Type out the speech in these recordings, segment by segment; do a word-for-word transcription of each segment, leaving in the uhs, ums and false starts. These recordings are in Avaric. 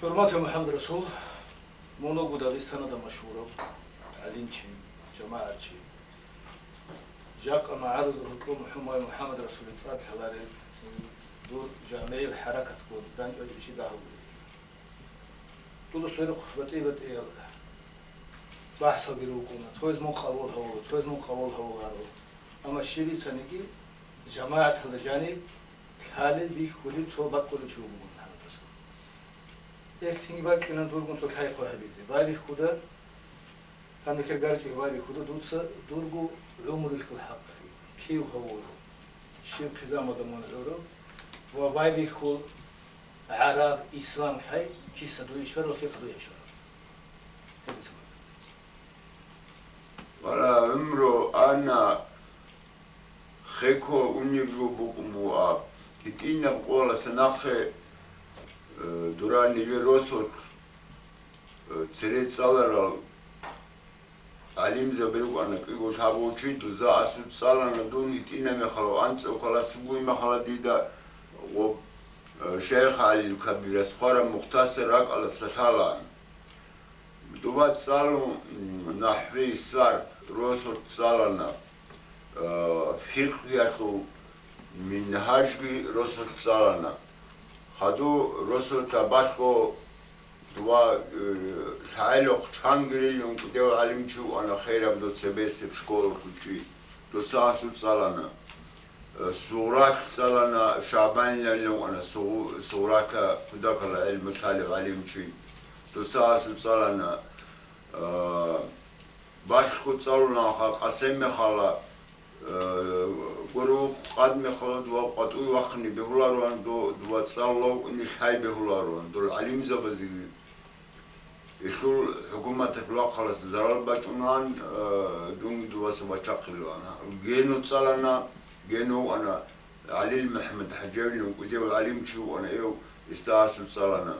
ХӀурматияв МухӀаммад Расул, мун вуго Дагъистаналда машгьурав гӀалимчи, жамагӀатчи. Жакъа магӀарулазда гьоркьоб МухӀаммад, МухӀаммад Расулил цӀар лъаларел, дур жамигӀил хӀаракатго данчӀвай чи дагьабулеб. Дуда сверухъ батӀи-батӀиял бахӀсалги рукӀуна, цояз мун къабул гьавула, цояз мун къабул гьавуларо. Амма щиб бицаниги, жамагӀаталда жаниб лъалел бихьулев цо бакӀулев чи вуго МухӀаммад Расул. Эх, цинги бакӀина дургун цо лъай хъвай гьабизе. Байбихьуда, гьанихъер гарчӀи байбихьуда, дуца дурго гӀумрулъул хӀакъалъулъ кив гьавула, щиб хъизамалда мун гӀурав ва байбихьул гӀараб, ислам лъай киса дуе щварав, лъихъа дуе щварав. Гьедица. Вара гӀумру ана хеко унеб жо букӀун буго аб. ГьитӀинаб къоялъ нахъе, э, дурал нилер росулъ, э, цере цӀаларал гӀалимзаби рукӀана кӀиго-лъабго чи, дузда асуд цӀалана дун гьитӀина мехалъ, анцӀго класс бугеб мехалъ дида гъоб, э, Шайх ГӀалил Кабирас хъвараб Мухтасар ракӀалдаса лъалаан. Дуда цӀалун, м, нахӀви, сарф росулъ цӀалана, э, фикъгьиялъул мингьажги росулъ цӀалана. Хадув росулъ балъго дуда, э, лъагӀалихъ чангирилин кӀудияв гӀалимчи вукӀана, хераб дов цебесеб школалъул чи. Досда асуд цӀалана. Сугърат цӀалана, ШагӀбанилан вукӀана, сугъ-, Сугърата кутакалда гӀелму лъалев гӀалимчи. Досда асуд цӀалана, а, балъго цӀалунаха Къасем мехалъ, а, гуру къад мехалъ дова къватӀуй вахъине бегьулароан, до-, дова цӀалулев вукӀине лъай бегьулароан, дол гӀалимзабазеги. Гьелъул хӀукуматалъ вахъалас зарал бачӀунан, э, дунги дуваса вачахъилан. Гьав Гену цӀалана, Гену вукӀана, ГӀалил МухӀаммад ХӀажавилин кӀудияв гӀалимчи вукӀана, гьев досда асуд цӀалана.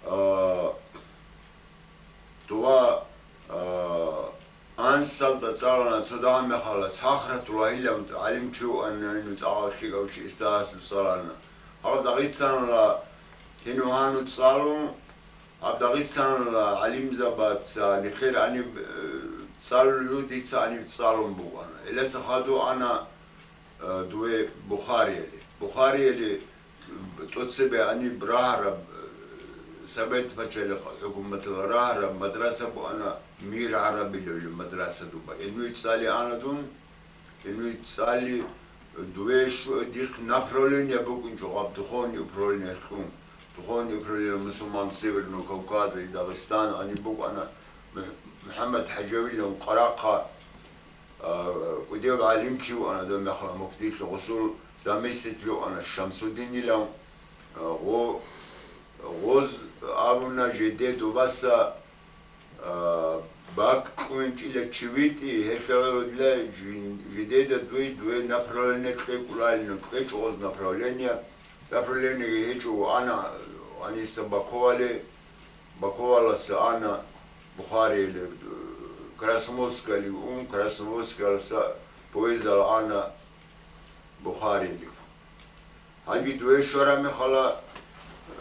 Э, дова, э, Ансалда цӀалана, цо дагьаб мехалъ Сахратуллагьилан гӀалимчи вукӀана, гьанив цӀакъ лъикӀав чи, досда асуд цӀалана. Гьав Дагъистаналда гьенив-гьанив цӀалун, гьаб Дагъистаналда гӀалимзабаца нилъер гьаниб, э, цӀалулев дица гьаниб цӀалун букӀана. Гьелдаса хадув ана, э, дуда Бухариялде. Бухариялде тӀоцебе гьаниб рагьараб, э, Совет пачалихъ хӀукуматалда рагьараб мадраса букӀана, Мир ГӀарабилан мадраса дуда. Гьенив цӀали ана дун, гьенив цӀали, дуда щу-, дихъ направление букӀинчӀо гьаб духовный управлениялъ ккун. Духовный управление мусульман Северного Кавказа и Дагъистана гьаниб букӀана, МухӀ-, МухӀаммад ХӀажавилан Къарахъа, а, кӀудияв гӀалимчи вукӀана, дов мехалъ муфтиялъ гъосул заместитель вукӀана Шамсудинилан, а, гъо-, гъоз абуна жеде дуваса, а, бакӀ кьунчӀила чи витӀи, гьелъала жин-, жидеда дуе, дуе направление кьекӀуларина, кьечӀо гъоз направление. Направлениеги гьечӀо, ана, аниса Баковалде, Баковалдаса ана Бухариялде, Красноводскалде ун, Красноводскалдаса поездалъ ана Бухариялде. Гьанже дуе щвараб мехалъ,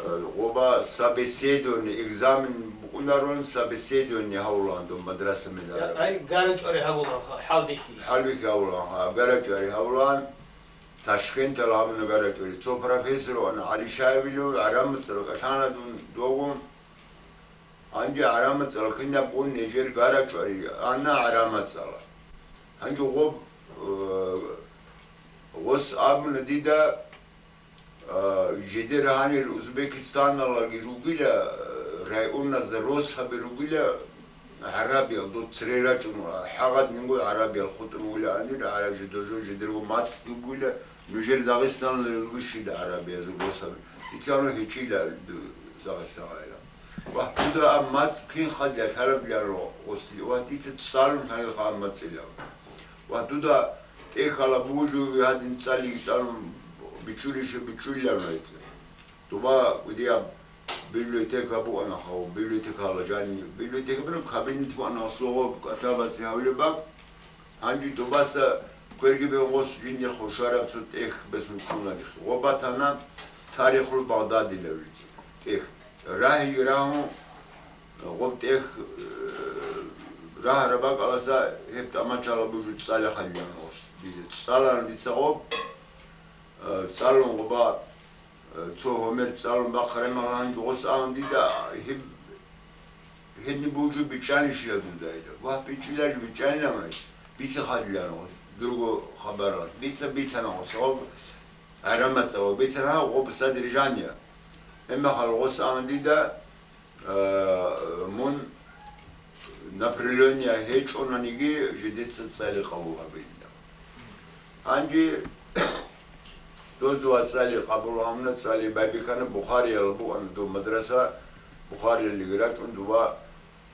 э, гъоба собеседование, экзамен букӀунарун, собеседование гьавулаан дун мадраса медараб. Ай, гарачӀвари гьавулаан, ха, хӀалбихьи. ХӀалбихьи гьавулаан, ха, гарачӀвари гьавулаан, Ташкенталъ гьабуна гарачӀвари. Цо профессор вана, ГӀалишаевилан, гӀарамацӀал кӀалъана дун догун. Гьанже гӀарамацӀал кинаб бун нижер гарачӀвари, ана гӀарамацӀала. Гьанже гъоб, э, гъос абуна дида, э, жидер гьанир Узбекистаналдаги ругила, э, районазда росаби ругила, гӀарабиял, дов цере рачӀун, хӀагъадинго гӀарабиял хутӀун вугила гьанир, гӀараб жидер жо, жидерго мацӀ бугила, нужер Дагъистаналда ругищила гӀарабиязул росаби. Дица гьанив гьечӀила ду-, Дагъистаналда. Ва дуда а мацӀ кин хадя лъараблъаро гъослъи, ва дица цӀалун гьанилха а мацӀила. Ва дуда тӀехьала бугьулев гьадин цӀалиги цӀалун бичӀчӀулища бичӀчӀулилан гьайца. Дуба кӀудияб библиотека буана хав, библиотекала жани, библиотека бираб кабинет буана слугъаб катабазе гьавлеб баб. Гьанже дубаса кверги бегьунгъос жиндихъ хушараб цо тӀехь бесун ккуна дихъ. Ва батана тарихул Багъдадилавлъи тӀехь. Рагьи рагьун, гъоб тӀех, э, рагьараб бакӀаласа гьеб тӀамачала бужу цӀалихъалилан гъос. Дица цӀаларан дица гъоб, э, цӀалун гъоба, э, цо гьомер цӀалун бахъарай магьанги гъос абун дида, гьеб, гьедин бужу бичӀчӀанищила дуда гьедаб? Вагь, бичӀчӀиларищ, бичӀчӀанилан гъос, бицихъалилан гъос, дурго хабарал. Дица бицана гъос гъоб, гӀарамацӀа ва бицана гъоб содержание. Гьеб мехалъ гъос абун дида, Э, мун напряжение гьечӀонаниги, жидеца цӀали къабул гьабилила. Гьанже доз дова цӀали къабул гьабуна, цӀали байбихьана, Бухарияла буана доб мадраса, Бухариялиги рачӀун дова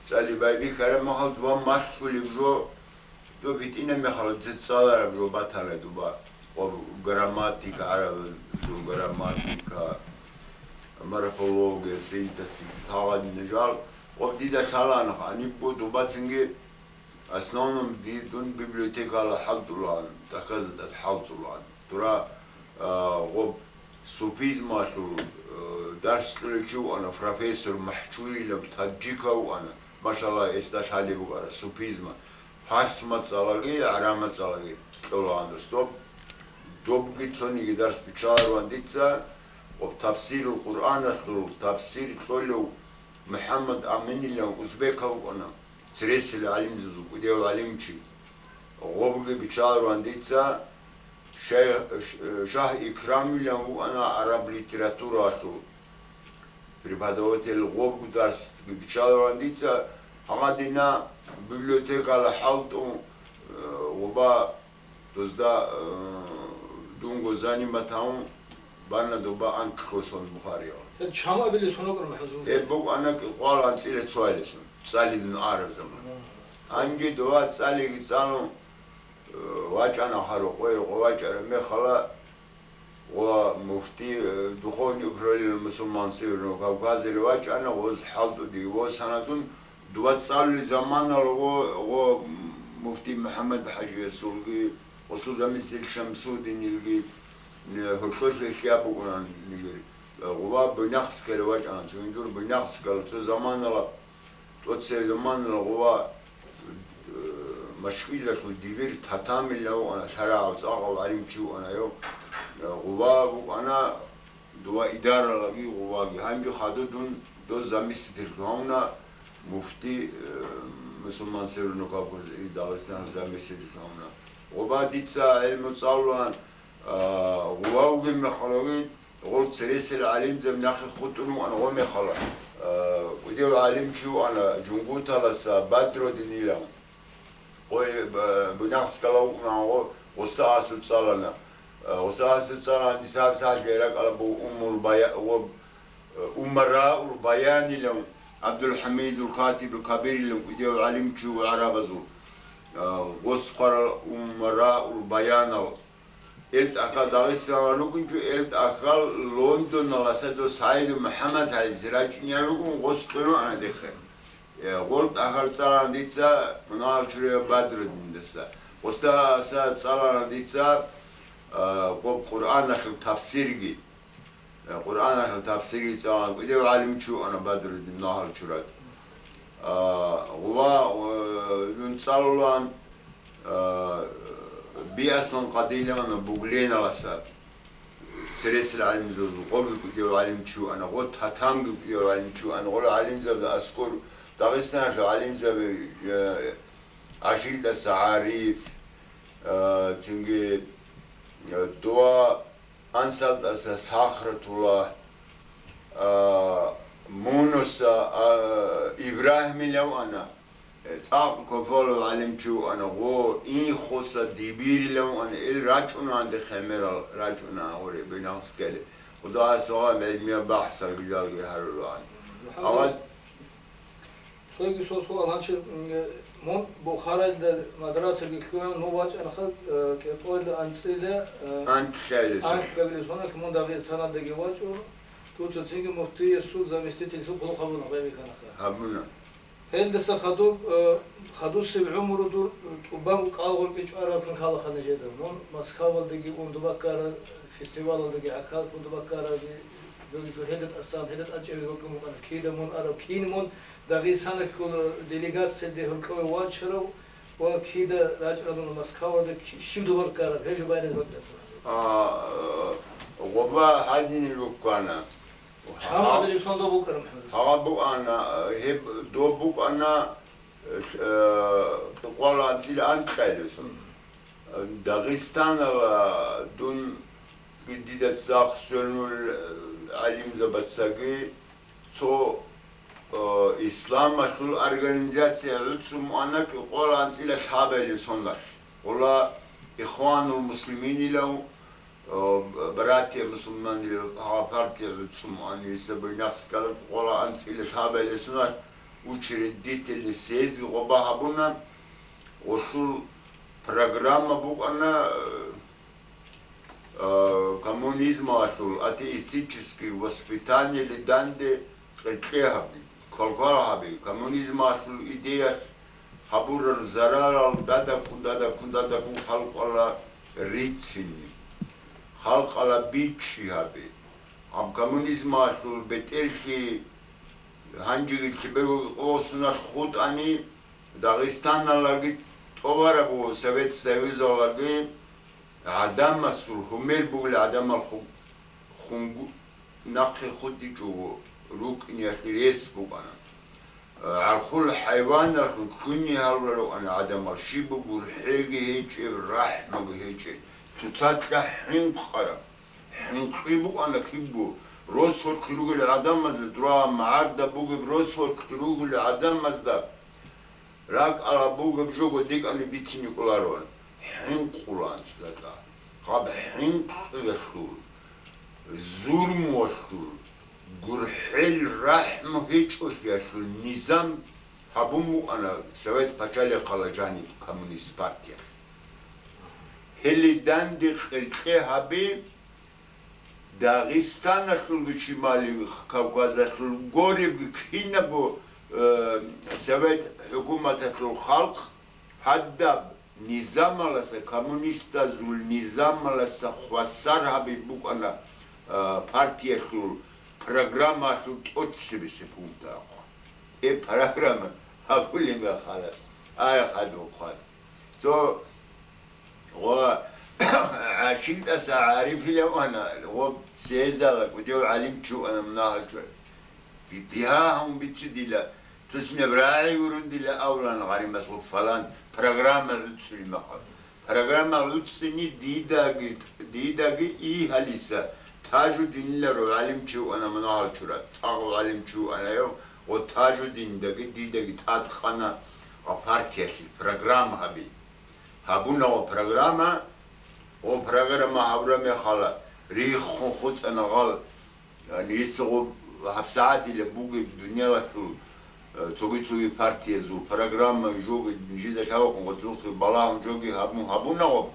цӀали байбихьараб мехалъ дова малъулеб жо, доб гьитӀинаб мехалъ цӀалараб жо батана дова. Гъоб грамматика, гӀарабазул грамматика, морфология, синтаксис, гьагъадинал жал. Гъоб дида лъалаан гьанибго дубацинги, основном ди-, дун библиотекала хӀалтӀулаан, доказательств хӀалтӀулаан. Дура, а, гъоб суфизмалъул, э, дарс кьулев чи вуана, профессор МахӀчуилаб таджикав вуана, машалла, гьесда лъалеб букӀара суфизма. Парс мацӀалаги, гӀараб мацӀалаги кьолаан дос доб. Добги цониги дарс биччаларуан дица, ва тафсирул Къуръаналъул тафсир кьолев МухӀаммад Аминилан узбекав вукӀана, цересел гӀалимзабазул кӀудияв гӀалимчи. Гъобги биччаларуан дица, шайх, ш-, шагь Икрамилан вукӀана гӀараб литературалъул преподаватель. Гъобги дарс биччаларуан дица, гьагъадина библиотекала хӀалтӀун, э, гъоба дозда, э, дунго занимать гьавун бана доба анкьго сон Бухариял. Гьеб чамабили сунокъра, МухӀаммад Зулфи? Гьеб букӀана кӀикъвал анцӀила цоялесун, цӀалидун араб заман. Мгм. Гьанже дова цӀалиги цӀалун, э, вачӀана гьарукъой, рукъо вачӀараб мехала, ва муфти, э, духовный управление мусульман Северного Кавказа вачӀана, гъоз хӀалтӀудиги восана дун, дова цӀалули заманала гъо, гъо муфти МухӀаммад ХӀажиясулги, гъосул заместитель Шамсудинилги, э, гьоркьорлъи хьяб букӀунаниги, э, гъова Буйнакскале вачӀана, цугиндур Буйнакскала цо заманала ТӀоцебе заманала гъова, э, машгьилалъул дибир Татамилан вукӀана, лъарагӀав цӀакъав гӀалимчи вукӀана гьев. Э, гъова вукӀана дова идаралаги гъоваги. Гьанже хадуб дун доз заместитель гьавуна, муфти, э, мусулман Северного Кавказа, из Дагъистаналъ заместитель гьавуна. Гъова дица гӀелму цӀалулан, э, гъова вугеб мехалъги, Гъол цересел гӀалимзаб нахъе хутӀун вугӀан гъо мехалъ, э, кӀудияв гӀалимчи вугӀана Жунгуталаса Бадруддинилан. Гъой, э, Буйнакскала вукӀуна гъо, гъоста асуцӀалана. Э, гъоста асуцӀалана, дица гьаб сагӀат ракӀалда буго Уммул Бая-, гъо, э, Умараул Баянилан, ГӀабдулхӀамидул Катибул Кабирилан кӀудияв гӀалимчи вуго гӀарабазул. Э, гъос хъварал Умараул Баянал. Ил тӀахьал Дагъистаналда рукӀинчӀо, ил тӀахьал Лондоналаса дос СагӀидов МухӀаммад СагӀидица рачӀунел ругун, гъос кьуна дихъе. Э, гъол тӀахьал цӀалана дица мунагьал чураяв Бадруддиндаса. Гъосдаса цӀалана дица, а, гъоб Къуръаналъул тафсирги. Э, Къуръаналъул тафсирги цӀалана, кӀудияв гӀалимчи вугӀана Бадруддин мунагьал чураяв. А, гъова, э, дун цӀалулан, А, би аслан къадилана Бугленаласа цересел гӀалимзабазул, гъоги кӀудияв гӀалимчи вугӀана, гъо Татамги кӀудияв гӀалимчи вугӀана, гъола гӀалимзабазда аскӀор Дагъистаналъул гӀалимзаби, э, ГӀажилдаса ГӀариф, э, цинги, э, дова Ансалдаса Сахратулла, а, Мунуса, а, Ибрагьимилан вугӀана, э, цӀакъ копалав гӀалимчи вугӀана, гъо Инхоса Дибирилан вугӀана, ил рачӀунаан дихъе гӀемерал, рачӀунаан гъури Буйнакскале. Худайас вагъан гӀилмияб бахӀсалги жалги гьарулаан. Гьава Цоги цо суал гьанчи, м, мун Бухаралда мадрасаги лъугӀун, ну вачӀанаха, э, кӀикъоялда анцӀила, э, анкьабилеб. Анкьабилеб соналъ мун Дагъистаналдаги вачӀун, дуца цинги муфтиясул заместительлъун хъулухъ гьабуна, байбихьанаха. Гьабуна. Гьелдаса хадуб, э, хадусеб гӀумру дур тӀубан кӀал гъоркье чӀвараб хӀалаха нижеда. Мун Москвалдаги ун дуба ккара, фестивалалдаги гӀахьаллъун дуба ккараби, Гьелда тӀасан, гьелда тӀад чӀезабизе бокьун букӀана, кида мун арав, кин мун Дагъистаналъул делегацияде гьоркьове вачарав ва кида рачӀарав мун Москваялда, ки-, щиб доба ккараб, гьел жо байбихьизе бокьараб. А, гъоба гьадинаб букӀана. Чамалда рисунда букӀараб, МухӀаммад. Гьаб букӀана, гьеб доб букӀана, э, кьукъуялда анцӀила анкьабилеб соналъ. Дагъистаналда дун дида цӀакъ сверун, э, гӀалимзабацаги цо, э, исламалъул организация гӀуцӀун ана кьукъуялда анцӀила лъабабилеб соналъ. Гъола Ихванул Муслиминилав, э, братья мусульманилав гьаб партия гӀуцӀун ана, гьесда байнахъ ккараб кьукъуялда анцӀила лъабабилеб соналъ учредительный съездги гъоба гьабуна, гъолъул программа букӀана, э, э, коммунизмалъул атеистический воспитаниялде данде кьеркье гьаби, квалквал гьаби, коммунизмалъул идеялъ гьабурал зарарал дадаккун, дадаккун, дадаккун халкъалда рицини, халкъалда бичи гьаби. Гьаб коммунизмалъул бетӀерлъи гьанжеги лъеберго къосуналъ хутӀани, Дагъистаналдаги тӀубараб буго, Совет Союзалдаги гӀадамасул, гьумер бугел гӀадамал ху-, хунгу-, нахъе хутӀичӀого рукӀиналъе рес букӀана. ГӀархул хӀайваналъун ккуни гьарулел рукӀана гӀадамал, щиб буго гурхӀелги гьечӀеб, рахӀмуги гьечӀеб, цоцазда хӀинкъараб. ХӀинкъи букӀана кибго, росулъ ругел гӀадамазда, дура магӀарда бугеб росулъ ругел гӀадамазда ракӀалда бугеб жого декӀани бицине кӀолароан. ХӀинкъулаан цоцазда. Гьаб хӀинкъиялъул, зурмуялъул, гурхӀел-рахӀму гьечӀолъиялъул низам гьабун букӀана Совет пачалихъалда жаниб коммунист партиялъ. Гьеле данде кьеркье гьаби, Дагъистаналъулги щибали Кавказалъул горебги кинабго, э, Совет хӀукуматалъул халкъ гьадаб низамалдаса, коммунистазул низамалдаса хвасар гьаби букӀана, э, партиялъул программаялъул тӀоцебесеб пункт ахъун. Гьеб программа гьабулеб мехалъ, ай хадуб хъван. Цо Ва гӀашилтӀаса гӀарифилев ана, гъоб сезала кӀудияв гӀалимчи вукӀана мунагьал чӀвай. Би-, бигьа гьавун бицидила, цо-цинаб рагӀи гурони дила авлан гъаримас гъоб фалан программа гӀуцӀцӀулеб мехалъ. Программа гӀуцӀцӀине дидаги, дидаги и гьалиса Тажудиниларо гӀалимчи вукӀана мунагьал чураб, цӀакъ гӀалимчи вукӀанаяв, гъо Тажудиндаги дидаги тӀадкъана гъа партиялъе программа гьаби. Гьабуна ва программа, ва программа гьабураб мехалъ риххун хутӀана гъал, яни, гьесда гъоб гьабсагӀатила бугеб дуниялалъул, э, цоги-цоги партиязул программа, жоги, нижеда лъавахъун гъоцухъе балагьун жоги гьабун, гьабуна гъоб.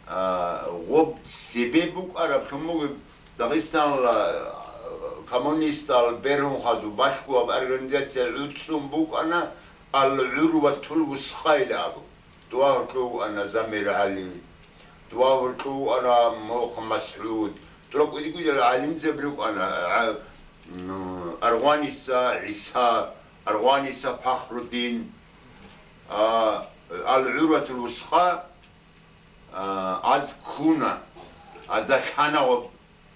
А, гъоб цебе букӀараб лъун бугеб Дагъистаналда, а, коммунистал бергьун хадуб балъгояб организация гӀуцӀцӀун букӀана Ал-ГӀурватул Вусхъа илан абу. Дова гьоркьов вукӀана Замир ГӀали, дова гьоркьов вукӀана Мухъ МасгӀуд, дора кӀуди-кӀудиял гӀалимзаби рукӀана, гӀа-, м, Аргъваниса ГӀиса, Аргъваниса Пахрудин, а, Ал-ГӀурватул Вусхъа, а, аз ккуна, азда лъана ва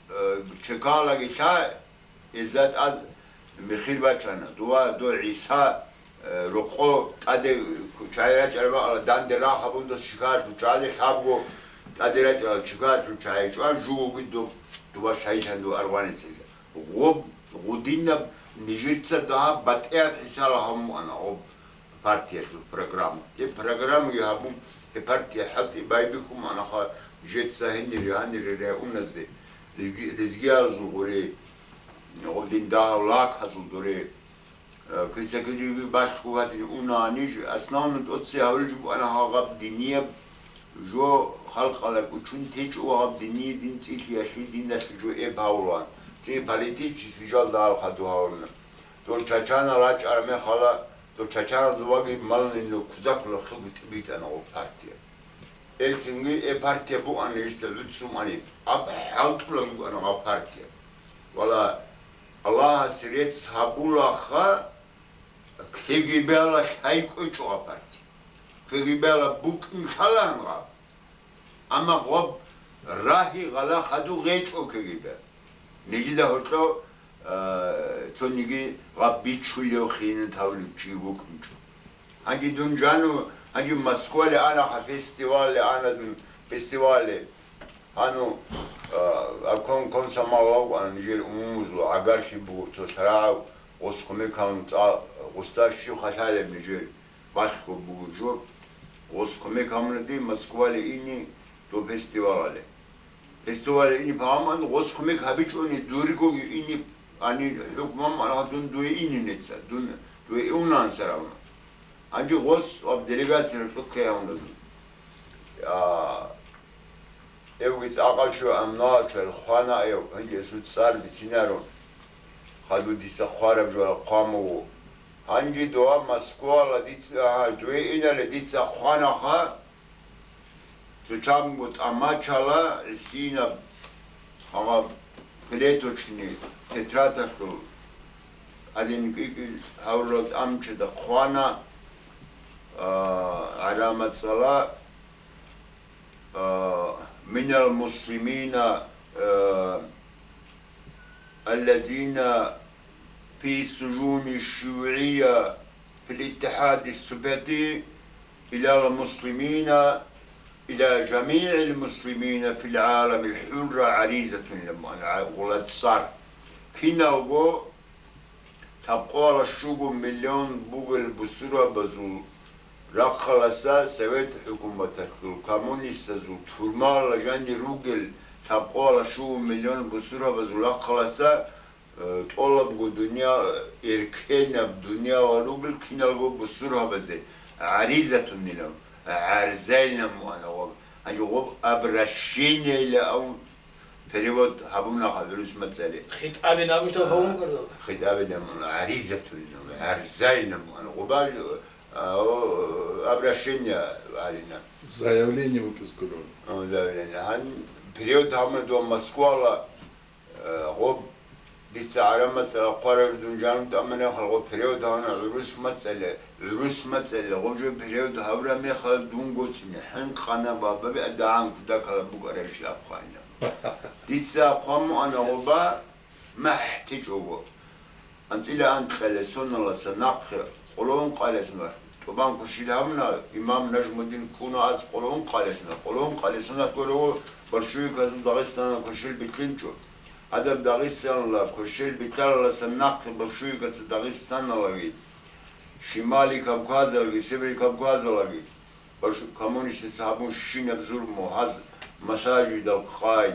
э, чекалаги лъа, иза тӀад михир бачана. Дова, дов ГӀиса, э, рокъо тӀаде чагӀи рачӀараб бакӀалда данде рагъ гьабун дос шикаялъул чагӀи лъабго тӀаде рачӀарал шикаялъул чагӀи чӀван жугоги доб-, дова шагьидлъана дов аргъванецазе. Гъоб, гъудинаб нижеца дагьаб батӀияб хӀисаб гьабун букӀана гъоб партиялъул программа. Гьеб программаги гьабун, гьеб партия хӀалтӀи байбихьун манаха жеца гьенире-гьанире районазде, лезги-, лезгиялзул гъоре, гъодин дагьав лаказул доре, э, киса-кириги балъго гьадин уна ниж, основном тӀоцебе гьавулеб жо букӀана гьагъаб динияб жо халкъалда кӀучун течӀо ва гьаб диние дин цӀилъиялъе диналъе жо эб гьавулан. Цин политический жалда гьал хадув гьавулна. Дол чачанал рачӀараб мехалда, дол чачаназул ваги малнило кудаккула хигу тӀибитӀана гъо партия. Элцинги э партия бугӀана гьесда гӀуцӀцӀун ани, аб хӀалтӀула бугӀана гъаб партия. Вала, Аллагьас рецц гьабулаха, кегибала лъай кӀвечӀо гьаб партия. Кегибала букӀин лъала гьаб. Амма гъоб рагьи гъала хадуб гъечӀо кегиба. Нижеда гьоркьо, а, цониги гъаб бичулев хиянат гьавулев чи вукӀинчӀо. Гьанже дун жану, гьанже Москвале ана, ха фестивале ана дун, фестивале. Гьану, а, а кон, кон самал вав, а, нижер умумузул гӀагарлъи буго цо лъарагӀав, гъос кумек гьавун цӀа-, гъосда щив халалеб нижер балъго буго жо. Гъос кумек гьавуна дир Москвале ини доб фестивалале. Фестивале ини пагьаман гъос кумек гьабичӀони дуригоги ини ани хӀукман ана дун дуе ини неца, дун дуе иунан саравна. Гьанже гъос ва делегация рукӀухъе гьавуна дун. Я, эвги цӀакъалчо амнуалчо хвана эв, гьанже гьесул цӀар бицинаро. Хаду дица хъвараб жо хъвамуго. Гьанже дова Москвала дица, гьа, дуе инале дица хъванаха, цо чамго тӀамачала гӀисинаб гьаб клеточный тетрадалъул гьадин кӀикӀил гьавурал тӀамчада хъвана, а, гӀаламат цала, а, минал муслимина, а, الذين في السجون الشيوعية في الاتحاد السوفيتي إلى المسلمين، إلى جميع المسلمين في العالم الحر عريضة لهم. Гъулацар киналго лъабкъоялда щуго миллион бугел бусурбабазул рахъаласа, совет хӀукуматалъул коммунистазул турмала жанир ругел лъабкъоялда щуго миллион бусурбабазул рахъаласа, э, тӀолабго дунъя, эркенаб дунъяла ругел киналго бусурбабазе гӀаризатунилан, гӀарзайилан муана гъоб. Гьанже гъоб обращениейилан перевод гьабуна гьаб гӀурус мацӀалъе. ХитӀабилан абуштаб гьавун гурдо? ХитӀабилан муна, гӀаризатулилан, гӀарзайилан муна. Гъубал, а, о, обращение гьарина. Заявление вукӀиз гурун. О, заявление. Гьан перевод гьабуна дова Москвала, э, гъоб дица гӀараб мацӀала хъварав дун жану тӀамана хал гъоб перевод гьавуна гӀурус мацӀалъе. ГӀурус мацӀалъе гъоб жо перевод гьабураб мехалъ дун гоцӀине хӀинкъана ва баби дагӀан кутакалда букӀарабщинаб хъвана. Дица хъван муана гъоба махӀ течӀого. АнцӀила анкьалъе соналдаса нахъе къоло ункъалъе соналъ тӀубан квешил гьабуна, имам Нажмудин ккуна аз къоло ункъалъе соналъ. Къоло ункъалъе соналъ гурого большевиказул Дагъистаналда квешил бихьинчӀо. Гьадаб Дагъистаналда квешил бихьаралдаса нахъе большевикаца Дагъистаналдаги, Шимали Кавказалги, Север Кавказалги, баш-, коммунистаца гьабун щинаб зурму, гьаз масажидал къай,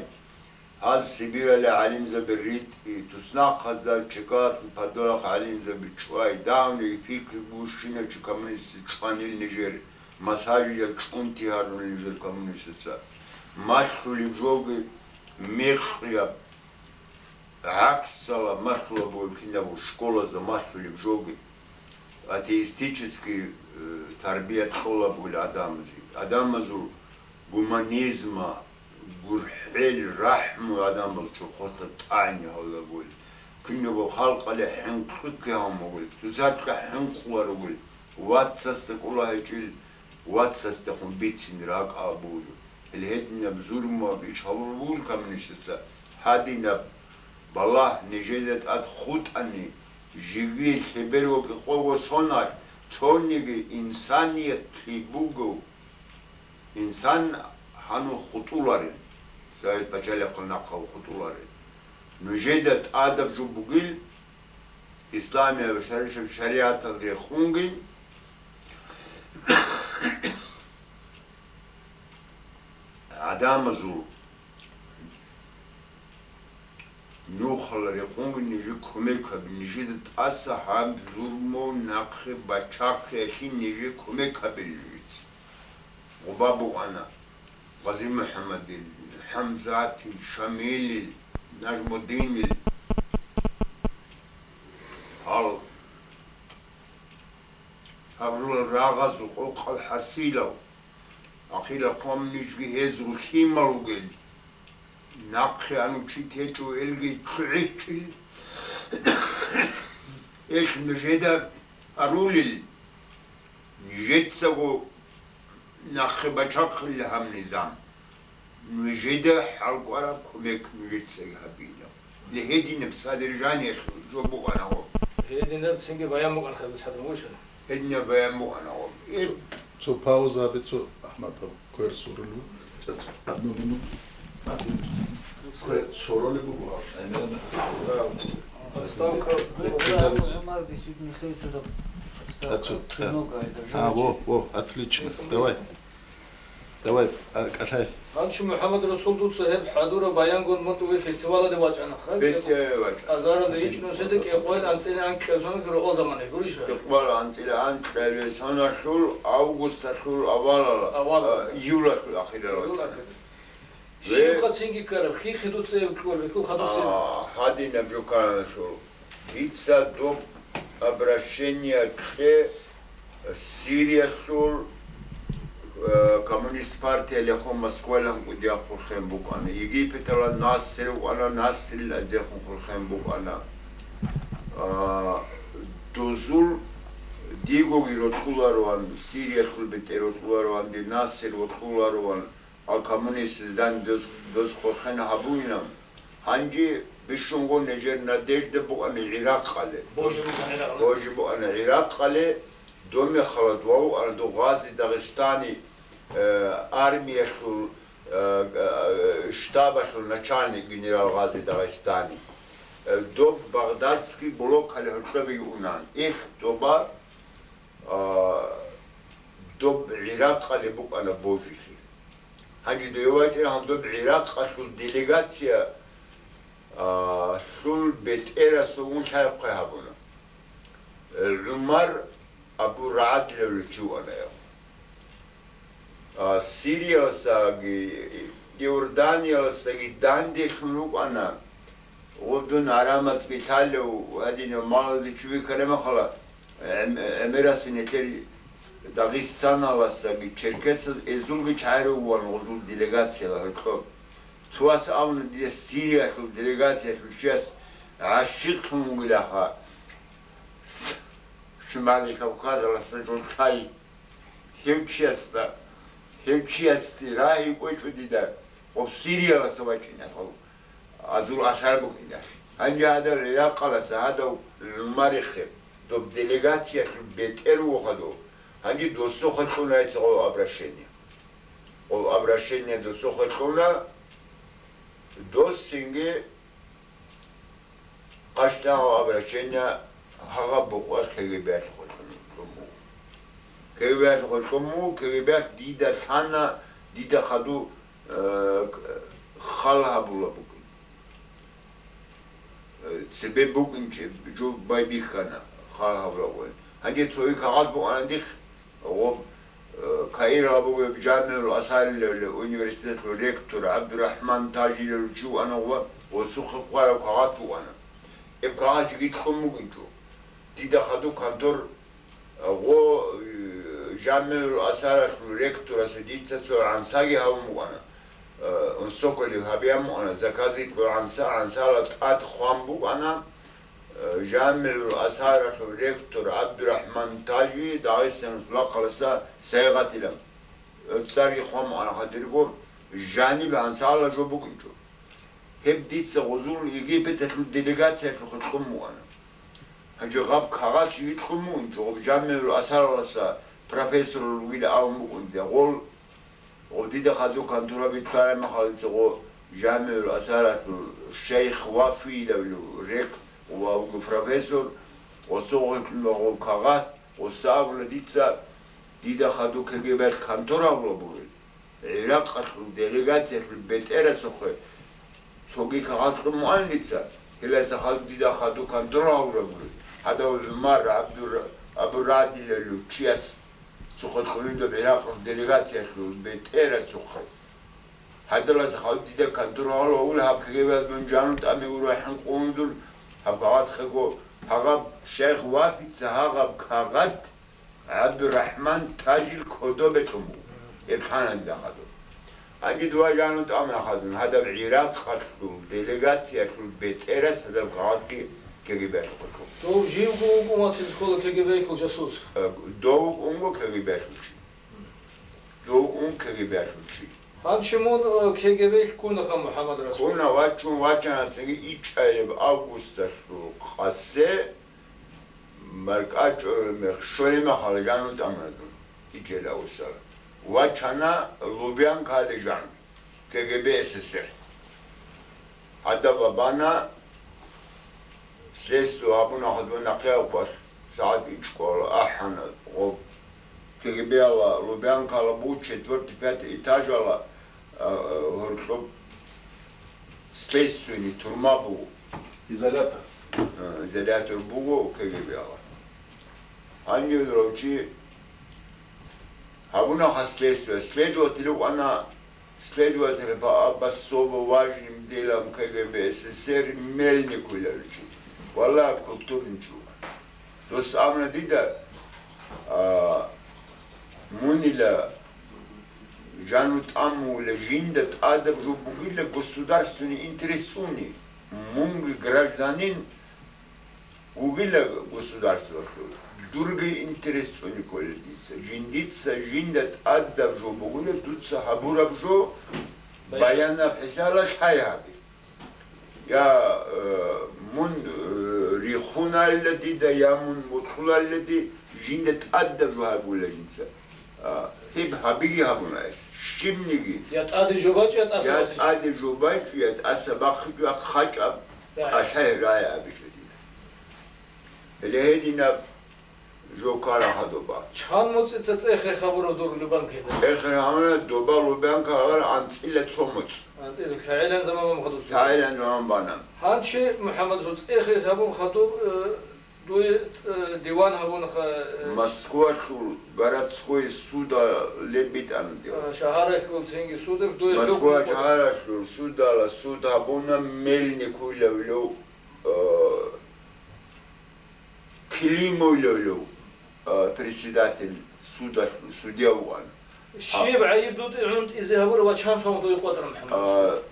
гьаз Сибиралде гӀалимзаби ритӀи, туснахъазда чекалъ Подолахъ гӀалимзаби чӀвай, дагьабниги пикри буго щинав чи коммунистаца чӀванил нижер, масажидал чӀунти гьарунел нижер коммунистаца. Малъулеб жоги мекъияб. ГӀаксалда малъулеб бугеб кинабго школазда малъулеб жоги, атеистический, э, тарбият кьолеб бугел гӀадамазе. ГӀадамазул гуманизма, гурхӀел, рахӀму гӀадамал чорхолъа тӀагӀине гьавулеб бугел. Кинабго халкъалде хӀинкъи гьавун бугел, цоцазда хӀинкъулар ругел, вацасда кӀола гьечӀил, вацасдехун бицин ракӀалда бугел. Гьел гьединаб зурму иш гьабулеб бугел коммунистаца, гьадинаб балагь нижеда тӀад хутӀани, жеги лъеберго кӀикъого соналъ цониги инсаният бугев инсан гьанив хутӀуларел, Совет пачалихъал нахъа хутӀуларел. Нужеда тӀадаб жо бугел, исламияб шари-, шаригӀаталда рехунги, гӀадамазул нухалда рехунги нижее кумек гьабе, нижеда тӀаса гьаб зурму нахъе бачахъеялъе нижее кумек гьабе нижеца. Гъоба букӀана Гъази МухӀаммадил, ХӀамзатил, Шамилил, Нажмудинил. Гьал гьаб журал рагъазул къокъал хӀасилав, ахиралъ хъван нижги гьезул лъимал ругел. Нахъе анучи течӀо элги чӀухӀичӀил, эх, нужеда гьарулел, нижецаго нахъе бачахъила гьаб низам. Нужеда хӀалкӀвараб кумек нужецаги гьабила. Гьединаб содержание жо букӀана гьаб. Гьединаб цинги баян букӀана хадус хӀадру муша. Гьединаб баян букӀана гьаб. Э, Цо, цо пауза абе, цо, Ахматов, квер сурулев. Цо, цо, одну минуту. Квер сурулев буго. Отставка. Э, э, Роман действительно стоит туда. Отставка. Отсюда, да. Много это же. А, во, во, отлично. Давай. Давай, а, кӀалъай. Гьанчо МухӀаммад Расул, дуца гьеб хӀадураб баянгун мун тӀубе фестивалалде вачӀана. Фестивалалде вачӀана. Азаралда ичӀнусида кӀикъоялда анцӀила анкьабилеб соналъул рокъоб замана, гурищ? КӀикъоялда анцӀила анкьабилеб соналъул августалъул авалалда, Авалалда. А, июлалъул ахиралда. Июл ахиралда. Ве- Щибха цинги ккараб, хихъе дуца гьеб ккола, хьул хадусеб? А, гьадинаб жо ккараналъул. Дица доб обращение кье Сириялъул, э, коммунист партиялъехун Москвалъан кӀудияб хурхен букӀана. Египеталда Насир вукӀана, Насирил азехун хурхен букӀана. А, дозул дигоги рокьулароан, Сириялъул бетӀер рокьулароан, дир Насир рокьулароан. Ал коммунистиздан доз, доз хурхен гьабуинан. Гьанже бищунго нижер надежда букӀана ГӀиракъалде. Божи букӀана ГӀиракъалде. Божи букӀана ГӀиракъалде, доб мехалда вав ана доб Гъази Дагъистани, э, армиялъул, э, э, штабалъул начальник генерал Гъази Дагъистани. Э, доб Багдадский блокалде гьоркьобеги унан. Эх, доба, а, доб ГӀиракъалде букӀана божилъи. Гьанже дов вачӀарал гьал доб ГӀиракъалъул делегация, а, лъул бетӀерасул вун лъай-хъвай гьабуна. Э, ГӀумар Абу РагӀадилавлъи чи вуана гьев. А, Сириялдасаги, Иорданиялдасаги данделъун рукӀана, гъудун гӀарамацӀги лъалев, гьадинав малалде чуби ккараб мехалда, гӀем-, гӀемерасин гьелъер Дагъистаналдасаги, Черкесалда эзулги чагӀи ругоан гъузул делегациялда гьоркьоб. Цо вас абуна дида Сириялъул делегациялъул чияс гӀащикълъун вугилаха, с-, Шимали Кавказалдаса жо лъай. Гьев чиясда, гьев чиясде рагьи кӀвечӀо дида, гъоб Сириялдаса вачӀиналъ, гъов азул асар букӀиналъ. Гьанже гьадав ГӀиракъалдаса, гьадав ГӀумарихъе, доб делегациялъул бетӀер вуго гьадав. Гьанже досухъе кьуна гьесда гъов обращение. Гъов обращение досухъе кьуна, дос цинги къачӀнагъав обращение гьагъаб букӀа КГБ-ялъухъе кьун буго. КГБ-ялъухъе кьун буго, КГБ-ялъ дида лъана, дида хадув, э, хал гьабула букӀин. Э, цебе букӀинчӀеб жо байбихьана, хал гьабула букӀин. Гьанже цоги кагъат букӀана дихъ, Гъоб, э, Каиралда бугеб ЖамигӀул Азгьарилъул университеталъул ректор ГӀабдурахӀман Тажилъул чи вуана ва гъосухъе хъвараб кагъат букӀана. Гьеб кагъат жеги кьун бугинчӀо. Дида хадуб контор, э, гъо, э, ЖамигӀул Азгьаралъул ректорасда дица цо гӀансаги гьабун букӀана. Э, Соколев гьабиан букӀана, заказги кьо гӀанса, гӀансала тӀад хъван букӀана. ЖамигӀул Азгьаралъул ректор ГӀабдурахӀман Тажи Дагъистаналъул рахъалдаса сайгъатилан. Царги хъван букӀана хадирго, жаниб гӀансалла жо букӀинчӀо. Гьеб дица гъозул Египеталъул делегациялъухъе кьун букӀана. Гьанже гъаб кагъат жеги кьун букӀинчӀо, гъаб ЖамигӀул Азгьаралдаса профессорал ругилан абун букӀунде, гъол Гъоб дида хадуб контора битӀараб мехалда гъо ЖамигӀул Азгьаралъул шайх Вафилавлъул рекъ ва вуго профессор, гъосухъе кьуна гъоб кагъат, гъосда абуна дица, дида хадуб КГБ-алъ контора гьабула бугин. ГӀиракъалъул делегациялъул бетӀерасухъе цоги кагъат кьун букӀана дица, гьелдаса хадуб дида хадуб контора гьабула бугин. Гьадав ГӀумар ГӀабдур-, Абурадилалъул чияс цохъе кьунин доб ГӀиракъалъул делегациялъул бетӀерасухъе. Гьадаласа хадуб дида контора гьабула бугин, гьаб КГБ-алъ дун жану тӀами урухӀин къугьун дун, гьаб кагъат хего, гьагъаб шайх Вафица гьагъаб кагъат ГӀабдурахӀман Тажил кодобе кьун буго, гьеб лъана дида хадуб. Гьанже дова жану тӀамун хадун, гьадаб ГӀиракъалъул делегациялъул бетӀерас гьадаб гъалатги КГБ-лъухъ. Дов живго вукӀун ватизе ккола КГБ-лъул жасус? Э, дов вукӀунго КГБ-лъул чи. Дов вукӀун КГБ-лъул чи. Гьанчи мун, э, КГБ-лъ ккунаха, МухӀаммад Расул? Ккуна, вачун вачана цинги ичӀайилаб августалъул къасе, маркӀачӀул мех, щолеб мехалъ жану тӀамуна дун, ичӀел августалъ. Вачана Лубянкалде жану, КГБ СССР. Гьадаб бана, следство гьабуна гьадаб нахъе, авбалъ сагӀат ичӀкӀуала, ахӀана гъоб. КГБ-яла Лубянкала буго, четвёртый, пятый этажала, а, а, гьоркьоб следственный тюрьма буго. Изолятор. А, изолятор буго КГБ-яла. Гьанже дурав чи гьабуна ха следствие. Следователь вукӀана, следователь по особо важным делам КГБ СССР Мельников Ильич. Валлагь, культурный чула. Дос амна дида, а, мунила жану тӀамула жинда тӀадаб жо бугила государственный интерес уни, мунги гражданин вугила государствалъул, дурги интерес цӀуни кколел дица. Жиндица жинда тӀадаб жо бугила дуца гьабураб жо, баянаб хӀисала лъай гьаби. Я, э, мун, э, рихуналила дида, я мун мутӀулалила ди, жинда тӀадаб жо гьабула жинца. А, гьеб гьабиги гьабуна гьес, щибниги. Я тӀаде жо бачӀо, я тӀаса Я бахъичӀо. тӀаде жо бачӀо, я тӀаса бахъичӀо, я хъачӀаб Да. алъай рай абичӀо дида. Гьеле гьединаб жо ккара гьадоба. Чан муцӀица цӀех-рех гьабура дур Лубянкаялда? ЦӀех-рех гьабуна, доба Лубянка гьабуна анцӀила цо муцӀ. АнцӀила лъагӀелан заман бан хадуб. ЛъагӀелан заман бана. Гьанчи, МухӀаммад, цо цӀех-рех гьабун хадуб, э, дуе, э, диван гьабунаха, э, Москвалъул городской суда лебитӀана диван. А, шагьаралъул цинги судалъ дуе Москва хӀукму ккола. Шагьаралъул судала суд гьабуна Мельников Ильяв, э, Климов Ильяв, э, председатель суда, судья вугӀана. Щиб гӀайиб дутӀи гӀунтӀизе гьабура ва чан сон дуе къотӀара, МухӀаммад? А,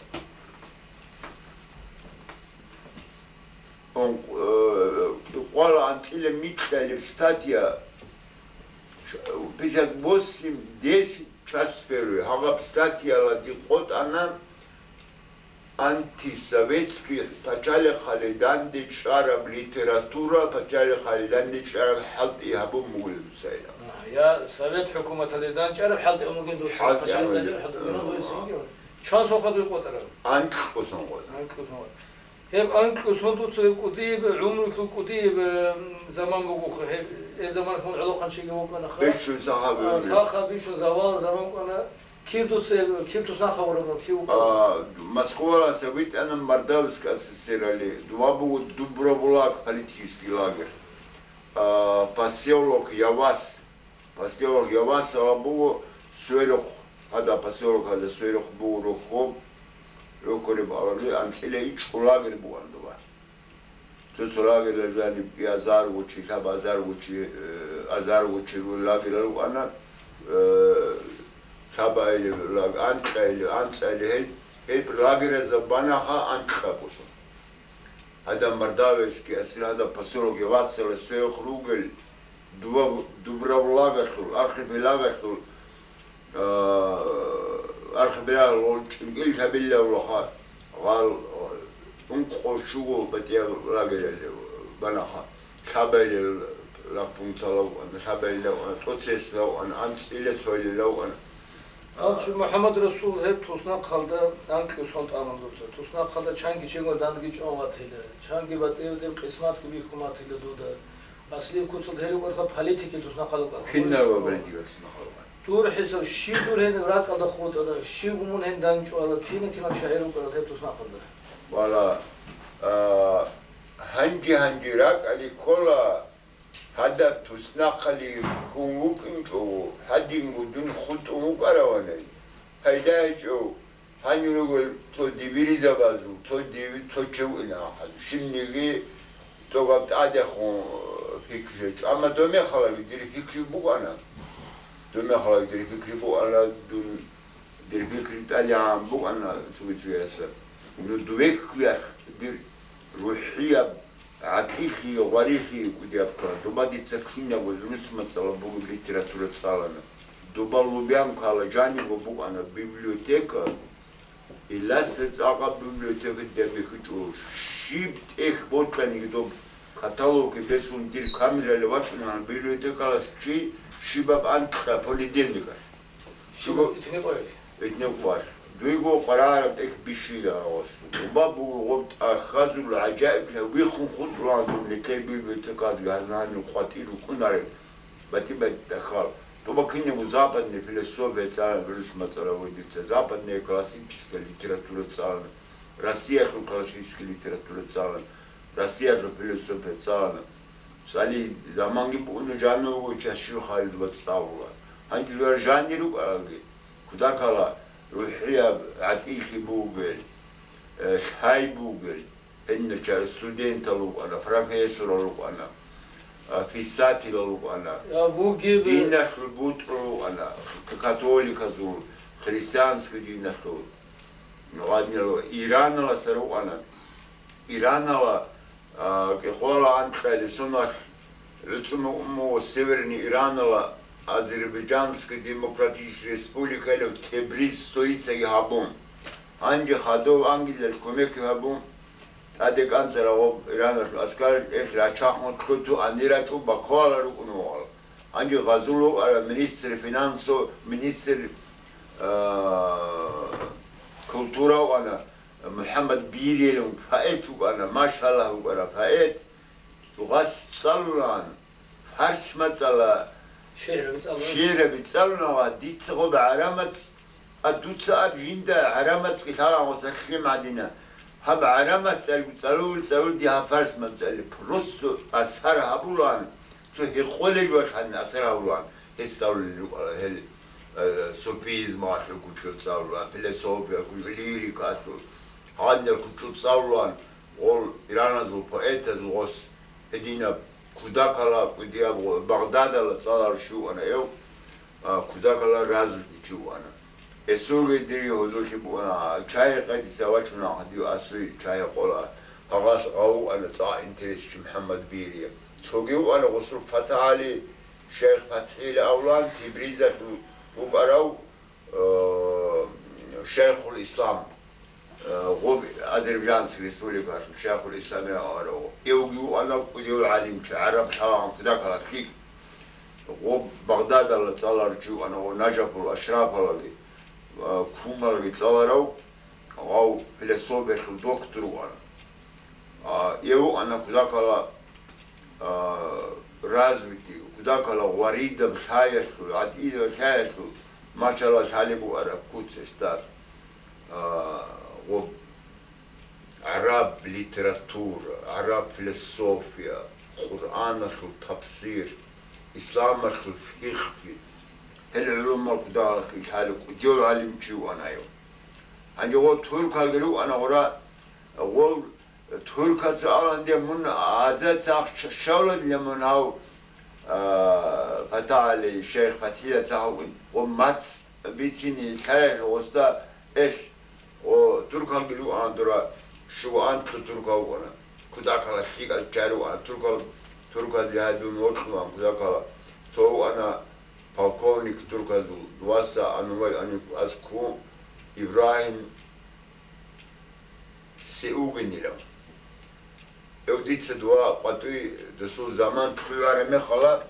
он, э, кӀикъвала анцӀила микьалеб статья, пятьдесят восемь десять часть первая, гьаб статьяла дихъ къотӀана, антисоветский, пачалихъалида данде чӀараб литература, пачалихъалида данде чӀараб хӀалтӀи гьабун бугила дуца гьеб. А, я совет хӀукуматалида данде чӀараб хӀалтӀи гьабун бугин дуца, ХӀалтӀи пачалихъалида гьабун. ЧӀараб хӀалтӀи гьабун бугин дуца. Чан сон хадуй къотӀараб? Анкьу сон къотӀа. Анкьу сон къотӀа. Гьеб анкьу сон дуца гьеб кӀудияб, гӀумрулъул кӀудияб, э, заман бугоха, гьеб, гьеб заманалъ мун гӀолохъанчиги вукӀана ха. Бищун сахаб А, гӀумру. Сахаб бищун завал заман вукӀана. Киб дуца, киб туснахъ гьавураб, киб вукӀана? А, Москваласа витӀана Мордовский СССР-али, дова буго Дубровлаг политический лагерь. А, поселок Явас. Поселок Явасала буго сверухъ, гьада поселок, гьада сверухъ буго рохьоб, рокъореб аларли анцӀила ичӀго лагерь буган дова. Цо-цо лагерьла жаниб азарго чи, лъаб азарго чи, э, азарго чи ру-, лагерьла рукӀана, э, лъабаили лаг-, анкьаили, анцӀаили гьеб, гьеб лагерьазда банаха анкьаб босун. Гьадаб Мордовский ССР, гьадаб поселок Явасала сверухъ ругел, Дубрав-, Дубравлагалъул, архипелагалъул, а, архипелагалъул чӀинкӀил лъабилла улаха, гъал, ункъо щуго батӀияб лагерьалде банаха, лъабаилел лагпунктала вукӀана, лъабаилла вукӀана, тӀоцесла вукӀана, анцӀила цойлила вукӀана. Гьанчи, МухӀаммад Расул, гьеб туснахъалда анкьу сон тӀамун дуца. Туснахъалда чанги чигун дандги чӀун ватила, чанги батӀи-батӀи къисматги бихьун ватила дуда. Аслияб куцалда гьел рукӀарха политики туснахъал рукӀарха. Киналго политика туснахъал рукӀарха. Дур хӀисаб, щиб дур гьениб ракӀалда хутӀана, щиб мун гьен данчӀвала, кина-кинал шагьир рукӀарал гьеб туснахъалда? Вала, а, гьанжи-гьанжи ракӀалде ккола, гьадаб туснахъалде ккун вукӀинчӀого, гьадинго дун хутӀун вукӀаравани, пайда гьечӀев, гьанив ругел цо дибиризабазул, цо диби-, цо чев ина ахӀазу, щибниги тӀогаб тӀадехун, э, пикри гьечӀо. Амма домехалаги дир пикри букӀана. Домехалаги дир пикри букӀана, дун Дир пикри тӀалигӀан букӀана цоги-цогияса. Ну, дувеклъиялъ дир рухӀияб гӀатӀилъи, гъварилъи кӀудияб ккола. Доба дица кинабго гӀурус мацӀала бугеб литература цӀалана. Доба Лубянкала жанибго букӀана библиотека, Иласа цӀакъаб библиотека дебихьичӀо, щиб тӀехь бокьаниги доб каталогги бесун дир камералде вачӀуна библиотекалас чи щибаб анкьа понедельникалъ. Щибаб итни къоялъ? Итни къоялъ. Дуйго къварагӀараб тӀехь бищила гьавас. Дуба буго гъоб тӀахьазул гӀажаиблъи виххун хутӀулан дун нилъер библиотекалазги гьанна-гьанна къватӀир рукӀунарел. БатӀи-батӀи тӀахьал. Доба кинабго западный философия цӀалана гӀурус мацӀала вай дица, западная классическая литература цӀалана, Россиялъул классическая литература цӀалана, Россиялъул философия цӀалана. ЦӀали заманги букӀуна жанивго чашил халид ва цӀалула. Гьанкьи дур жанир рукӀаралги, кудакала рухӀияб гӀатӀилъи бугел, э, лъай бугел, Гьеннача студентал рукӀана, профессорал рукӀана, а, писателал рукӀана, Я, бугеб- диналъул бутӀрул рукӀана, к-, католиказул, христианский диналъул. Ладняло, Ираналаса рукӀана. Иранала, а, кӀикъоялда анкьали соналъ гӀуцӀун уму Северный Иранала Азербайджанская Демократическая Республика или Тебриз столицаги гьабун. Гьанже хадув ангилал кумекги гьабун, тӀаде кӀанцӀарав Иранал аскар эх рачахъун лъуту анирачӀу Бакуала рукӀун вугӀал. Гьанже гъазулав ара министр финансов, министр, а, культурав ана, МухӀаммад Бирилун поэт вукӀана, машаллагь вукӀара поэт. Гъас цӀалулаан, фарс мацӀала шигӀраби цӀалуна. ШигӀраби цӀалуна ва дица гъоб гӀарамац, а дуца аб жинда гӀарамацги лъалагъуса лъим гӀадина. Гьаб гӀарамац цӀалгу цӀалул цӀалулди гьаб фарс мацӀали просто асар гьабулаан, цо гьекъолел вахъан асар гьабулаан. Гьес цӀалулел рукӀала гьел, э, суфизмалъул кучӀул цӀалулаан, философиялъул, лирикалъул, гьаннал кучӀул цӀалулаан. Гъол ираназул поэтазул гъос гьединаб кудакала кӀудияб гъо-, Багъдадала цӀаларав чи вуана эв, а, кудакала разудичи вуана. Эсулги дири гьудуллъи буана, чай къедиса вачуна гьадив асуй чай къола. Гъагъас гъав вуана цӀакъ интерес чи МухӀаммад Бирия. Цоги вуана гъусул ФатагӀали, шайх ФатхӀили авлан, Тибризалъул букӀарав, э, шайхул ислам, э, гъоб Азербайджанская республика шайхул ислам я ара. Эвги вуана кӀудияв гӀалимчи, гӀараб лъагӀан кудакала лъикӀ. Гъоб Багъдадала цӀаларчи вуана, гъо Наджапул Ашрафалали, э, кумалги цӀаларав, гъав философиялъул доктор вуана. А, эвуана кудакала, а, развитый, кудакала гъваридаб лъаялъул, гӀатӀидаб лъаялъул, мачала лъалеб буара куц гьесда, а, гъоб гӀараб литература, гӀараб философия, Къуръаналъул тафсир, исламалъул фикъгьи, гьел гӀулумал кудалъи лъалеб кӀудияв гӀалимчи вуана гьев. Гьанже гъо туркалги рукӀана гъура, гъол Туркаца аланде мун аза цахъ щ-, щавладила мун гьав, а, ПатагӀали шайх ПатхӀияца гьав ва мацӀ бицине лъарал гъосда, эх, о, туркалги руан дура, щуго анкьу туркал вуана. Кудакала лъикӀал чаруан туркал, турказе гьадун вокьулан кудакала. Цо вуана полковник турказул, васа анувай аник аску Ибрагьим Сеугинилан. Эв дица дова къватӀуй досул заман лъугӀараб мехалъ,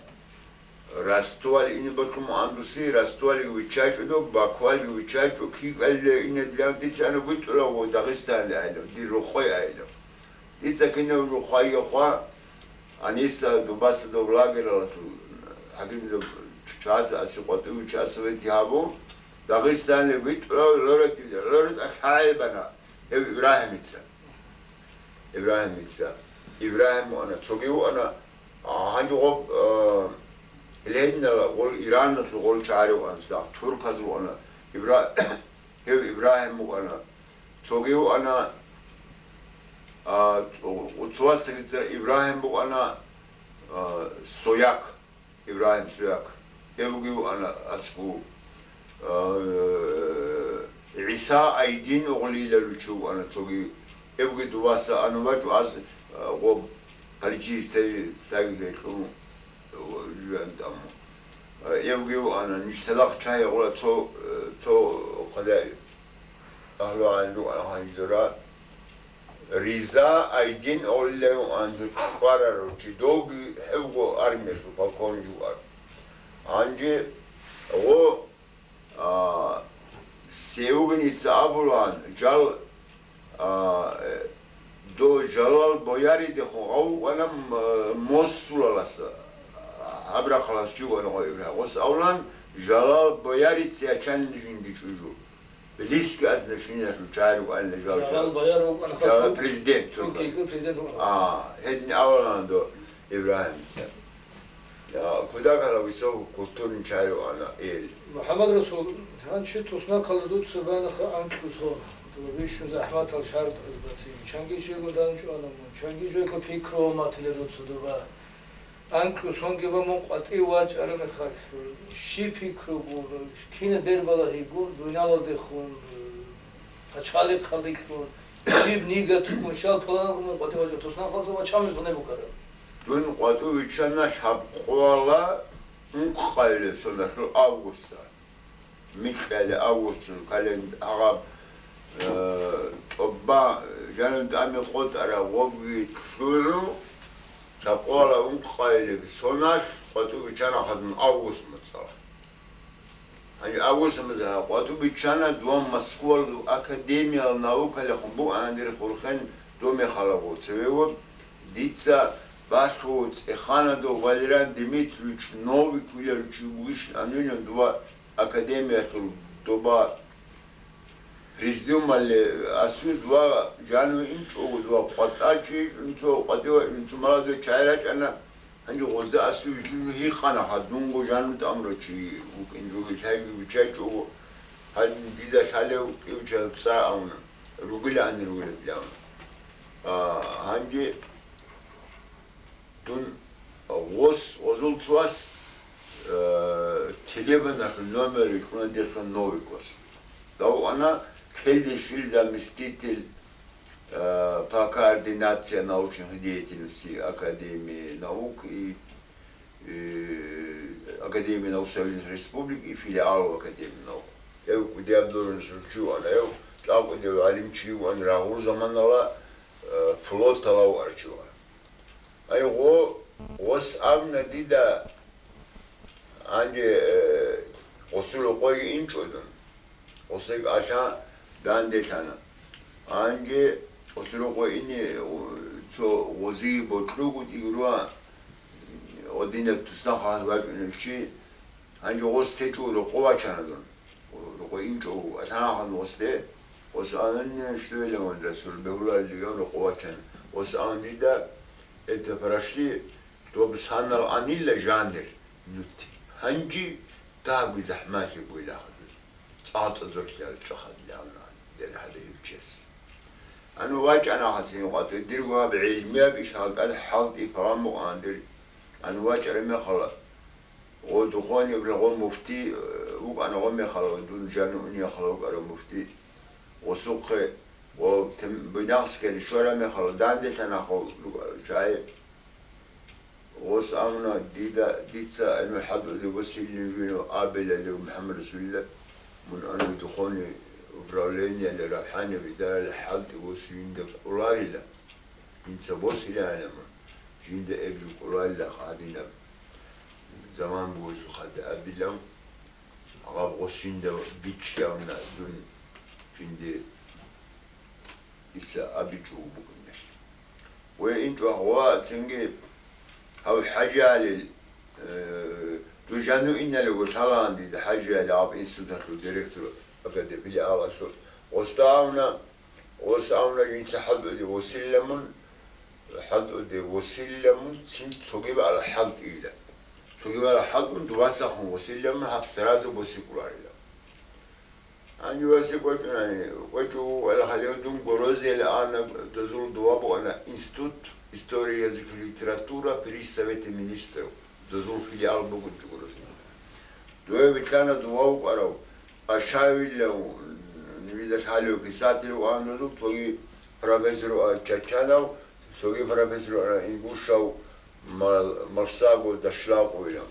Ростовалде ине бокьун андуси, Ростовалги виччачӀо дов, Бакуалги виччачӀо, кикӀалде ине дилан дица ана витӀулаго Дагъистаналде айилав, дир рокъой айилав. Дица кинав жо хъвайги хъва, Аниса дубаса дов лагераласул, гьагимзаб чаца аси къватӀуй вичча совети гьабу, Дагъистаналде витӀулав гӀоротӀи, гӀоротӀа хӀайбана гьев Ибрагьимица. Ибрагьимица. Ибрагьим вуана, цоги вуана, а, гьанже гъоб, а, Ленинала гъол Ираналъул гъол чагӀари вуана, цадахъ турказул вуана. Ибра-, гьев Ибрагьим вуана. Цоги вуана, а, цо-, цо васагица Ибрагьим вуана, а, Сояк. Ибрагьим Суяк, гьевги вуана асгу, а, ГӀиса Айдин гъулилалучи вукӀана цоги. Эбги дуваса ана вачӀу аз, а, гъоб, гьаричи стаги, стаги гьелъун, жуян тӀаму. А, эбги вукӀана, ниж цадахъ чагьи гъула цо, цо хъадай. Агьлу гӀалиму гьанжура. Риза Айдин гъулилан анцӀу кӀварарав чи довги хӀевго армиялъул полковник вукӀар. Гьанже гъо, а, Сеугиница абулан, жал, а, э, до жалал бояридехун гъав вукӀана, м-, Мосулаласа, гьабрахъалас чи вукӀана гъо Ибрагьим. Гъос авлан, жалал боярица ячан жинди чӀужу. Близкий отношениялъул чагӀи рукӀана жал. Жалал бояр вукӀана Жалал хатун президент Туркиялъул президент вукӀана. А, гьедин авалан до Ибрагьимица. Я, куда гьала высококультурный чагӀи рукӀана ил. МухӀаммад Расул, гьанчи туснахъалда дуца банаха анкьу сон. Дуба бищун захӀматал шартӀазда цин. Чанги чего данчӀвана мун, чанги жеко пикру матила дуца дуба. Анкьусонги ва мун къватӀив вачӀараб мехалъ, щиб пикругун, кина бербалагьигун, дуниялалдехун, пачалихъалдехун, щиб нигатгун, щал паланалгун мун къватӀив вачӀараб, туснахъалъа ва чамиз гъунеб букӀараб. Дун къватӀив виччана лъабкъоялда ункъоялда соналъул августалда. Микьали августалъул календ-, гьаб, э, тӀоба жаниб тӀами къотӀараб гъобги лъугӀун, лъабкъоялда ункъоялда соналъ къватӀив виччана хадуб август моцӀалъ. Гьанже август моцӀалъ къватӀив виччана, дун Москвалда академиял наукалехун букӀана дир хурхен, дун мехалъ гъо цеве вуго, дица балъго цӀехана дов Валериан Дмитриевич Новиков вилалучи вугищ ануна дова академиялъул доба президиумалде асуд ва жану инчӀого дова къватӀачи, инцо къватӀива, инцо молодой чагӀи рачӀана, гьанже гъозда асу гьикъана ха, дунго жану тӀамурав чи вукӀин жуги лъайги вичачӀого, гьанже дида лъалев кӀивча цӀа авна, ругила ани ругила дилавна. А, гьанже Дун гъос, гъозул цо вас, э, телефоналъул номер рикӀкӀуна дихъе Новикос. Дов ана ккелде щил заместитель, э, по координации научных деятельности Академии наук и, э, Академии наук Союзных Республик и филиалов Академии наук. Эв кӀудияб должностьалъул чи вана, эв цӀакъ кӀудияв гӀалимчи ван рагъул заманала, э, флоталав арчи вана. Ай, гъо-, гъос абна дида, гьанже, э, гъосул къойги инчӀо дун. Гъосег аша данделъана. Гьанже гъосул къой ине, у, цо гъозие бокьугутӀи руа, гъодинаб туснахъ вачӀунев чи, гьанже гъос течӀо рокъо вачана дун. Рокъо инчӀо, алъана хан гъосде, гъос ананни что эламан Расул бегьуларилиган рокъо вачана. Гъос ан дида, это прошли, доб санал анилла жанир, нути. Гьанжи дагьабги захӀмалъи буйла хадур. ЦӀа-цӀадорлъи чӀахадилан дер гьадигьив чес. Ану вачӀана хасин къватӀи, дирго гьаб гӀилмияб иш гьалкӀад хӀалтӀи паламукъан дир. Ану вачӀара мехала, Гъо духониб гъо муфти, э, вукӀана гъо мехалав, дун жану униялъ вукӀарав муфти. Гъосухъе, гъо тем-, бинахъсгери щвара мехалав, данделъана хъо рукӀарав чагӀи. Гъос амна дида, дица гӀелму хӀалтӀулев ва силин жуинав абилалев МухӀаммад Расулилла, мун ана духони управленияле равхӀанив идарали хӀалтӀи ва силинда кӀоларила. Инца босила гӀелму, жинда эб жо кӀоларила гьадинаб заман бугелъул хадуб абилан, гьаб гъос жинда бичӀчӀавна дун жинде Иса абичӀого букӀиналъ. Ве инчӀвагь ва цинги гьав ХӀажигӀалил, э, дужану иналего лъалаан дида ХӀажигӀали гьаб институталъул директор, АКД филиалалъул. Гъосда гьавна, гъос гьавна жинца хӀалтӀуде восилламун, хӀалтӀуде восилламун цин цогиб ала хӀалтӀила. Цогиб ала хӀалтӀун дувасахъун восилламун гьаб сразу босикӀуларила. Гьанивасе кӀвечӀунани, кӀвечӀо вукӀала гьалев дун Грозияле ана, дозул дова буана Институт истории языка и литературы при Совете министров, дозул филиал бугун Грозный. Дуе вилълъана дова вукӀарав Ашавилав Вида лъалев писатель ван дузу, цоги профессор ван Чачанов, цоги профессор ван Ингушев, Мал-, Малсаго, Дашлакъовилан.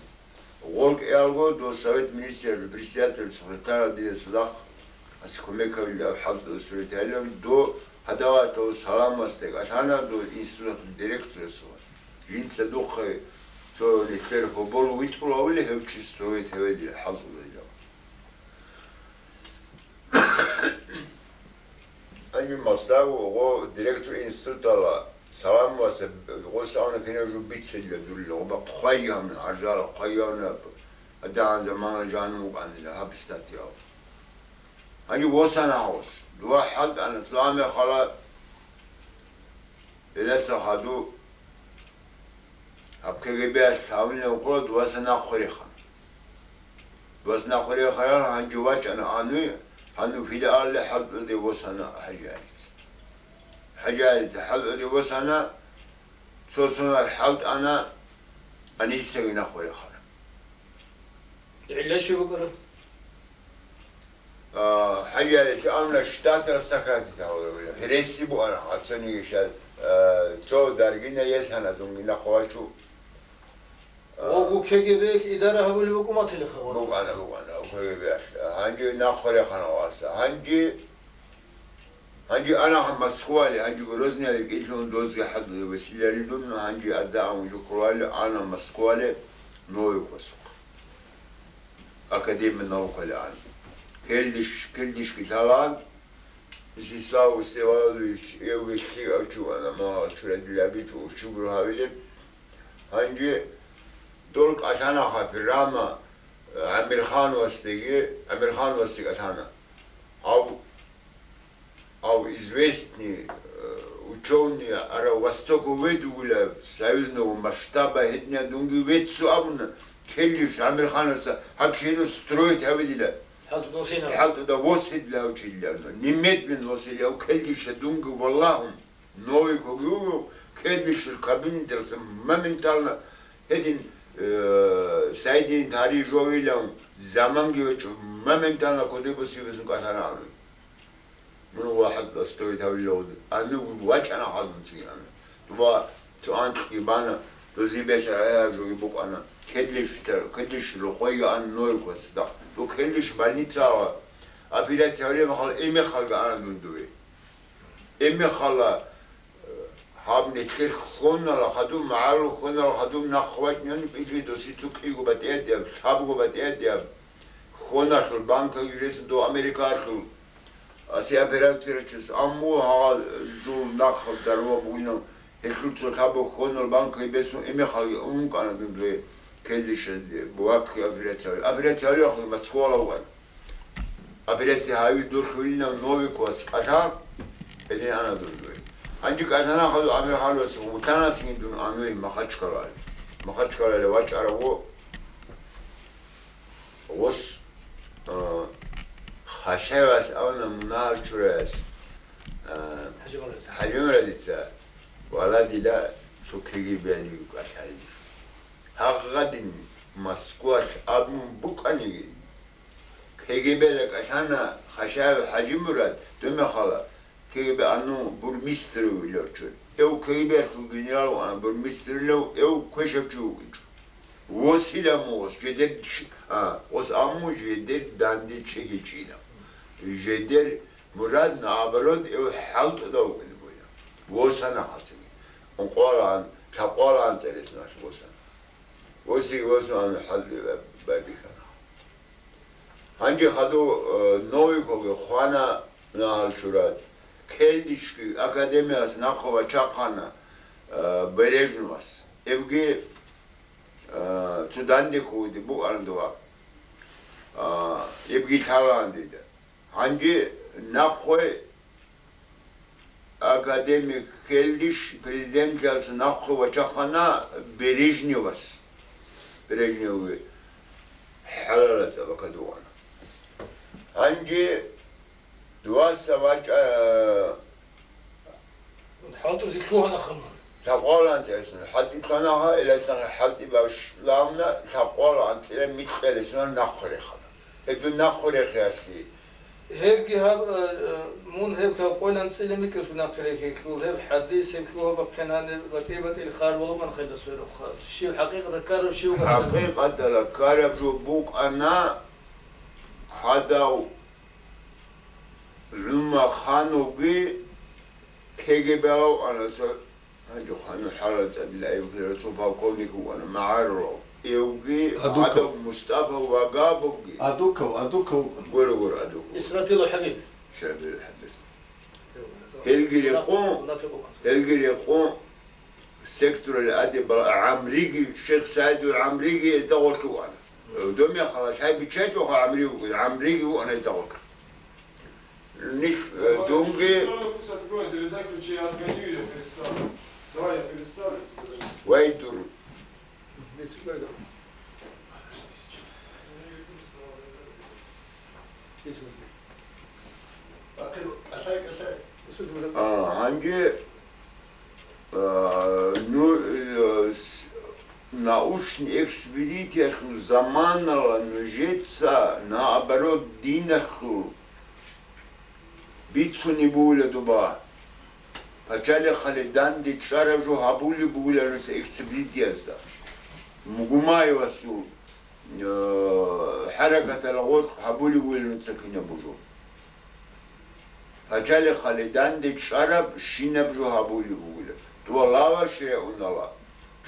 Гъол кӀиялго до Совет министралъул председатель Султан Адиласулахъ асе кумекабилеб хӀалтӀулъ суретайилан, до гьадаватав Саламасде кӀалъана, до институталъул директорасул. Жинца духъе цо нилъер гьобол витӀулавули гьев чи строить гьаведил хӀалтӀулайилан. Гьанив Малсаго гъо директор институтала Саламасе гъо савна кинаб жо бицелла дулла, гъоба хъвайгьавна, гӀаржала хъвайгьавна, гьадагӀан замана жану вукӀанила гьаб статьяв. Гьанив восана гъос, дугьа хӀалтӀана, цо гьамехала гьеласа хадуб гьаб КГБ-алъ гьавилан вукӀула дугьаса нахъе рехана. Дугьаса нахъе рехарал гьанже вачӀана гьануй, гьануй филиалалде хӀалтӀулде восана ХӀажи-ГӀалица. ХӀажи-ГӀалица хӀалтӀулде восана, цо сонар хӀалтӀана, гьанисаги нахъе рехана. ГӀилла щиб букӀараб? А, хӀажаличи амна штат рассакратить гьавула, гьереси буана, гьацаниги щай, а, цо даргина есана, дунгина хвачу. А, Ва гу КГБ-х идара гьабулеб букӀуматилиха ва? Букана, букана, КГБ-х. Гьанже нахъе рехана васа. Гьанже, гьанже ана Москвали, гьанже Грозныяли кӀилъун дозги хӀадули весиларидун, гьанже адда амужу кколали ана Москвали Новикосухъ. Академия наукалиан. Келдиш, келдишги лъалан, Вячеслав Всеволодович, эвги лъикӀав чи вана, магьал чурадилабичӀо, щиб гьавилеб. Гьанже дол кӀалъанаха программа, э, ГӀамирхановасдеги, ГӀамирхановасде кӀалъана. Гьав Гьав известный, э, учёный, ара Востоку ведугула союзного масштаба гьедина дунги веццу абуна, келлиш Амирханаса гьаб чейну строить гьавидила. ХӀалтӀуда восейилан. ХӀалтӀуда восейилан гьав чилилан. Немедленно восейилан гьав келлиша дунги валлагьун. Новикоги вуго, келлишил кабинеталъа моментально гьедин, э, соединить гьари жовилан, заманги вечӀо, моментально кодеб босивезун кӀалъана абун. Мун вахӀад строить гьавилев, аннуги вачӀана гьалмуцӀи ана. Дуба цо анкьги бана, дози бесара гьаб жоги букӀана. Кедлъи фитар, кедлъи рокъойга ан нойгва цадахъ. Ду кедлъи больницала операция гьавилеб мехалъ, эмехалга ана дун дуе. Эмехала, э, гьаб нилъер хьонала хадуб, магӀарул хьонала хадуб нахъ вачӀнани, бихьи доси цукъиго батӀиятӀияб, лъабго батӀиятӀияб. Хьоналъул банка юресин до Америкалъул. Асе операция рачес, аммо гьагъа жул нахъа дарва бугинав, гьелъул цо лъабо хьонал банкаги бецун, эмехалги ункъана дун дуе, келлиша, бугакки операция гьави. Операция гьави ахъли Москвала вуган. Операция гьави дурхъулинав Новиквас кӀалъа, гьедин ана дун дуе. Гьанже кӀалъана хадуб Амирханас вутана цин дун ануе Махачкалаялде. Махачкалаялде вачӀарав ву. Гъос, а, Хашаевас авна мунагьал чураяс, а, ХӀажимурадица. ХӀажимурадица, валадила цо КГБ-яли кӀалъалев. Гьагъадин Москвалъ абун букӀаниги, КГБ-яла кӀалъана Хашаев ХӀажимурад, дун мехала, КГБ анну бурмистровиларчун. Эв КГБ-лъул генерал вана бурмистрилав, эв квешаб чи вукӀинчӀо. Восила мугъос, жедер ш-, а, ос амму жедер данде чӀегьичӀила. Жедер мурад, наоборот, эв хӀалтӀуда вукӀине буя. Восана хъацаги. Ункъвалаан, лъакъвалаан цӀерес налъ восана. Восиги восун хӀалтӀи байбихьана. Гьанже хадув, э, Новиковги хвана нагьал чурад. Келдичги академиялъ нахъа вачахъана, э, Бережновас. Эбги, э, цо данде ккуди букӀана дова. А, эбги лъалаан дида. Гьанже нахъе академик Келдиш президентлъиялъ нахъе вачахъана Брежневас. Брежневги хӀалала цӀа бакадувана. Гьанже дуаса вачӀа-, ХӀалтӀизе лъугьана ханна. Лъакъвалан цӀересуна. ХӀалтӀи лъанаха, иласдаса хӀалтӀи бавш-, лавна, лъакъвалан цӀера микьелесуна нахъе рехана. Гьедун нахъе рехиялъе, Гьебги гьаб, э, э, мун гьеб гьаб къойлан цӀилин бикӀасгу нахъе рехьехьул, гьеб хӀадис, гьеб хьул гьаб бахъин гьаниб батӀи-батӀил хар балугӀан хъайда сверухъа. Щив хӀакъикъаталъ ккарав, щив гьадаб? ХӀакъикъаталъ ккараб жо букӀана гьадав ГӀумар ханувги, КГБ-ав ана цо. Гьанже ханухӀарал цӀадилаевги, цо полковник вукӀана, магӀарурав. Эвги, Адуков. Адав Мустафа Вагабовги. Адуков, Адуков вукӀана. Гуро, гуро, Адуков. Исрафилов ХӀабиб. Исрафилов ХӀабиб. Гьелги рекъон, Мунафикъ вукӀана. Гьелги рекъон секторалде адебал ГӀамриги, Шейх Саидул ГӀамриги гьезда гъорлъ вукӀана. Дом яхъала лъай биччачӀоха ГӀамри вукӀин, ГӀамриги вукӀана гьезда гъорлъ. Нилъ, э, дунги. Вай дур. А, гьанже, а, ну, э, с-, научный экспедициялъул заманала нужеца, наоборот, диналъул бицунеб бугила доба. Пачалихъалде данде чӀараб жо гьабулеб бугила нужеца экспедициязда. Мугумаевасул, э, хӀаракаталда гъоркь гьабулеб бугила нужеца кинаб жо. Пачалихъалде данде чӀараб щинаб жо гьабулеб бугила. Доба лавашрагӀунала,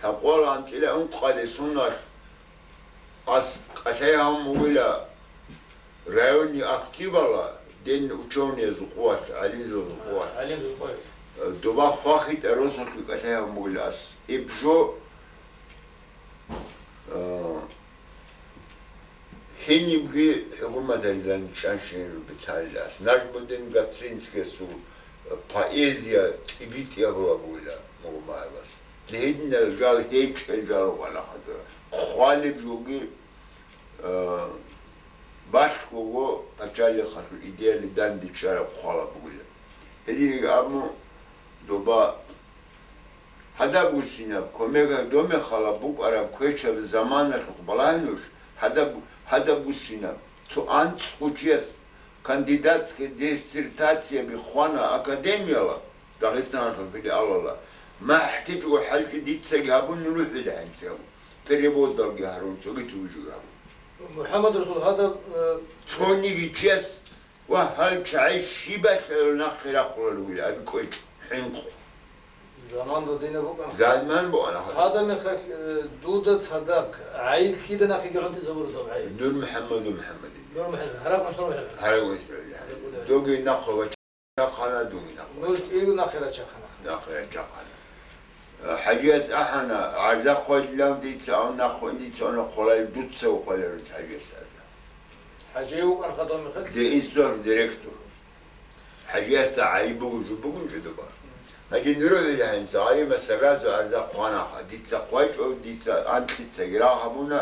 лъабкъоялда анцӀила ункъалде соналъ ас кӀалъай гьабун бугила районный активала, дин учёныязул къоялъ, гӀалимзабазул къоялъ. ГӀалимзабазул къоялъ. Доба хвахьитӀа росулъги кӀалъай гьабун бугила ас. Иб жо, а, гьенибги хӀукуматалда чӀанщинаб бицарила ас. Нажмудин Гацинскиясул поэзия кӀибитӀи гьабула бугила Мугумаевас. Гьединал жал гьечӀел жал вала хадура. Хъвалеб жоги, а, балъгого пачалихъалъул идеялде данде чӀараб хъвалеб бугила. Гьединги абун доба гьадаб гусинаб, кумекалда дом яхъала букӀараб квешаб заманалъухъ балагье нуж, гьадаб, гьадаб гусинаб, цо анцӀго чияс кандидатская диссертацияби хъвана академияла, Дагъистаналъул филиалала, махӀ течӀого хӀалчӀи дицаги гьабун, рухӀила гьанцӀ абун, переводалги гьарун, цоги-цоги жоги гьабун. МухӀаммад Расул, гьадаб, э, цониги чияс Ва гьал чагӀи щиб бахъарал нахъе рахъулел ругел, аби кӀвечӀ, хӀинкъу. Заман додина букӀана. Заман букӀана. Гьадамехалъ, э, дуда цадахъ гӀайиб лъида нахъеги гӀунтӀизабураб гӀайиб? Нур МухӀаммаду МухӀаммадин. Нур МухӀаммад, гьаракь муслим МухӀаммад. Гьаракь муслим МухӀаммад. Доги нахъа ва чахъана дуги нахъа. Нуж кӀиго нахъе рачахъана. Нахъе рачахъана. ХӀажияс ахӀана, гӀарза хъвайилан дица, ан нахъ-, дица ана хъвалел, дуца хъвалел хӀажияс гӀарза. ХӀажи вукӀан хадуб мехалъ? Де институталъул директор. ХӀажиясда гӀайиб бугеб жо бугин жо доба. ХӀажи нур гӀила гьанца гӀалимас сагазу гӀарза хъванаха, дица хъвайчӀо, дица анкьицаги рагъ гьабуна.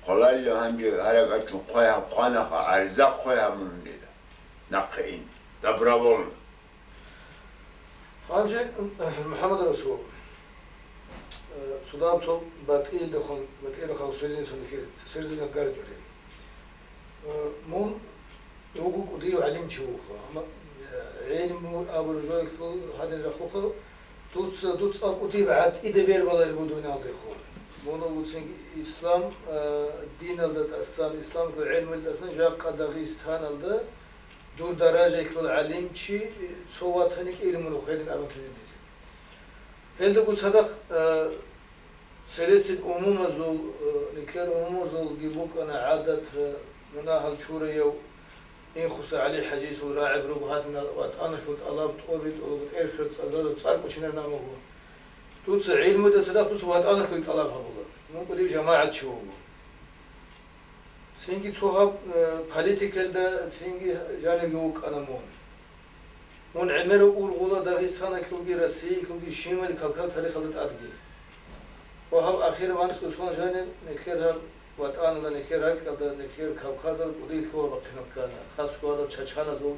Хъвалалли гьанже гьаракь ачун хъвай гьаб хъванаха, гӀарза хъвай гьабунила. Нахъе ин. Добровольно. Гьанже, МухӀаммад Расул, э, цо дагьаб цо батӀиялдехун, батӀияб халкъ свезенцун нилъер, свезенцун гьаричӀони. Э, мун вуго кӀудияв гӀалимчи вуго, амма, э, гӀелму абураб жоялъул гьадин рахъуха, дуца, дуца кӀудияб гӀатӀида бербалареб буго дуниялалдехун. Мун вуго цинги ислам, э, диналда тӀасан, исламалъул гӀелмуялда тӀасан жакъа Дагъистаналда дур даражаялъул гӀалимчи, цо ватани кӀиго мун вуго гьедин абун тезе дица. Гьелдаго цадахъ, э, цересел умумазул, э, нилъер умумазулги букӀана гӀадат, э, мунагьал чураяв Инхуса ГӀали-хӀажиясул рагӀи руго гьадинал ВатӀаналъул тӀалаб тӀобитӀулго тӀерхьел цӀалдазул цӀар кӀочинарин абун буго. Дуца гӀилмуда цадахъ дуца ВатӀаналъул тӀалаб гьабула. Мун кӀудияв жамагӀатчи вуго. Цинги цо гьаб, э, политикалда цинги жанивги вукӀана мун. Мун гӀемерав ургъула Дагъистаналъулги Россиялъулги щибали калкал тарихалда тӀадги. Ва гьаб ахираб анцӀго сон жанив нилъер гьаб ВатӀаналда, нилъер ракьалда, нилъер Кавказалда кӀудияб лъугьа-бахъинал ккана, хасго гьадаб чачаназул,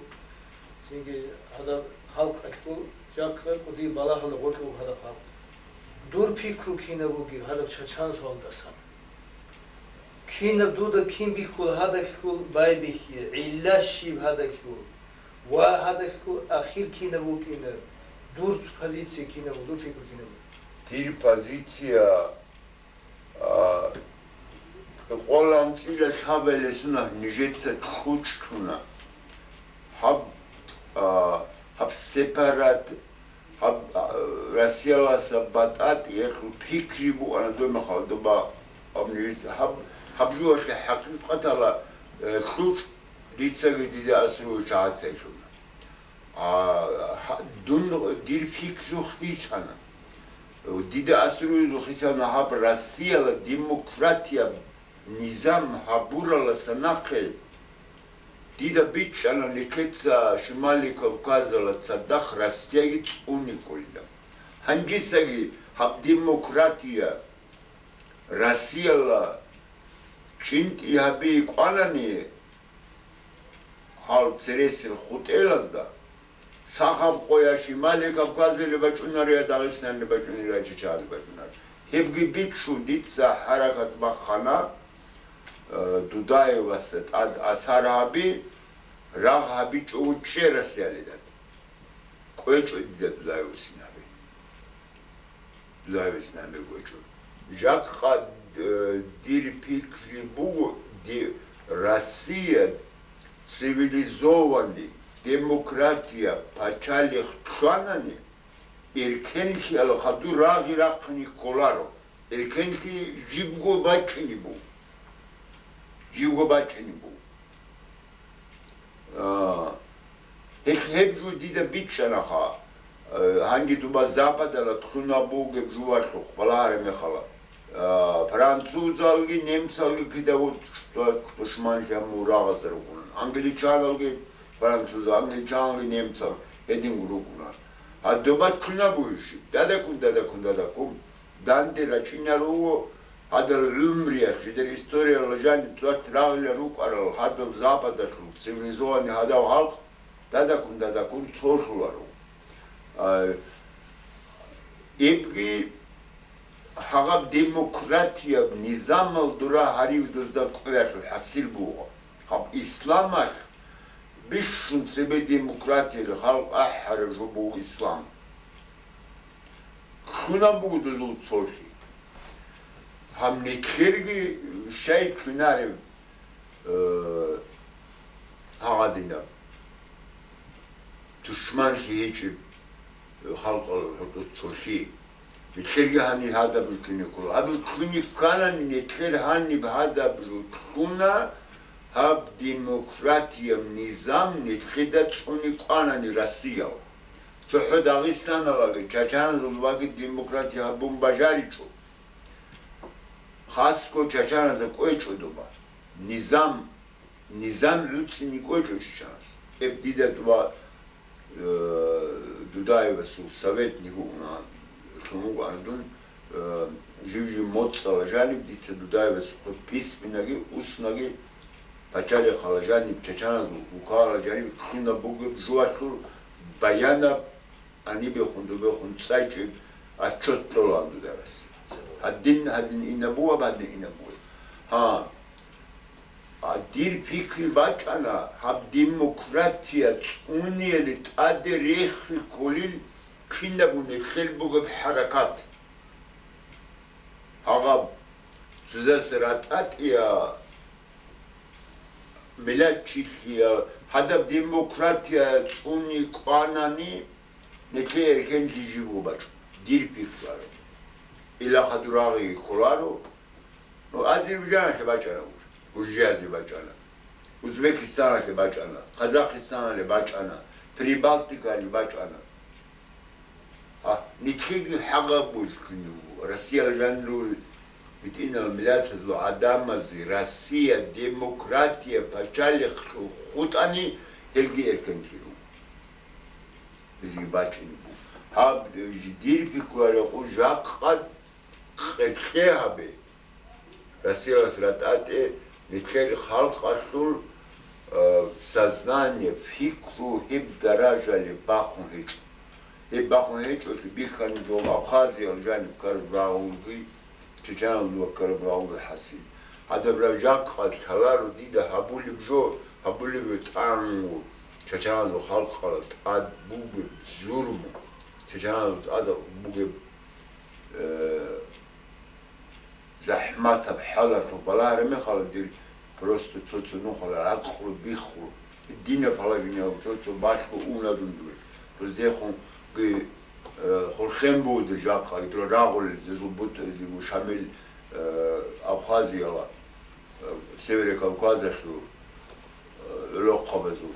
цинги гьадаб халкъалъул жакъа кӀудияб балагьалда гъоркье буго гьадаб халкъ. Дур пикру кинаб бугеб гьадаб чачан суалдасан? Кинаб дуда кин бихьула гьадалъул байбихьи, гӀилла щиб гьадалъул, ва гьадалъул ахир кинаб вукӀина, дур позиция кинаб, дур пикру кинаб? Дир позиция, а, къоланцӀила лъабалесунаб нижеца кьучӀлъуна. Гьаб, а, гьаб сепарат, гьаб, а, Россияласа батӀа-тӀиялъул пикри букӀана дой махал доба абнилис. Гьаб, гьаб жугьалъе хӀакъикъатала, э, кьучӀ дицаги дида асру чагӀаца лъуна. А, гьа-, дун, дир пикру хисана. Дида асру хисана гьаб Россияла демократия низам гьабураласа нахъе. Дида бичӀчӀана нилъеца Шимали Кавказала цадахъ Россияги цӀуникӀулилан. Гьанжесаги гьаб демократия Россияла чӀинтӀи гьаби кӀванани, гьал цересел хутӀелазда, Сахаб къоя Шимали Кавказалде бачӀунария, Дагъистаналде бачӀунария, Чечаналде бачӀунария. Гьебги бичӀчӀун дица хӀаракат бахъана, э, Дудаевасда тӀад асар гьаби, рагъ гьабичӀого чӀе Россиялида. КӀвечӀо дида Дудаевасин гьаби. Дудаевасин гьаби кӀвечӀо. Жакъа, э, дир пикри буго, ди-, Россия цивилизованный, демократия, пачалихъ чванани, эркенлъиялъ хадур рагъи рахъине кколаро. Эркенлъи жибго бачӀине буго. Жибго бачӀине буго. А, гьеб, гьеб жо дида бичӀчӀанаха, э, гьанги дуба Западала кьуна бугеб жо валъухъ балагьараб мехалъ. А, французалги, немцалги кидаго тушманлъи гьамул рагъазда ругоан. Англичаналги французал, англичаналги немцал гьединго ругоан. А дуба кьуна бугищ? Дадаккун, дадаккун, дадаккун. Данде рачӀинал руго гьадал гӀумруялъ, жидер историялда жаниб цӀват рагъулел рукӀарал гьадаб Западалъул цивилизованный гьадав халкъ, дадаккун, дадаккун цолъуларо. А, эбги гьагъаб демократияб низамал дура гьарив дузда кӀвеялъул хӀасил буго. Гьаб исламалъ бищун цебе демократиялъ халкъ ахӀараб жо буго ислам. Кьунаб буго дозул цолъи. Гьаб нилъерги щай кьунареб, э, гьагъадинаб тушманлъи гьечӀеб халкъалъул гьоркьоб цолъи. Нилъерги гьаниб гьадаб рукӀине ккола. Гьаб рукӀине кканани, нилъер гьаниб гьадаб рукӀуна, гьаб демократияб низам нилъеда цӀуне кӀванани Россиял. ЦохӀо Дагъистаналаги, чачаназул ваги демократия гьабун бажаричӀо. Хасго чачаназда кӀвечӀо доба. Низам, низам гӀуцӀине кӀвечӀо чачаназ. Эб дида тӀуба, э, Дудаевасул советник вугӀуна, лъун вугӀана дун, э, жив-жив моцӀала жаниб дица Дудаевасухъе письменаги, устнаги, пачалихъала жаниб, чачаназул гуккарала жаниб кьунаб бугеб жугьалъул баянаб гьанибехун, дубехун цӀайчӀеб отчет кьолаан Дудаевас. Гьадин, гьадин инабуаб, гьадин инабуаб. Гьа, а дир пикри бачӀана, гьаб демократия цӀунияли тӀаде рехи кколил кинабго нилъер бугеб хӀаракат. Гьагъаб цояс ратӀатӀия миллатчилъия гьадаб демократия цӀуне кӀванани, нилъее эркенлъи жибго бачӀун, дир пикруялъ. Ила хадур рагъиги кколаро. Ну, Азербайджаналъе бачӀана, Гуржиязде бачӀана, Узбекистаналъе бачӀана, Казахистаналъе бачӀана, Прибалтикалъе бачӀана. А, нилъеги хӀагъаб бугелъул, Россиял жанирул гьитӀинал миллатазул гӀадамазе Россия демократия пачалихъ хутӀани, гьелги эркенлъи руго. Гьезги бачӀине буго. Гьаб, э, дир пикруялъухъ жакъа къеркье гьабе. Россиялас ратӀатӀе нилъер халкъалъул, э, сознание, пикру гьеб даражалде бахун гьечӀо. Гьеб бахун гьечӀолъи бихьани дов Абхазиял жаниб ккараб рагъулги, Чечаналда ккараб рагъулги хӀасил. Гьадаб жакъа лъаларо дида гьабулеб жо, гьабулеб тӀагӀун вуго чачаназул халкъалда тӀад бугеб зулму, чачаназул тӀад бугеб, э, захӀматаб хӀалалъул балагьараб мехалда дир просто цо-цо нухалъ гӀакълу биххулеб. Динаб гьалабинал цо-цо балъго уна дундуе. Гьездехунги, э, хурхен буго дир жакъа, дир рагъулел, дезул бутӀа, дир Шамил, э, Абхазияла, э, Северо-Кавказалъул, э, гӀолохъабазул,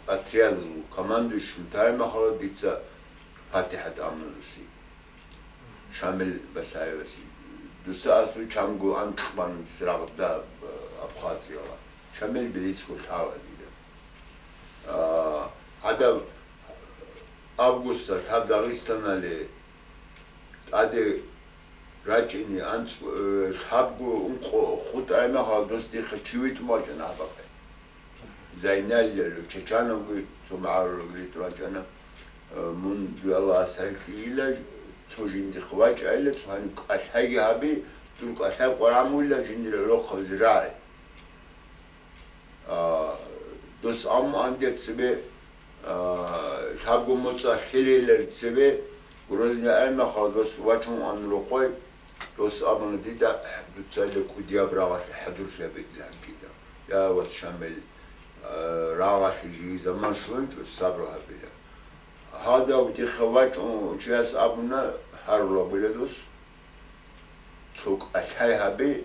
отрядазул командующий тарай махала дица патихӀа тӀамунаруси. Шамил Басаевас. Дуца асу чанго анкьбан сирагъда, э, Абхазияла. Шамил Белицго лъала дида. А, гьадаб августалъ гьаб Дагъистаналде тӀаде рачӀине анцӀ-, э, лъабго ункъо хутӀа гӀемахъал дос дихъе чи витӀун вачӀана гьабахъе. Зайналилали чачанавги цо магӀарулги ритӀун вачӀана. Э, мун дуялла асахӀилъийила, цо жиндихъ вачӀайила, цо гьаниб кӀалъайги гьаби, дур кӀалъай къварамуйила жиндир гӀолохъабазе рагӀи. А, дос аму анде цебе, а, лъабго моцӀа лъелейилар цебе, Грозный аймахъал дос вачун ан рокъой, дос абуна дида, дуца иле кӀудияб рагъалъе хӀадурлъи гьабилан дида. Я, вац Шамил, а, рагъалъе жиги заман щванчӀо, сабру гьабила. Гьадав дихъа вачӀун чияс абуна, гьарула була дос. Цо кӀалъай гьабе,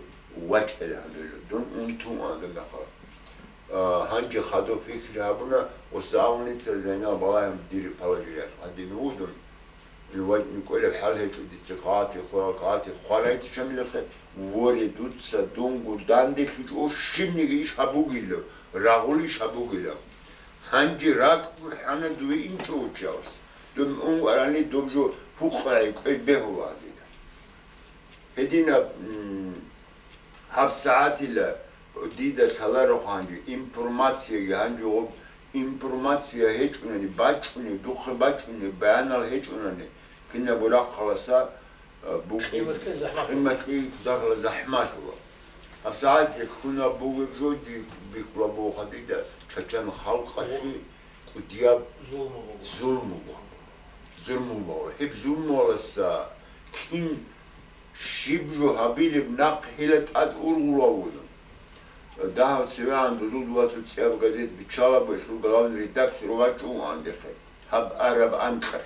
вачӀайила гьанула, дун унтун ана мехалъ. А, гьанже хадуб пикри гьабуна, устагӀалница Зайнал балагьун дир положениялъ гьадин вугун. Ил вачӀни кӀолеб хӀал гьечӀо дица кагъати хварал, кагъати хварайчи Шамилахъе, воре, дуца дунго данделъичӀо щибниги иш гьабугилав, рагъул иш гьабугилав. Гьанже ракӀ бухӀана дуе инчӀо вуччавас. Дун ункъарани доб жо гьукъай кӀвед бегьула дида. Гьединаб, м, гьабсагӀатила дида лъаларо гьанже информацияги, гьанже гъоб информация гьечӀунани, бачӀунеб, духъе бачӀунеб баянал гьечӀунани, кинабго рахъаласа, а, бугеб къимат кьей захӀмат. Къимат кьей кутакалда захӀматула. ГьабсагӀатила ккунаб бугеб жо дие бихьулеб буго дида чачан халкъалъе кӀудияб зулму буго. Зулму буго. Зулму буго. Гьеб зулмуялдаса кин Щиб жо гьабилеб нахъ гьела тӀад ургъулавуна. Дагьав цевегӀан дузул дугьацул цӀияб газет «Бичалаб» гьелъул главный редактор вачӀун вугоан дехъе. Гьаб араб анкьалъ,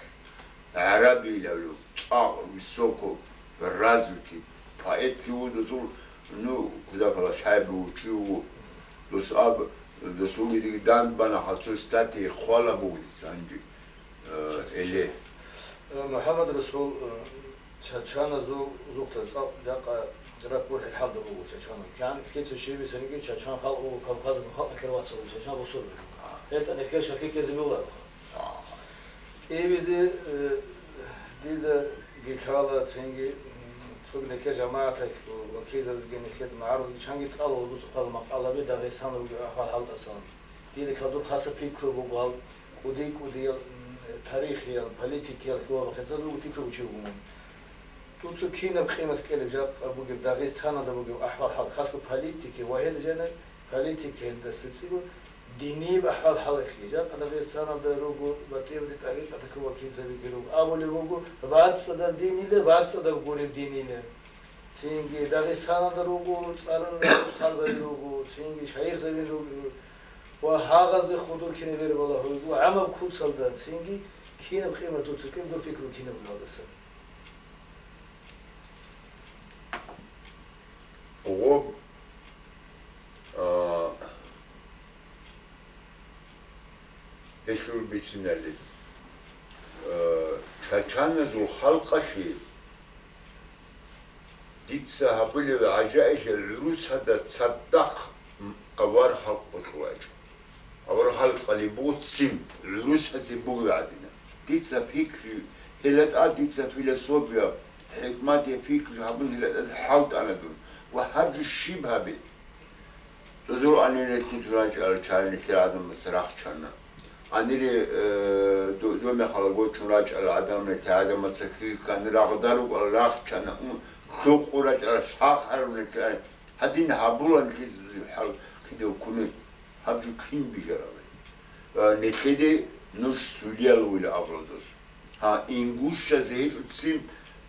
гӀарабилавлу, цӀакъ, высоко развитый поэт вуго дузул, ну, кутакалда лъай бугев чи вуго. Дос аб, досул гидиги данбана гьацул статья хъвала бугоница гьанже. Э, эле. Э, МухӀаммад Расул, э, чачаназул зухъа цӀакъ жакъа ракӀ борхӀел хӀалда буго чачанал. КигӀан лъица щиб бицаниги, чачан халкъ буго Кавказалъул халкъ, нилъер вацал буго чачан бусурбаби. ГьелтӀа нилъер шаклъи ккезе бегьуларо. КӀиабизе, э, дида гилъала цинги, м, цоги нилъер жамагӀаталъул вакилзабазги нилъер магӀарулазги чанги цӀалула дуца хъвала макъалаби Дагъистаналъул ахӀвал-хӀалтӀасан. Дида хадуб хасаб пикру буго гьал кӀуди-кӀудиял, м, тарихиял, политикиял лъугьа-бахъинцӀал руго пикру бучев вугун. Дуца кинаб къимат кьелеб жакъа бугеб Дагъистаналда бугеб ахӀвал-хӀал, хасго политики ва гьел жаниб политикиялдаса цӀибу динияб ахӀвал-хӀалалъе. Жакъа Дагъистаналда руго батӀияб тӀарикъаталъул вакилзабиги руго. Абулеб буго, бацӀцӀадаб динила, бацӀцӀадаб гуреб динила. Цинги Дагъистаналда руго цӀаларал устарзаби руго, цинги шайихзаби руго, ва гьагъазде худур кинаб бер балагьулел ва гӀамаб куцалда, цинги кинаб къимат дуца кьел дур пикру кинаб гьалдаса. Гъоб, а, Гьелъул бициналде, э, чачаназул халкъалъе дица гьабулеб гӀажаиблъи гӀурусада цадахъ, м, авар халкъ бокьулачӀо. Авар халкъалъе буго ццин, гӀурусазе бугеб гӀадинаб. Дица пикри, гьелатӀа дица философия, хӀикмат я пикри гьабун гьелатӀазе хӀалтӀана дун. Ва гьаб жо щиб гьабе? Дозул гьанир рекӀун рачӀарал чагӀи нилъер гӀадамаца рахчана. Гьанире, э, до-, домехалда гочун рачӀарал гӀадамал нилъер гӀадамаца хьихьана, рагъда рукӀарал рахчана, ун, лъукъу рачӀарал сахарав нилъер Гьадин гьабулан хӀал кида ккуни, гьаб жо кин бижаралай? А, нилъеде нуж сулиял вуйла абула дос. Гьа, ингушазе гьечӀоцин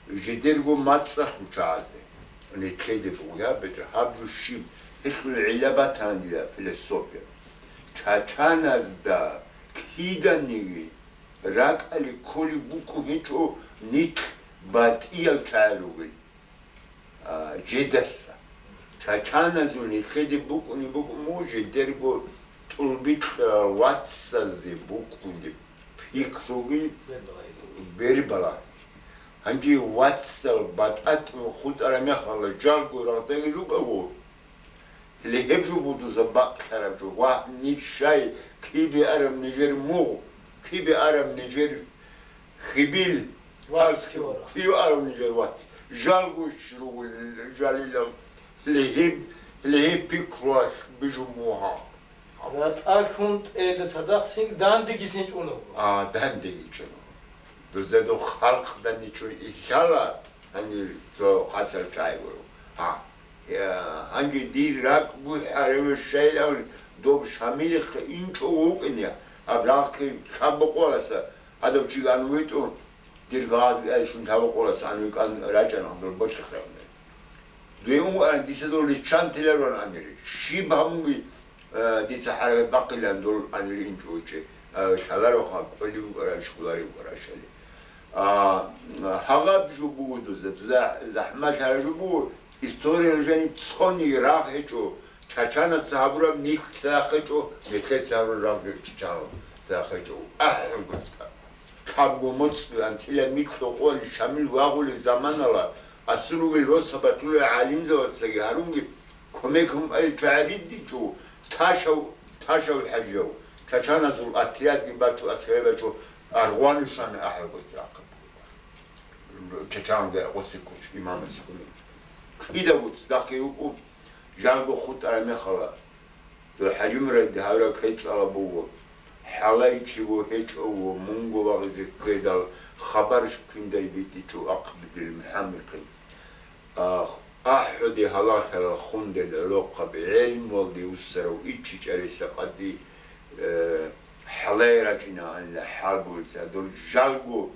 жидерго мацӀалъул чагӀазде. Нилъеде буго, я, бетӀер, гьаб жо щиб, гьелъул гӀилла батани дила философия. Чачаназда киданиги ракӀалде кколеб букӀун гьечӀо нилъ батӀиял чагӀи ругел. А, жидаса. Чачаназул нилъеде букӀунеб букӀун буго жидерго тӀулбикьа вацазде букӀунеб пикруги бербала. Гьанже вацал батӀа хутӀараб мехалда жалго рагъдаги рукӀаго, легьеб жо будуза бакълъараб жо, вагь, ниж щай, кибе араб нижер мугъ, кибе араб нижер хибил, вац кивара. Кив арав нижер вац? Жалго ругел, жалилав легьиб, легьиб пикруялъ бижун мугьа. РатӀа хьун тӀеда цадахъ син дандеги син чӀунав. А, дандеги чӀунав. Дуза дов халкъ даничӀун ихьала, гьанир цо хасар чӀай гуро. Гьа. Я, гьанже дир ракӀ бухӀарав щайилан доб Шамилихъе инчӀо вукӀине, гьаб рахъги лъаб бокъоласа, гьадав чи ан витӀун, дир гагъазги айшун лъаб бокъоласа ан викӀан рачӀана гьаб дол боцӀихъ рагӀуна. Дуе ункъаран дица дол риччан тиларван анир. Щиб гьабунги, э, дица хӀаракат бахъилан дол анир инчӀо вичӀе, э, лъалароха кӀолев вукӀарав, школарев вукӀарав щали. А, гьагъаб жо буго дуза, дуза захӀмалъараб жо буго, Историяялъ жаниб цониги рагъ гьечӀо, чачанаца гьабураб нилъ цадахъ гьечӀо, нилъеца гьабураб рагъ чачанал цадахъ гьечӀо. АхӀулгутӀа. Кабго моцӀ анцӀила микь гьокъоялъ Шамил вагъулеб заманала асулугел росаб батулел гӀалимзабацаги гьарунги кумек гьумъали чагӀи ридичӀо, ташав, ташав хӀажав, чачаназул отрядги бачӀо, аскари бачӀо, аргъванишани ахӀулгутӀа рахъа. Чачанги гъосеккун, имамасеккун. Кида вуц дахъе вукӀу, жалго хутӀараб мехала. Дой ХӀажимуради гьавра квечӀала буго. ХӀалайчи ву гьечӀо ву, мунго вагъизе ккведал, хабар киндай битӀичӀо ахъ битӀил МухӀаммихъин. А, ахӀуде гьалахъарал хундел гӀолохъаби, гӀелмуялде вуссарав иччи чӀариса къади, э, хӀалай рачӀина анила хӀалбулца, дол жалго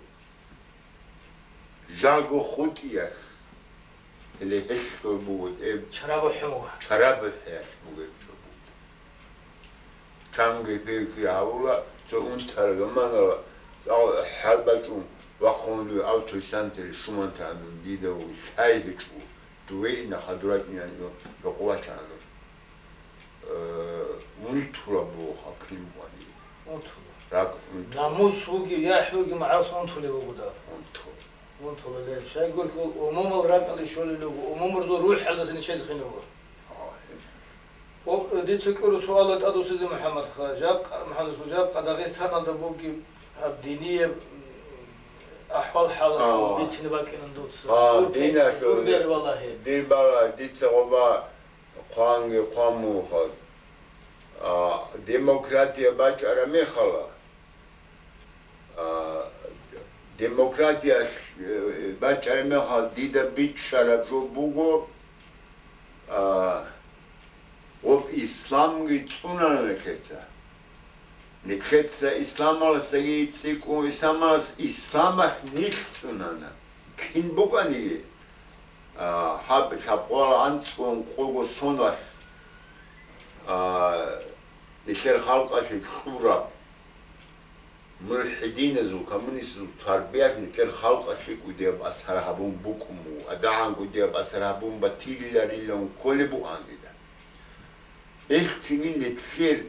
Жалго хутӀиялъ, гьеле гьелъго буго, эб-, чарабухӀ буго. ЧарабухӀиялъ буго гьеб жо буго. Чанги певги гьавула, цо унтараб заманала, цӀакъ хӀалбачӀун вахъун дуе авто сантери шуман таанун, дида вуго, лъай гьечӀо, дуе ина хадуратӀиан рокъовачаан. Э, унтула бугъа кин вали. Унтула. Рак унтула. Намус вуги, яхӀ вуги магӀарас унтулев вугуда. Унтула. Унтула лел. Шайгуркьул умумул ракӀалде щолел вуго, умумурзул рухӀалдаса нечез хинуго. О, дица кӀура суалда тӀадвуссизе, МухӀаммад ха-, жакъ-, МухӀаммад Расул, жакъа Дагъистаналда бугеб гьаб динияб, м, ахӀвал-хӀалат бицине бакӀилан дуца. Гьа, гурбе-, динахъе гурбел валагье. Дир бала, дица гъоба Хъванги хъван муха. А, демократия бачӀараб мехала, а, демократия, э, бачӀараб мехалъ дида бичӀчӀараб жо буго, а, гъоб исламги цӀунана нилъеца. Нилъеца исламаласаги цӀикӀкӀун, исламалас-, исламалъ нилъ цӀунана. Кин букӀаниги, а, гьаб лъабкъоялда анцӀго ункъого соналъ, а, нилъер халкъалъе кьураб мулхӀидиназул, коммунистазул тарбиялъ нилъер халкъалъе кӀудияб асар гьабун букӀун буго, а дагӀан кӀудияб асар гьабун батилиларилан кколеб бугӀан дида. Эх, цинги нилъер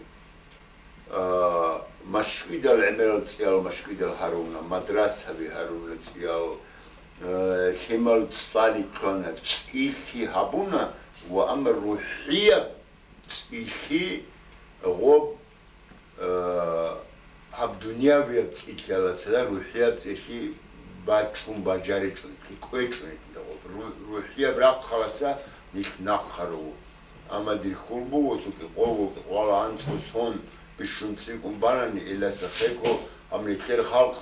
А, машгидал гӀемерал цӀиял машгидал гьаруна, мадрасаби гьаруна цӀиял, а, лъимал цӀали ккана, цӀилъи гьабуна ва амма рухӀияб цӀилъи гъоб, а, гьаб дуниявияб цӀилъалда цадахъ рухӀияб цӀилъи бачун бажаричӀо, кӀвечӀо гьеб гъоб. Ру-, рухӀияб рахъалдаса нилъ нахъа руго. Амма дир хьул буго, цо кӀикъого, кӀикъоялда анцӀго сон бищун цӀикӀкӀун банани, илдаса хеко гьаб нилъер халкъ,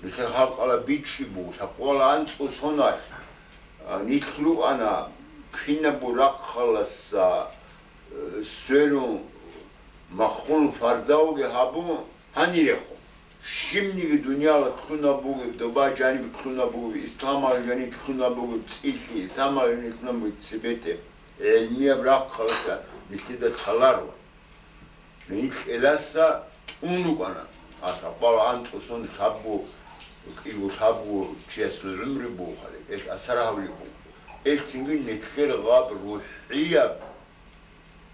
нилъер халкъалда бичӀчӀи буго, лъабкъоялда анцӀго соналъ, а, нилъ рукӀана, Кинабго рахъаласа, э, сверун, маххул фардавги гьабун, гьанирехун. Щибниги дунияла кьунаб бугеб, доба жаниб кьунаб бугеб, исламал жаниб кьунаб бугеб цӀилъи, исламал жаниб кьунаб бугеб цебетӀе, гӀелмияб рахъаласа нилъеда лъаларо. Гьел кӀеласа тӀун рукӀана. Гьалъ гьабал анцӀго сон лъабго, кӀиго лъабго чиясул гӀумру буго гьале, гьел асар гьавулеб буго. Гьел цинги нилъер гъаб рухӀияб,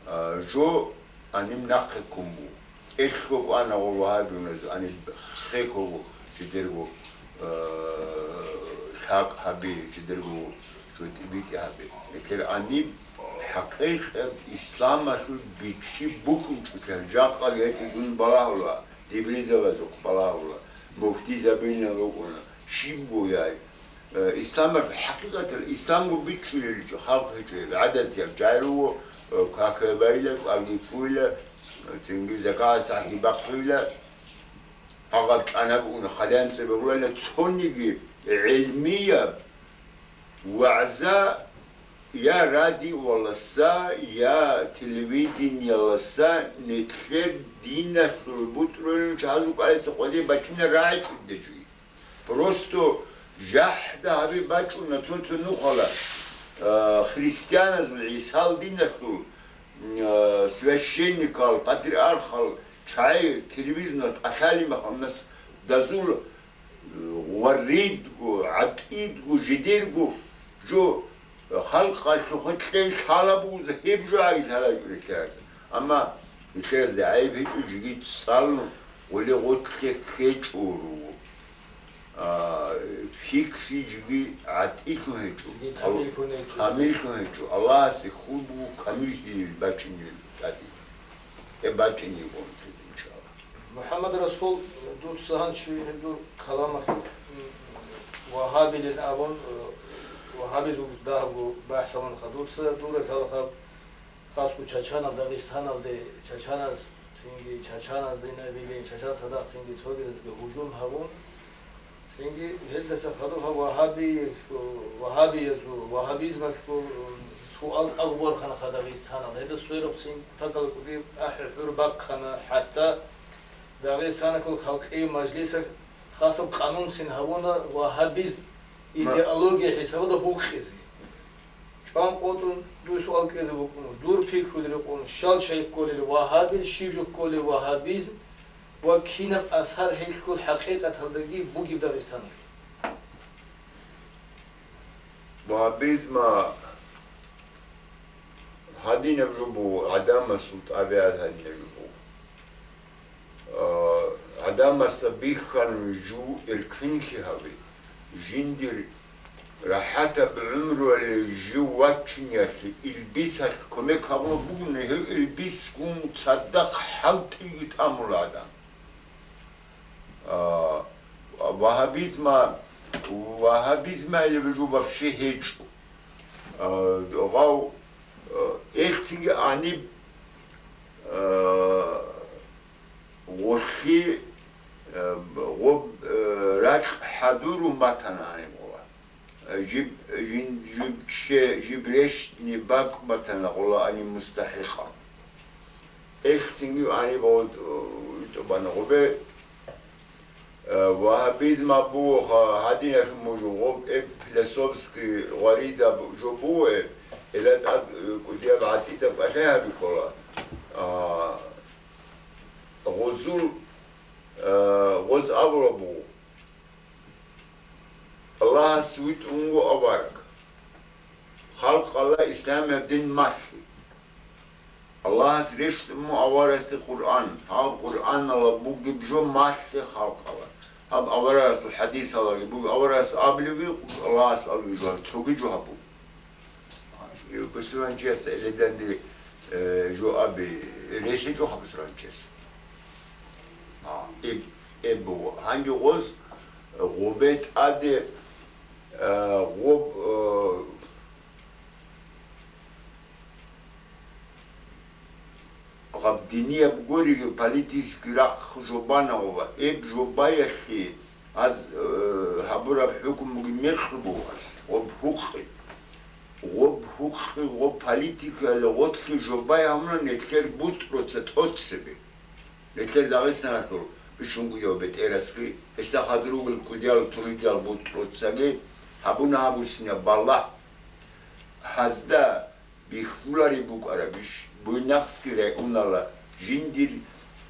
а, жо гьаниб нахъе ккун буго. Гьелъго кӀвана гъо вагьабиуназ гьаниб хехго жидерго, а, лъакъ гьаби, жидерго жо тӀибитӀи гьаби. Нилъер гьаниб хӀакъикъат исламалъул бичӀчӀи букӀинчӀолъиялъ жакъа гьечӀо дун балагьула, дибризабазухъ балагьула, муфтизабинал рукӀуна, щибго яй. Э, исламалъул хӀакъикъаталъ исламго бичӀчӀулел халкъ гьечӀо, гӀадатияб жай руго, э, какаябайила, кӀварги ккуйила, цинги закагӀат сахӀги бахъуйила, гьагъаб чӀанаб уна, хъалиян цебе гъулайила, цониги гӀелмияб вагӀза я радиоялдаса, я телевидениялдаса нилъер диналъул бутӀрулел чагӀазул кӀалиса къваде бачина рагӀичӀеб дечӀи. Просто жахӀда гьаби бачӀуна цо-цо нухала, а, христианазул, ГӀисал диналъул, м, а, священникал, патриархал чагӀи телевизоралъ кӀалъалеб мехалъ, дазул ва ридго, гӀатӀидго, жидерго жо халкъалъухъе кьей лъала бугеза, гьеб жо гьари лъала гьечӀо нилъеразда. Амма нилъеразда гӀайиб гьечӀо, жиги цӀалун, гъоле гъотлъе ккечӀо руго. А, фикри жиги гӀатӀилъун гьечӀо. Жиги камиллъун гьечӀо. Камиллъун гьечӀо. Аллагьасе хьул буго камиллъиялъул бачӀинел тӀаде. Гьеб бачӀине буго, иншаллагь. МухӀаммад Расул, дуца гьанчи гьеб дур каламалъ, м, вагьабилин абун, э, вагьабизул дагьабго бахӀс гьабунаха дуца, дур рахьалха хасго чачанал Дагъистаналде, чачаназ, цинги чачаназ динабилин, чачан цадахъ цинги цогидазги гьужум гьабун, цинги гьелдаса хадуб гьаб вагьабиялъул, вагьабиязул, вагьабизмалъул, м, суал тӀад борхана ха Дагъистаналда. Гьелда сверухъ цин кутакалда кӀудияб ахӀи-хӀур бахъана, хӀатта Дагъистаналъул халкъиял мажлисалъ хасаб къанунцин гьабуна вагьабизм идеология хӀисабалда гьукъизе. ЧӀван къотӀун дуе суал кьезе букӀуна, дур пикруялда рекъон, щал чай кколел вагьабил, щиб жо кколев вагьабизм ва кинаб асар гьелъул хӀакъикъаталдаги бугеб Дагъистаналъе? Вагьабизма гьадинаб жо буго, гӀадамасул тӀабигӀат гьадинаб жо буго. А, гӀадамасда бихьанун жив эркинлъи гьаби, жиндир рахӀатаб гӀумруялъе жив вачиниялъе илбисалъ кумек гьабулеб бугони, гьев илбисгун цадахъ хӀалтӀиги тӀамула гӀадан. А, вагьабизма, вагьабизма или жо вообще гьечӀо. А, гъав, а, элъцинги гьаниб, а, гъолъи, а, гъоб, а, ракь хӀадурун батана гьаниб гъола. Жиб, жин-, жиб че-, жиб рещтӀни бакӀ батана гъола ани мустахӀикъаб. Элъцинги ани бавд-, тӀубана гъубе, э, вагьабизм абуха гьадиналъ мужу гъуб эб философский гъваридаб жо бугье, эла тӀад, э, кӀудияб гӀатӀидаб кӀалъай гьаби ккола. А, гъузул, э, гъуз абула бугу. Аллагьас витӀун вуго авараг. Халкъалда исламияб дин малъи. Аллагьас рещтӀун вуго аварагасде Къуръан. Гьаб Къуръаналда бугеб жо малъи халкъалда. Гьаб аварагасул хӀадисалаги буго, аварагас абулеб, Аллагьас абулеб жо, цоги жо гьаб буго. Бусурманчияс гӀеледанде, э, жо аби, релълъичӀоха бусурманчияс. А, эб-, эб буго. Гьанже гъоз, гъубе тӀаде, э, гъоб, э, гъаб динияб гуриги политический рахъ жо бана гъоба. Эб жо баялъе аз, э, гьабураб хӀукмуги мекъи буго аз, гъоб гьукъи. Гъоб гьукъи, гъоб политикаялъе гъорлъе жо бай гьабуна нилъер бутӀруца тӀоцебе. Нилъер Дагъистаналъул бищунго бетӀерасги, гьесда хадур ругел кӀудиял цогидал бутӀруцаги гьабуна гьаб буссинаб балагь. Гьазда бихьулареб букӀарабищ, Буйнакскида унела жиндир,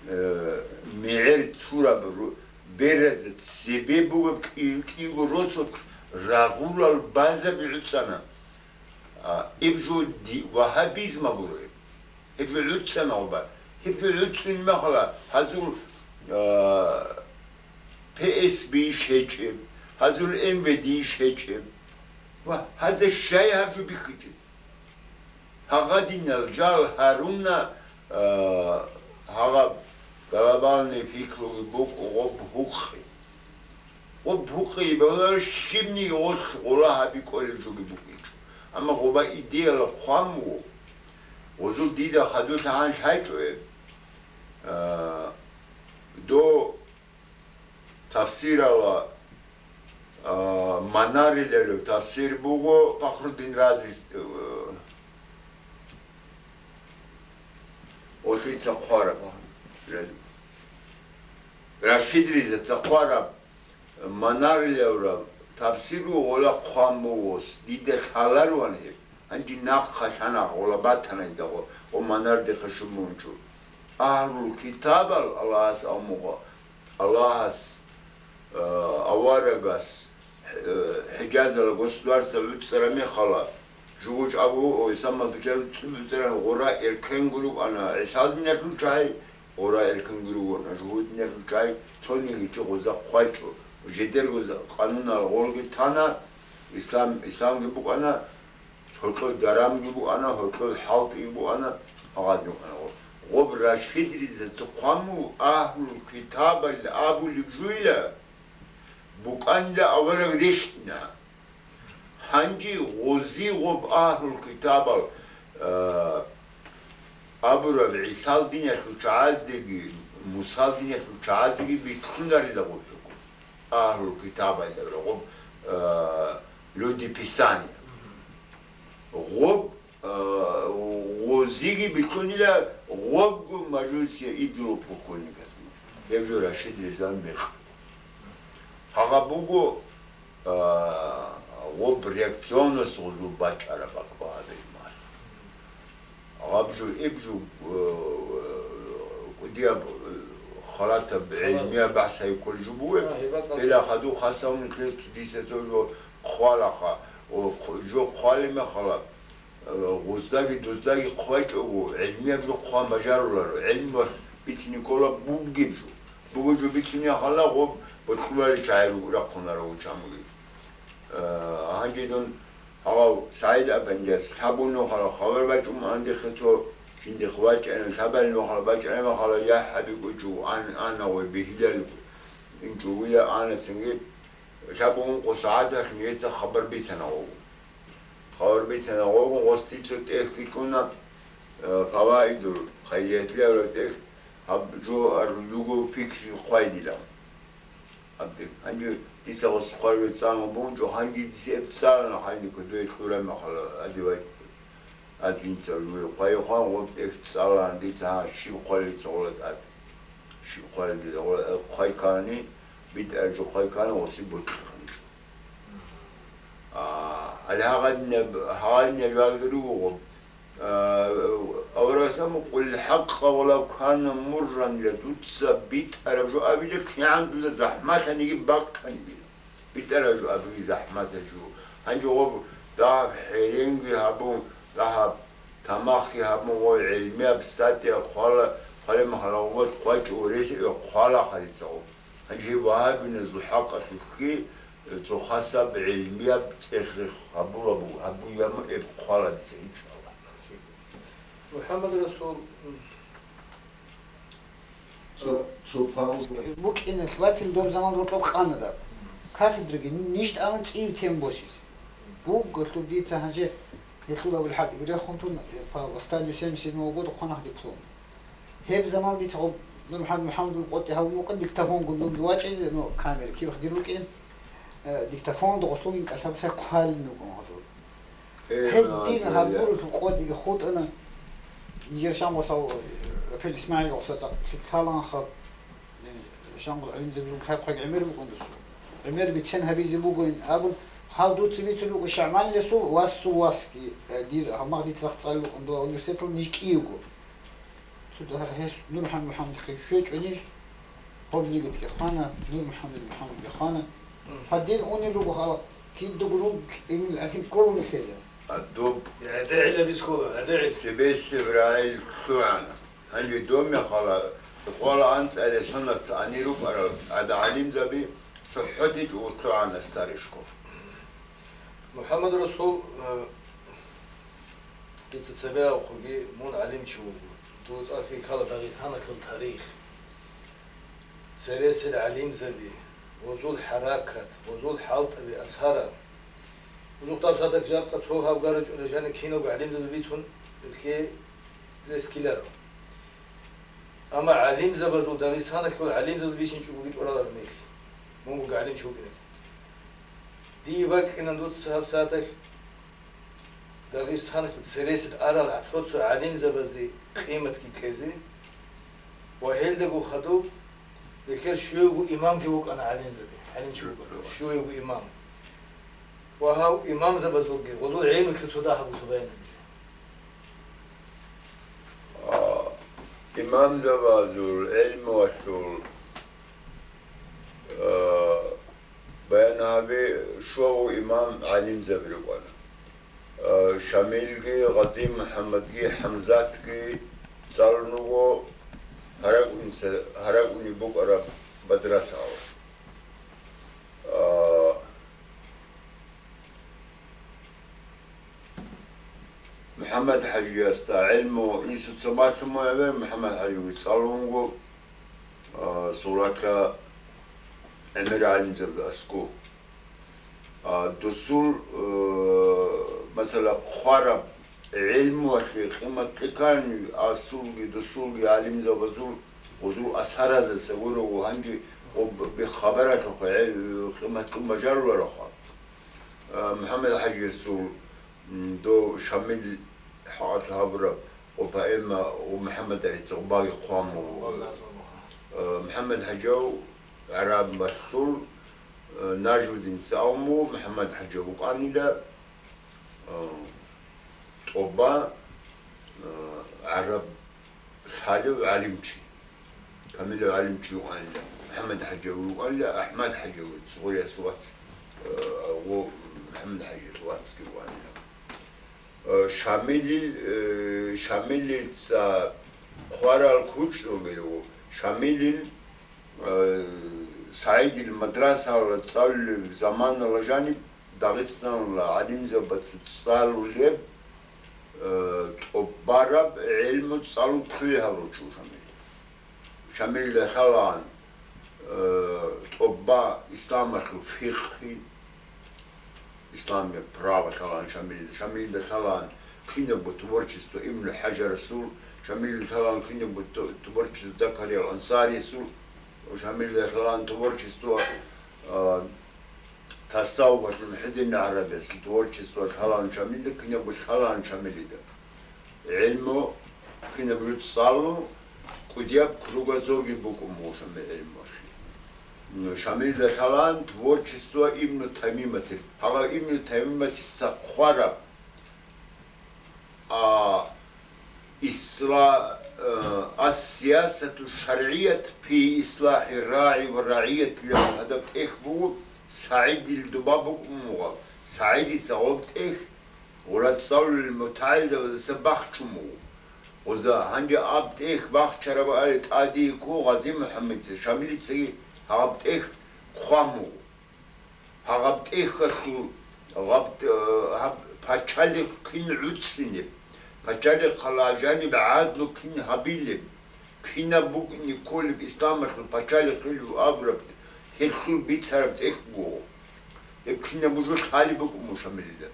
э, мегӀер цураб ру-, беразе цебе бугеб кӀи-, кӀиго росулъ рагъулал базаби гӀуцӀана. А, гьеб жо ди-, вагьабизм абураб гьеб. Гьеб жо гӀуцӀана гъоба. Гьеб жо гӀуцӀун мехала гьазул, а, П С Б-йищ гьечӀеб, гьазул М В Д-йищ гьечӀеб. Ва гьазда щай гьаб жо бихьичӀеб? Гьагъадинал жал гьаруна, а, гьагъаб глобальный пиклъуги букӀу гъоб гьукъи. Гъоб гьукъи бегьуларо щибниги гъолъ гъола гьаби кӀолеб жоги букӀинчӀо. Амма гъоба идеяла хъван вуго. Гъозул дида хадур гьанлъайчӀо гьеб. А, до тафсирала, а, Манарилалъул тафсир буго Фахруддин Разис, э, олъица хъвараб. Рашидризаца хъвараб Манарилалъул тафсир буго, гъола хъван буго, дида лъалареван гьеб. Гьанже нахъа лъана гъола батана дида гъо, гъо Манардихъа щун мунчӀо. Агьлул китабал Аллагьас амугъа, Аллагьас, э, аварагас, э, ХӀижазала государство гӀуцӀараб мехала, жугьучӀ абу, ой, самал бикер гӀуцӀараб гъура эркенго рукӀана, ГӀиса диналъул чагӀи, гъура эркенго ругоана, жугьу диналъул чагӀи, цониги чи гъоза хъвачӀо, жидерго за-, къанунал гъолги тана, ислам, исламги букӀана, гьоркьоб дарамги букӀана, гьоркьоб хӀалтӀиги букӀана, гьагъадин букӀана. Гъоб рашидризаца хъван буго, агьлул китабал абулеб жуйила, букӀанила авараг рещтӀина. Гьанже гъози гъоб агьлул китабал, а, абураб ГӀисал диналъул чагӀаздеги, Мусал диналъул чагӀаздеги бихьунарила гъоб хӀукму. Агьлул китабал абураб гъоб, а, люди Писания. Гъоб, а, гъозиги бихьунила гъобго мажусия идолопоклонниказ. Гьеб жо рашидризан мекъ. Гьагъаб буго, а, гъоб реакционность гъозул бачӀараб бакӀ багьабилмал. Гъаб жо, иб жо, э, кӀудияб, э, халатаб, гӀилмияб бахӀс гьайккол жо бугеб. А, гьеб бакӀалъе. Ила хадуб хасавун дица цо жо хъвалаха. О, хъ-, жо хъвалеб мехалъ, э, гъоздаги доздаги хъвачӀого, гӀилмияб жо хъван бажаруларо. ГӀилму бицине ккола бугеб жо. Бугеб жо бицине хала гъоб бокьуларел чагӀи рахъунаро гьучамуги. Э, гьанже дун гьав СагӀид Абандияс лъабун нухалъ хабар бачӀун, гьанже хецо жиндихъ вачӀана, лъабалин нухалъ бачӀана махала, я хӀаби кӀучӀу, ан, ана гъой бихьидал инчӀо вуя, ана цинги лъабун къо сагӀаталъ нижеца хабар бицана гъого. Хабар бицана гъого, гъости цо тӀехь кьичӀуна, э, Фаваидул хайриятилавра тӀехь, гьаб жо ар руго пикри хъвайдилан. Абди, гьанже дица гъос хъвараб цӀалун бунчӀо, гьанже дица гьеб цӀалана, гьанже кодобе кьураб мехалъ адивай. Адинца хъвайихъан гъоб тӀехь цӀалана дица, гьа, щиб хъвалел дица гъола тӀад. Щиб хъвалел дица гъола, э, хъвай ккани, битӀараб жо хъвай ккани, гъоси бокьихъанчӀо. А, гьале гьагъадинаб, гьагъадинаб жал руго гъоб. А, аварагас абун, «Къулил хӀакъа валав кана мурран», ила дуца битӀараб жо абила, кигӀан дуда захӀмалъаниги бакканигила. БитӀараб жо абиги захӀматаб жо. Гьанже гъоб дагьаб хӀеренги гьабун, дагьаб тамахги гьабун, гъой гӀилмияб статья хъвала, хъвалеб мехалъ гъоб хъвачӀо рес хъвала хъалица гъоб. Гьанже гьеб вагьабиназул хӀакъалъулъги, э, цо хасаб гӀилмияб цӀех-рех гьабула буго, гьабуяма эб хъвала дица, иншаллагь. МухӀаммад Расул, м, цо, э, цо пауза. Букьиналъ батил доб заман рокъоб къана даб. Кафедраги ниж тӀамун цӀив тем босизе. Бугелъул дица гьанже гьелъул абулхӀакъ рехун тун, э, по восстанию семьдесят седьмого года хъванахъ диплом. Гьеб заман дица гъоб МухӀаммад МухӀаммадул къотӀи гьавун вукъа диктофон гундунги вачӀизе, ну, камера кибах дир рукӀин, э, диктофон догъослугин кӀалъаб сай хъвалин рукӀун гьалъул. Гьедин гьабуралъул къотӀиги хутӀана. Нижер Шамгъасал, э, Рапел ИсмагӀил гъоса цӀакъ лъаланха, э, Шамгъул гӀалимзабазул лъабхъаги гӀемер букӀун досул. ГӀемер бицен гьабизе бугойин абун, гьав дуца бицун буго ШагӀмалиясул васул васги, э, дир гьалмагъ дица рахъ цӀалулъ вукӀун дова университеталда ниж кӀиявго. Цо дагьа гьес Нур МухӀаммад МухӀаммадихъе щвечӀо ниж, гьоб нигатги хвана, Нур МухӀаммад МухӀаммадги хвана. Гьадин унел руго халкъ, кидаго руг имил гӀадин кколун лъела. Доб ГӀедегӀилаби ккола, гӀедегӀи. Сибесев рагӀил лъугӀана. Гьанже доб мехалъ къвала анцӀила сонаца ани рукӀарал гӀада гӀалимзаби цохӀо течӀо лъугӀана старый школ. МухӀаммад Расул, э, дица цебе абухъуги, мун гӀалимчи вуго. Дуда цӀакъ ккола Дагъистаналъул тарих, цересел гӀалимзаби, гъозул хӀаракат, гъозул хӀалтӀаби, асарал. Гъозухъ даб садак жакъа цо гьаб гарачӀун жаниб киналго гӀалимзаби бицун, гьелъие рес ккеларо. Амма гӀалимзабазул, Дагъистаналъул гӀалимзабаз бицинчӀого тӀураларо нилъ, мунго гӀалимчи вукӀиналъ. Дие бакӀина дуца гьаб сагӀаталъ Дагъистаналъул цересел арал цо-цо гӀалимзабазде къиматги кьезе ва гьелдаго хадуб гьелъер щуявго имамги вукӀана гӀалимзаби, гӀалимчи вукӀана, щуявго имам. Ва гьав имамзабазулги гъозул гӀелмулъе цо дагьаб буса баян гьабизе. А, имамзабазул гӀелмуялъул, а, баян гьаби, щуго имам гӀалимзаби рукӀана. А, Шамилги, Гъази МухӀаммадги, ХӀамзатги цӀалун руго гьаракӀунца-, гьаракӀунеб букӀараб мадрасаялда. А, МухӀаммад ХӀажиясда гӀелму инсуца малъун бугеб, МухӀаммад ХӀажиги цӀалун вуго, а, Суракла гӀемер гӀалимзабазда аскӀов. А, досул, э, масала, хъвараб гӀелмуялъе къимат кьекан асулги досулги гӀалимзабазул гъозул асаразаса гуро ва гьанже об-, бе-, хабаралъухъе гӀел-, къимат кьун бажарулароха. А, МухӀаммад ХӀажиясул, м, дов Шамил хӀакъалъ гьабураб ва поэма ва МухӀаммад ГӀалица гъубаги хъван буго. А, МухӀаммад ХӀажияв гӀарабалъул, а, Нажмудин цӀалун буго, МухӀаммад ХӀажияв вукӀанила, а, тӀоба, а, гӀараб лъалев гӀалимчи, камилав гӀалимчи вукӀанила, МухӀаммад ХӀажияв вукӀанила, АхӀмад ХӀажияв, Цугъурияс вац, э, ва МухӀаммад ХӀажияс вацги вукӀанила. Э, Шамилил, э, Шамилица хъварал кучӀдулгел ву. Шамилил, э, СагӀидил мадрасаялда цӀалулеб заманалда жаниб Дагъистаналда гӀалимзабаца цӀалулеб, э, тӀубараб гӀелму цӀалун кквей гьарулев чи вуго Шамил. Шамилда лъалаан, э, тӀуба исламалъул фикъгьи, исламияб право лъалаан Шамилда, Шамилда лъалаан кинабго творчество Ибну ХӀажарасул, Шамилда лъалаан кинабго тво-, творчество Закария ал-Ансариясул, Шамилда лъалаан творчество, э, Тасаввуфалъул МухӀиддин ГӀарабиясул творчество лъалаан Шамилда, кинабго лъалаан Шамилида. ГӀелму кинабго цӀалу, кӀудияб кругозорги букӀун буго Шамил гӀелмуялъе. Шамилда лъалаан творчество Ибну Тамиматил. Гьагъав Ибну Тамиматица хъвараб, а, исла-, э, ас-сиясату шаргӀият фи ислахӀи рагӀи ва рагӀият лъала гьадаб тӀехь буго, СагӀидил тӀуба букӀун буго. СагӀидица гъоб тӀехь гъура цӀалулел мутагӀилзабаздаса бахчун буго. Гъоза, гьанже аб тӀехь бахчараб аре тӀадеги ккун Гъази МухӀаммадица, Шамилицаги гьаб тӀехь хъван буго. Гьаб тӀехьалъул гьаб, э, гьаб пачалихъ кин гӀуцӀцӀинеб, пачалихъалда жаниб гӀадлу кин гьабилеб, кинаб букӀине кколеб исламалъул пачалихъ абураб, гьелъул бицараб тӀехь буго. Гьеб кинабго жо лъалеб букӀун буго Шамилида.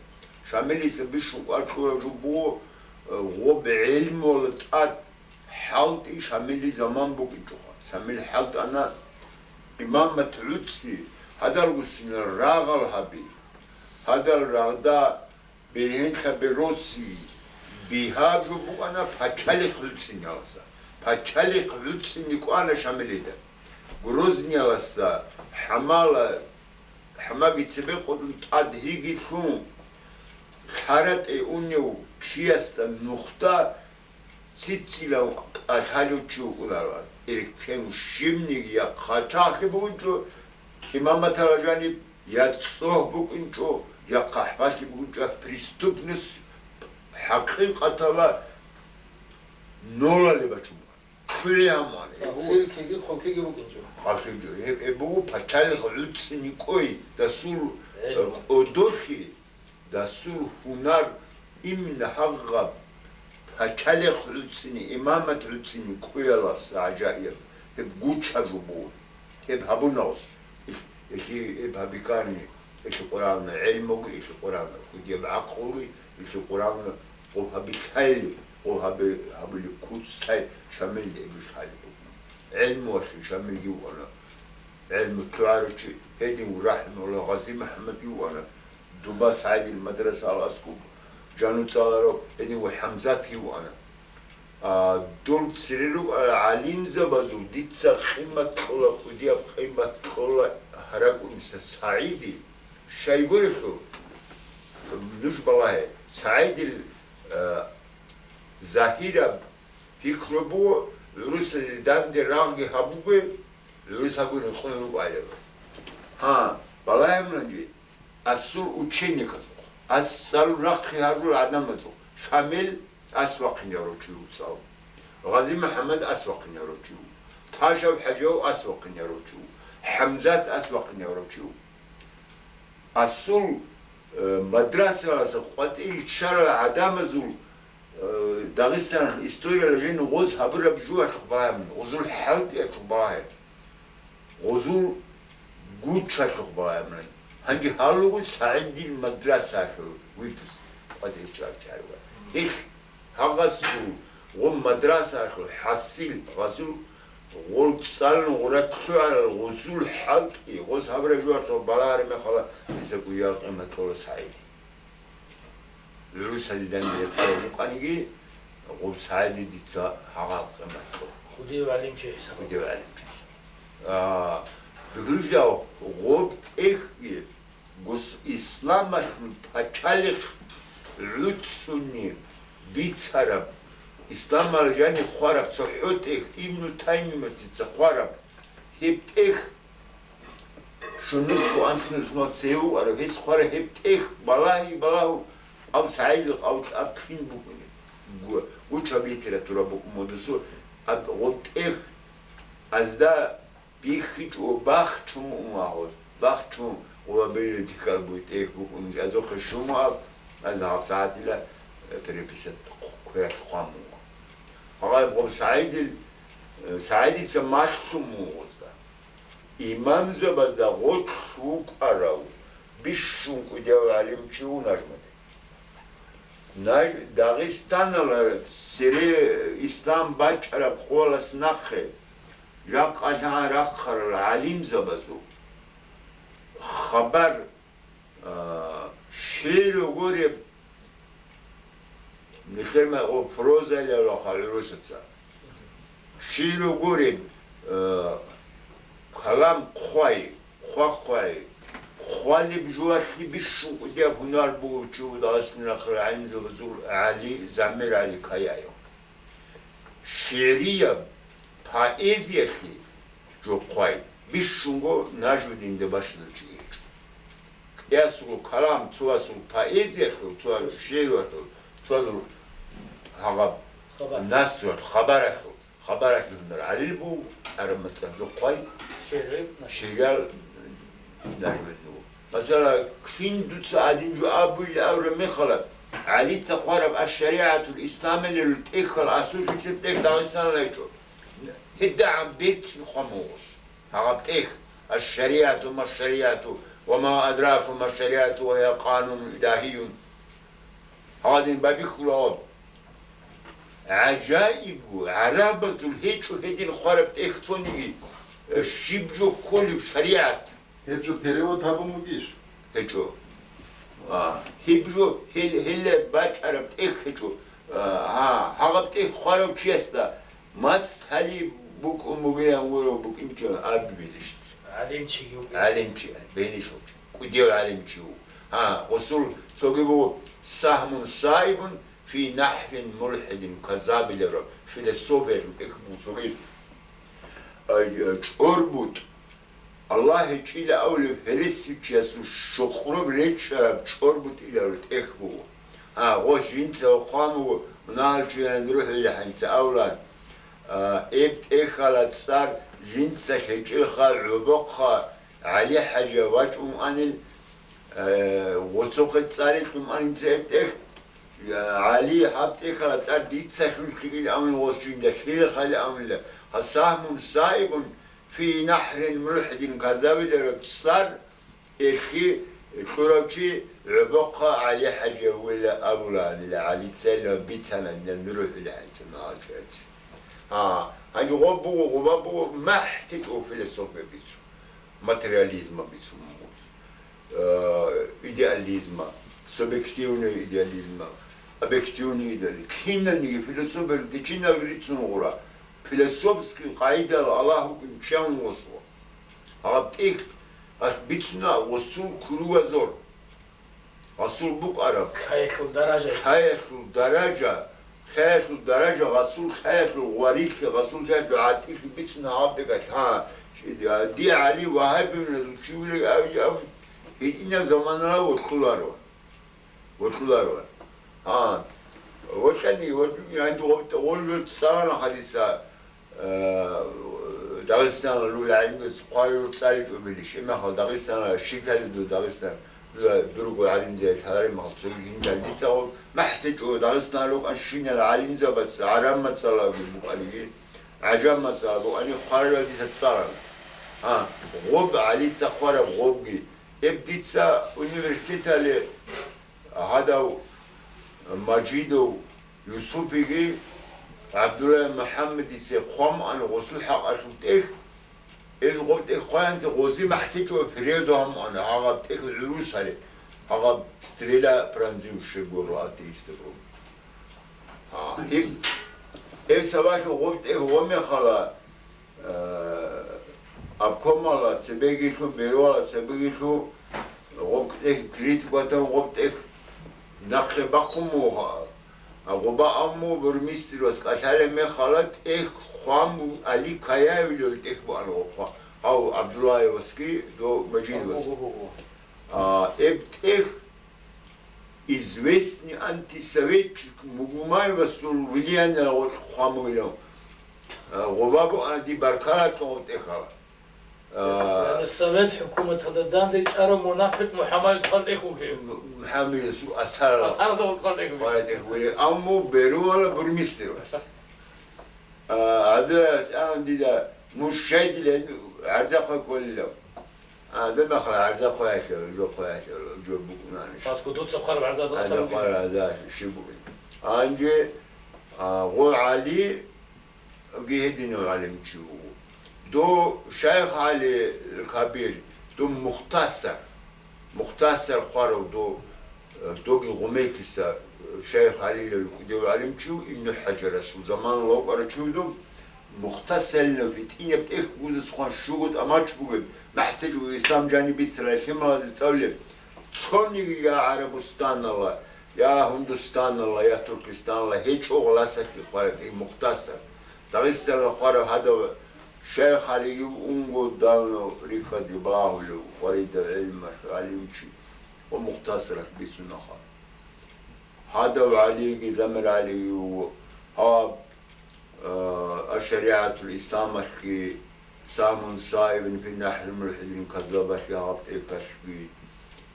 Шамилица бищун кӀвар кьураб жо буго, э, гъоб гӀелмуялда тӀад хӀалтӀи Шамили заман букӀинчӀоха. Шамил хӀалтӀана имамат гӀуцӀцӀи, гьадалгоцин рагъал гьаби. Гьадал рагъда Бергьенлъа бероси бигьаб жо букӀана пачалихъ гӀуцӀиналъа. Пачалихъ гӀуцӀине кӀвана Шамилида. Грозниялъа хӀамала, хӀамаги цебе къотӀун тӀад гьигилъун, лъаратӀе унев чиясда нухда цицилан кӀалъалев чи вукӀунаран. Эркену щибниги я хъачагълъи бугинчӀо, имаматала жаниб, я цӀогь букӀинчӀо, я хъахӀбалъи букӀинчӀо, преступность хӀакъикъатала нолале бачун. ЛъугӀи гьаман. Гьеб буго Силкиги, хъокиги букӀинчӀо. ХъалъинчӀо. Гьеб, гьеб буго пачалихъ гӀуцӀцӀине кӀой, дасул, ГӀилму. э, кӀодолъи, дасул гьунар, именно гьагъаб пачалихъ гӀуцӀцӀине, имамат гӀуцӀцӀине кӀуялас гӀажаиб, гьеб гучаб жо буго. Гьеб гьабуна гъос. Ил-, илъи гьеб гьабикани, илъи Къуръана гӀелмуги, илъи Къуръана кӀудияб гӀакълуги, илъи Къуръана гъоб гьабилъайли, гъоб гьаби-, гьабулеб куцлъай Шамилда гьеб билъайли букӀана. ГӀелмуялъе Шамилги вукӀана. ГӀелму лъугӀарав чи гьедин ву, рахӀимагьуллагь, Гъази МухӀаммадги вукӀана. Дуба СагӀидил мадрасаялъ аскӀуб жану цӀаларав гьедин ву ХӀамзатги вукӀана. А, дол цере рукӀарал гӀалимзабазул дица къимат кьола, кӀудияб къимат кьола гьаракӀуниса СагӀиди. Щайгурелъул, нуж балагье, СагӀидил, а, загьираб пикру буго, гӀурусазе данде рагъги гьабуге, гӀурус гьабуни кьун рукӀайилан. Гьа, балагье мунагьанги. Асул учениказухъ, ас цӀалун рахъи гьарурал гӀадамазухъ, Шамил ас вахъинарав чи вугев цӀалун, Гъази МухӀаммад ас вахъинарав чи вуго, Ташав ХӀажав ас вахъинарав чи вуго, ХӀамзат ас вахъинарав чи вуго. Асул, э, мадрасаялъа къватӀире ччарал гӀадамазул Э, Дагъистаналъул историяялда жин гъоз гьабураб жугьалъухъ балагье, гъозул хӀалтӀиялъухъ балагье, гъозул гучалъухъ балагье. Гьанже гьалуго СагӀидил мадрасаялъул витус къватӀир чӀарчӀарула. Гьелъ гьагъасул гъо мадрасаялъул хӀасил гъазул гъол цӀалун гъурат лъугӀарал гъозул хӀалтӀи, гъоз гьабураб жугьалъухъ балагьараб мехалда, дица кӀудиял къимат кьола СагӀиди. ГӀурусазда данде рехсарав вукӀаниги, гъоб СагӀиди дица гьагъаб къимат кьола. Кудив гӀалимчи хӀисаб. Кудив гӀалимчи хӀисаб. А, бигружав гъоб тӀехьги гос-, исламалъул пачалихъ гӀуцӀцӀуни бицараб, исламалъ жаниб хъвараб цохӀо тӀехь, Ибну Таймиятица хъвараб гьеб тӀехь, Шунусго анлънусмал цеве вукӀарав, гьес хъвараб гьеб тӀехь, балагьи-балагьу, аб СагӀидил къавлъаб кин букӀунеб, гу-, гучаб литература букӀун модусу, аб гъоб тӀехь азда бихьичӀо, бахчун ун агьоз, бахчун гъуба библиотекал буй тӀехь букӀун, азохъе щун аб, азда гьаб сагӀатила, э, переписат квералъ хъван мугъ. Гьагъай гъоб СагӀидил, э, СагӀидица малъун мугъ гъозда. Имамзабазда гъорлъ вукӀарав бищун кӀудияв гӀалимчи ву Нажмудин. Наж-, Дагъистаналда цере ислам бачӀараб къоялъ нахъе жакъа лъагӀан рахъарал гӀалимзабазул хабар, а, шигӀру гуреб, нилъер ма-, о, прозалъулаха гӀурусаца. ШигӀру гуреб, э, калам хъвай, хъва-хъвай, хъвалеб жугьалъе бищун кӀудияб гьунар бугев чи ву Дагъистаналъул гӀалимзабазул ГӀали, Замир ГӀали Каяев. ШигӀрияб, поэзиялъе жо хъвай бищунго Нажмудинда бащадав чи гьечӀо. КӀиясул калам, цоясул поэзиялъул, цоясул шигӀруялъул, цоясул гьагъаб Хабар. Насруялъул, хабаралъул, хабаралъул гьунар гӀалил буго, араб мацӀалъ жо хъвай, ШигӀри, шигӀрал Нажмудин ву. Масала, кин дуца гьадин жо абуйилан абураб мехалда, ГӀалица хъвараб аш-шаригӀатул исламалъул тӀехьал асулъицин тӀехь Дагъистаналда гьечӀо. ГьедигӀан берцин хъван мугъ гъос. Гьагъаб тӀехь: «Аш-шаригӀату, маш-шаригӀату, ва ма адракум маш-шаригӀату, ва гьия къанунун илагьиюн». Гьадин байбихьула гьаб. ГӀажаиб буго, гӀарабазул гьечӀо гьедин хъвараб тӀехь цониги, э, щиб жо кколеб шаригӀат. Гьеб жо перевод гьабун бугищ? ГьечӀо. А, гьеб жо, гьел-, гьеле бачӀараб тӀехь гьечӀо. А, гьа, гьагъаб тӀехь хъварав чиясда мацӀ гьали букӀун бугилан гуро букӀинчӀо аб билищ. ГӀалимчиги вуго. ГӀалимчи, бенисулчи. КӀудияв гӀалимчи вуго. Гьа, гъусул цоги буго: «Сагьмун саибун фи нахӀрин мулхӀидин», казабиларо, философиялъул тӀехь буго цоги. Ай, э, чӀорбутӀ. Аллагь гьечӀила авлев гьересичиясул щокъроб речӀчӀараб чӀорбутӀиларо тӀехь буго. Гьа, гъос жинца хъван вуго, мунагьал чуян рухӀила гьанца авлан. А, эб тӀехьала цӀар жинца хӀечӀелха гӀобохъа ГӀали-хӀажа вачӀун анил, э, гъоцохъе цӀари кьун анил эб тӀехь. Я, ГӀали, гьаб тӀехьала цӀар дица хӀинкъи ил амин гъос жинда, хӀил хали аминла. Гьасагь мун саибун, фи нахӀрин мулхӀидин казавилараб цӀар, эхи кьурав чи гӀобохъа ГӀали-хӀажи вугила абула, дила ГӀали цайилан бицана, дила нурухӀила гьайцана гьалчӀац. А, гьанже гъоб буго, гъоба буго, махӀ течӀо философия бицун, материализма бицун мугъуз, э, идеализма, субъективный идеализма, объективный идеализм. Кинаниги философия дичинал рицун гъура, философский къайдал Аллагь вукӀин чан восо. Гьаб тӀехь гьалъ бицуна гъусул кругозор. Гъасул букӀараб. Лъаялъул даража. Лъаялъул даража, лъаялъул даража, гъасул лъаялъул гъварилъи, гъасул лъаялъул гӀатӀилъи бицуна гьаб тӀехь гьалъ. Гьа, чи-, ди ГӀали Вагьабиевназул чи вугев аб-, аб-, гьединаб заманалда вокьуларо. Вокьуларо. А, вокьани, вокьани, гьанже гъоб-, гъоллъ цӀалана хадиса, э, Дагъистаналъул гӀалимаз хъварал цӀаличӀо били, щиб мехалъ Дагъистаналъ щиб ккалеб дуда Дагъистан, дуда дурго гӀалимзабаз лъалареб мехалъ цоги гьинда дица гъоб махӀ течӀо Дагъистаналъ рукӀан щинал гӀалимзабаз гӀараб мацӀалаги букӀаниги, гӀажаб мацӀалаги букӀани хъварал дица цӀалана. А, гъоб ГӀалица хъвараб гъобги, эб дица университеталъе гьадав Мажидов Юсупиги ГӀабдулла МухӀаммадица хъван ана гъосул хӀакъалъул тӀехь, гьез гъоб тӀехь хъваянца гъози махӀ течӀо передо гьамун ана, гьагъаб тӀехь гӀурус гьаре, гьагъаб стрела пронзивший гуро атеистаб. А, гьеб, гьеб сабаблъун гъоб тӀехь гъо мехалъ, э, обкомалъ цебегилъун, бюроялъ цебегилъун, гъоб тӀехь критик ватан гъоб тӀехь нахъе бахъун мугьа. А гъоба амму бурмистр вас кӀалъалеб мехалъ тӀехь хъван бу-, Али Каяевил тӀехь буан гъоб хъван. Гьав ГӀабдуллаевасги до Мажидовас. Гьаб буго, буго. А, эб тӀехь известный антисоветчик Мугумаевасул влияние гъоркь хъван бугилан. А, гъоба буана ди баркала кьун тӀехьал. А, Яни совет хӀукуматалда данде чӀарав мунапикъ МухӀаммадис хъван тӀехь вугев. МухӀаммадис асарала. Асарала хъван тӀехь вугев. Хъван тӀехь вугев. Амма беруала бурмистр вас. А, гьадинас ан дида, мун щайдилан гӀарзахъа кколилав. А, гьеб мехалъ гӀарзахъа яхӀила, жохъа яхӀила, жо букӀунани. Пасго дуца хъвараб гӀарза дуца гӀарзахъа бугеб. ГӀарза щиб бугеб. Гьанже, а, гъо ГӀали, гьединав гӀалимчи вуго. До Шайх ГӀали Кабир, до Мухтасар. Мухтасар хъварав до, э, доги гъумекиса, э, Шайх ГӀалилал кӀудияв гӀалимчи ву Ибну ХӀажар, расул заман лавкъарав чи ву доб, Мухтасарилав гьитӀинаб тӀехь гудас хъван щуго тӀамач бугеб, махӀтеж ву ислам жаниб бицарай лъималазе цӀалулеб, цониги я ГӀарабустаналла, я Гьундустаналла, я Туркистаналла гьечӀо гъаласахъе хъвараб и Мухтасар. Дагъистаналда хъвараб гьадав Шайх ГӀалиги унго давно рихьаде багьулев, хъваридав гӀелмалъ гӀалимчи ва Мухтасаралъ бицунаха. Гьадав ГӀалиги, Замир ГӀалиги вуго, гьаб, а, аш-шаригӀатул исламалъги, Самун саибин фи нахӀрил мулхӀидин казабалъги гьаб тӀехьалъги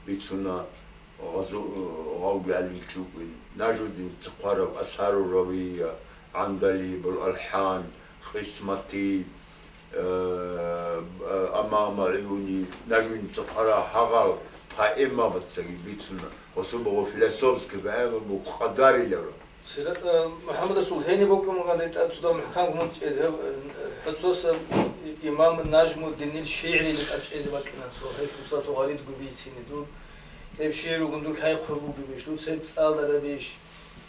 бицуна. Гъазу-, гъавги гӀалимчи вукӀин, Нажмудин цӀикъвараб Асару Равия, ГӀандалибул АлхӀан, Кьисмати, э, Амама ГӀуюни, Нажмудин цӀикъвараб гьагъал поэмабацаги бицуна, особо философский поэма буго Къадарилавра. Сират, э, МухӀаммадасул гьениб бокьун буган ретӀа цо дагь мухӀкан гьумун чӀезе, гьев, э, хӀуцоса имам Нажмуддинил шигӀрили тӀад чӀезе бакӀилан цо, гьелъул цо гъаридго бицине дун. Гьеб шигӀр ругун дур лъай хъван бугебищ, дуца гьеб цӀаларабищ?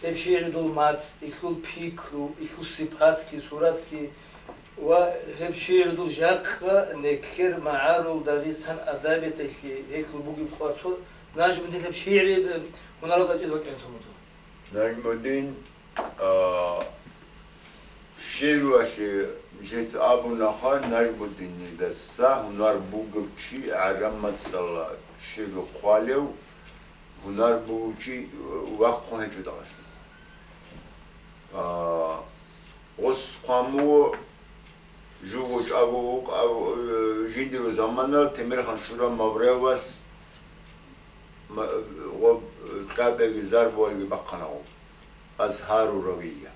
Гьеб шигӀрудул мацӀ, илъул пикру, илъул сипатги, суратги ва гьеб шигӀрудул жакъа нилъер магӀарул Дагъистан адабияталъе гьелъул бугеб къварцо Нажмудин гьеб шигӀри, э, гьунаралда чӀезе вачӀана цо мугӀ. Нажмудин, а, шигӀруялъе жеца абунаха, Нажмудинидаса гьунар бугев чи гӀарамацала шигӀру хъвалев, гьунар бугев чи, э, вахъун гьечӀо Дагъиста. А, гъос хъван буго, жуго чӀаго вукӀа-, э, жиндирго заманалъ Темирхан Шура Мавревас ма-, гъоб, э, кӀабеги зарбуалги бахъана гъоб. Азгьару равия.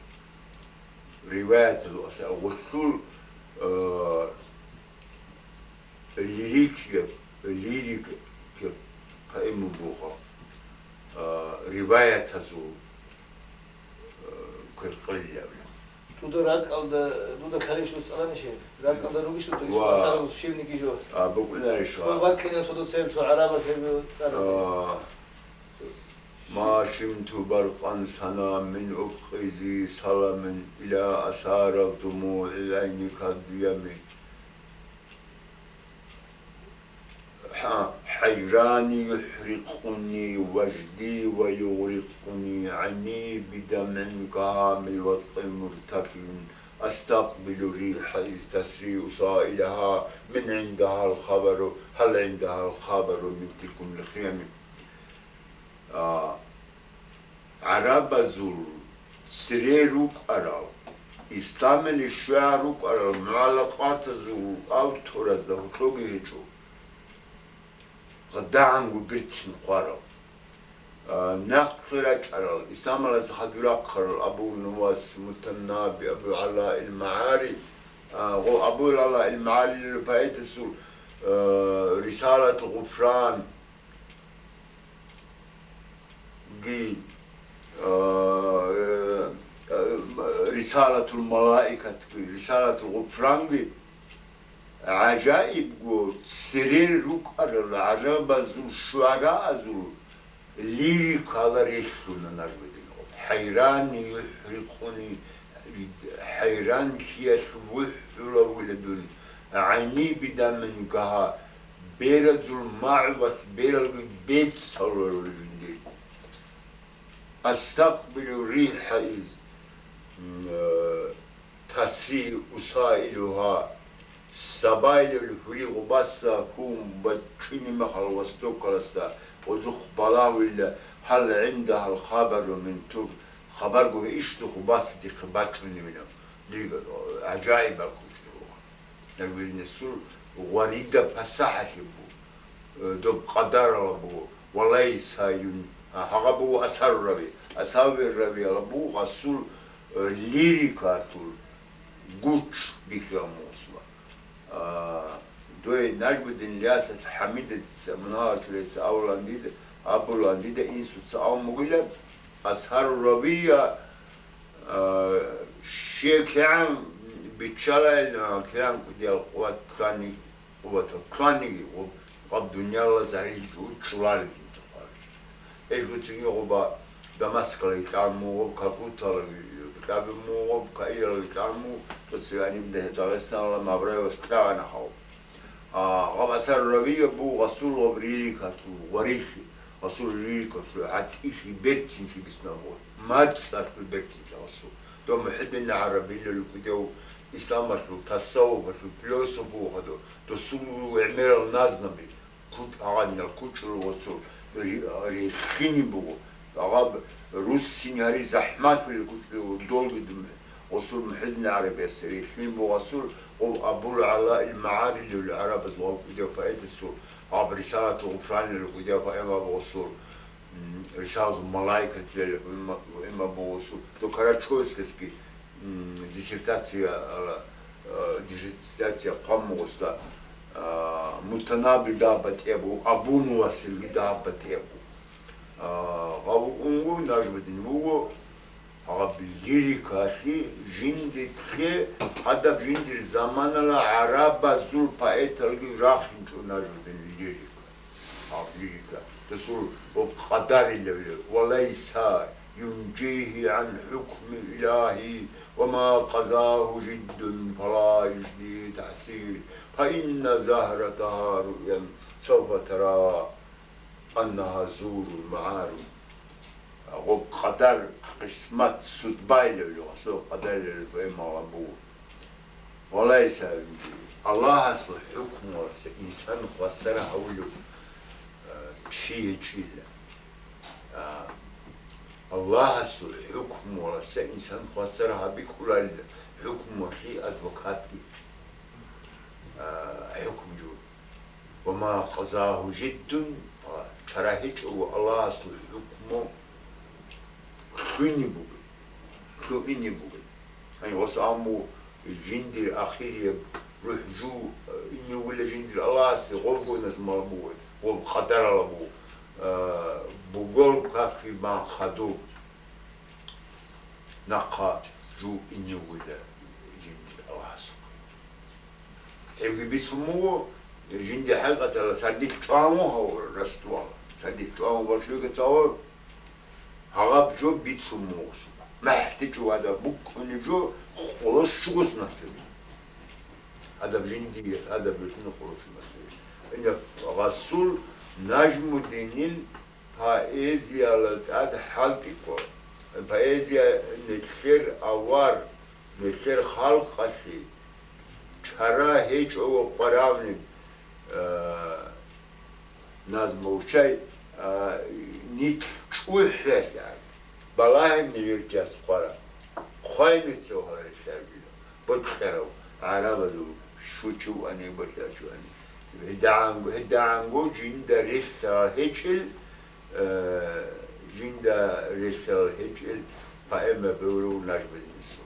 Риваятазул аса-, гъулъул, э, лирикияб, лирикияб поэму буго, а, риваятазул, а, квер къилилавлъун. Дуда ракӀалда, дуда калищ дуца цӀаланищ гьеб? РакӀалда ругищ дуда исбу Ва- асарал щивниги жо? А, букӀунарищ Цо ва- ваккинан цо дуца гьеб цо гӀарабал гьеб цӀараб. А, ما شمت برقا سنا من أقز سلم إلى أسارى دموع عينك الديم. ح-، حيران يحرقني وجدي ويغرقني عيني بدمع كهام الوثق مرتكب. أستقبل الريح إذ تسري أسائلها من عندها الخبر، هل عندها الخبر من تلكم الخيم. А, гӀарабазул цере рукӀарал, исламалде щвеян рукӀарал мугӀаллакъатазул авторазда гьоркьоги гьечӀо, гъадагӀанго берцин хъварал. А, нахъе рачӀарал, исламалдаса хадур рахъарал Абу Нувас Мутаннаби, Абу ГӀалаил МагӀари, а, гъо-, Абу ГӀалаил МагӀарилъул поэтасул, а, Рисалатул Гъуфран, ги, а, э, э, Рисалатул Малаикатги, Рисалатул Гъуфранги, гӀажаибго цере рукӀарал гӀарабазул шугӀараазул лирикала релълъуна Нажмудин. ХӀайран юхӀрикъуни, хӀайранлъиялъ вухӀулавила дун, гӀайни бида мин гагьа, беразул магӀу ва бералги бецаларулел жиндир. Астакъбилу рихӀа из, м, э, тасри усаилугьа, сабаилал гьури гъубаса хьун бачӀчӀини махал востокаласда, озухъ балагьула, гьал гӀиндагьал хабару мин тур, хабарго гье ишду гъубаса дихъе бачӀуневинав, дига гӀажаибал кучӀдуругъан. Нагбирнесул гъварида пасахӀалъи бу, э, доб къадарала бу, валай сайюн, а, гьагъа бу асару рави, асавир равияла бу гъасул, э, лирикатул гуч бихьа мусула. А, дой Нажмудин Лясат ХӀамидатица, мунагьал чуреца авлан дида, абулан дида инсуца авмугила, асару равия, А, щекян биччалайилан, кян кӀудиял къуват ккани, къуватал кканиги, гъуб-, гъаб дунияла загьирчӀул чулалеб жинца хъвараш. Эгьуцинги гъуба Дамаскалги кьан мугъуб, Калкуталги кьаби мугъуб, Каиралги кьан мугъуб, туцигӀаниб Дагъистаналда Мавраевас кьагӀана гьав. А, гъаб асар равияб буго гъасул гъаб лирикатул варихи, гъасул лирикатул гӀатӀилъи берцинлъи биснаб буго, мацӀалъул берцинлъи гъасул. Дов МухӀиддин ГӀарабилал кӀудияв исламалъул, тасаввуфалъул философ буго гьадав, досул гӀемерал назмаби, кучӀ-, гьагъадинал кучӀул гъасул ри-, риххини буго. Гьаб руссин гьари захӀматулел кучӀдулго долги дум гъусул МухӀиддин ГӀарабияс риххин бугъасул, гъов Абул ГӀалаил МагӀарилил гӀарабаз ва кӀудияв поэтасул, гьаб Рисалатул Гъуфранилил кӀудияв поэма бугъасул, м, Рисалатул Малаикатилал поэма, поэма бугъасул, до Карачойскасги, м, диссертация, а, а, диссертация хъван бугъасда, а, Мутанаби дагьаб батӀияб буго, Абу Нувасилги дагьаб батӀияб буго. А, гъав вукӀун вуго, Нажмудин вуго, гьаб лирикалъе жиндихъе, гьадаб жиндир заманала гӀарабазул поэталги рахинчӀо Нажмудин лирика. Гьаб лирика. Расул ва къадарилавли, ва лайса юнжигьи гӀан хӀукми илагьи, ва ма къазагьу жиддун фала южди тахӀсир, фа инна загьратагьа руъян савфа тара аннагьа зурун магӀарун. Гъоб къадар, къисмат, судбайилавли, гъасул къадарилавли, фа имма раббу. Валайса, Аллагьасул хӀукмуялъ инсан хвасар гьавулев, э, чи гьечӀила. А, Аллагьасул хӀукмуялъ инсан хвасар гьабикӀуларила хӀукмуялъе адвокатги, а, хӀукму жо. Ва ма къазагьу жиддун, а, чара гьечӀо ва Аллагьасул хӀукму хвине бугеб, хвине бугеб. Гьанив гъос аму жиндир ахирияб рухӀ жу, э, иневула жиндир Аллагьасе гъобгоназ мал бугеб, гъоб къадарала бугеб, э, бугел каки бан хадуб нахъа жу иневула жиндир Аллагьасухъе. Тевги бицун буго, жинди хӀакъатала сардилъ чӀван вугьав раствал, сардилъ чӀван вугьав щуга цавар, гьагъаб жо бицун буго суба. МахӀти чӀвада букӀунеб жо къоло щугос нацаби. Адаб жинди, адаб бетуна къоло щугос нацаби. Инда гъасул Нажмудинил поэзияла тӀад хӀалтӀикӀо. Поэзия нилъер авар, нилъер халкъалъе чара гьечӀо ва къваравни, а, назму вчай, а, нилъ чӀухӀлъи, балагьи мивиртияс хъвара, хъвайница гьарилъаргила. Бокьарав гӀарабазул щучувани, бокьарчувани. ГьедагӀанго, гьедагӀанго жинда релълъарал гьечӀел, э, жинда релълъарал гьечӀел поэма бегьулев Нажмудинисул.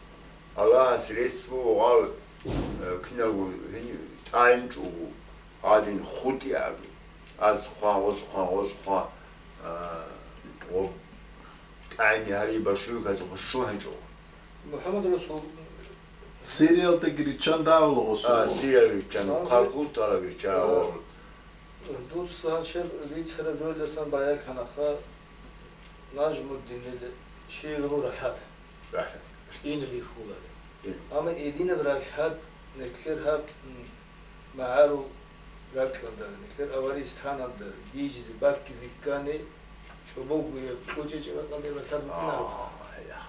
Аллагьас рес буго гъал, э, киналго гьенив тӀагӀинчӀого гьадин хутӀи аби. Аз хъван, гъоз хъван, гъоз хъван, э, гъоб тӀагӀини гьариб большевиказухъе щун гьечӀо. МухӀаммад Расул. Сириялдаги риччан равула гъосул. А, Сириялги риччан, Сириялги. Калкуттаялги риччан, а, равула. Дуца гьанчеб бицараб жоялдасан баян кканаха Нажмуддинил шигӀру рахӀат. РахӀат. КӀиналъ бихьуларо. Ин. Амма гьединаб рахӀат нилъер гьаб, м, магӀарул ракьалда, нилъер аварагас таналда, бижизе, баккизе ккани, чӀобогояб, кӀочӀечӀеб бакӀалде рахӀат букӀинаро. А, я.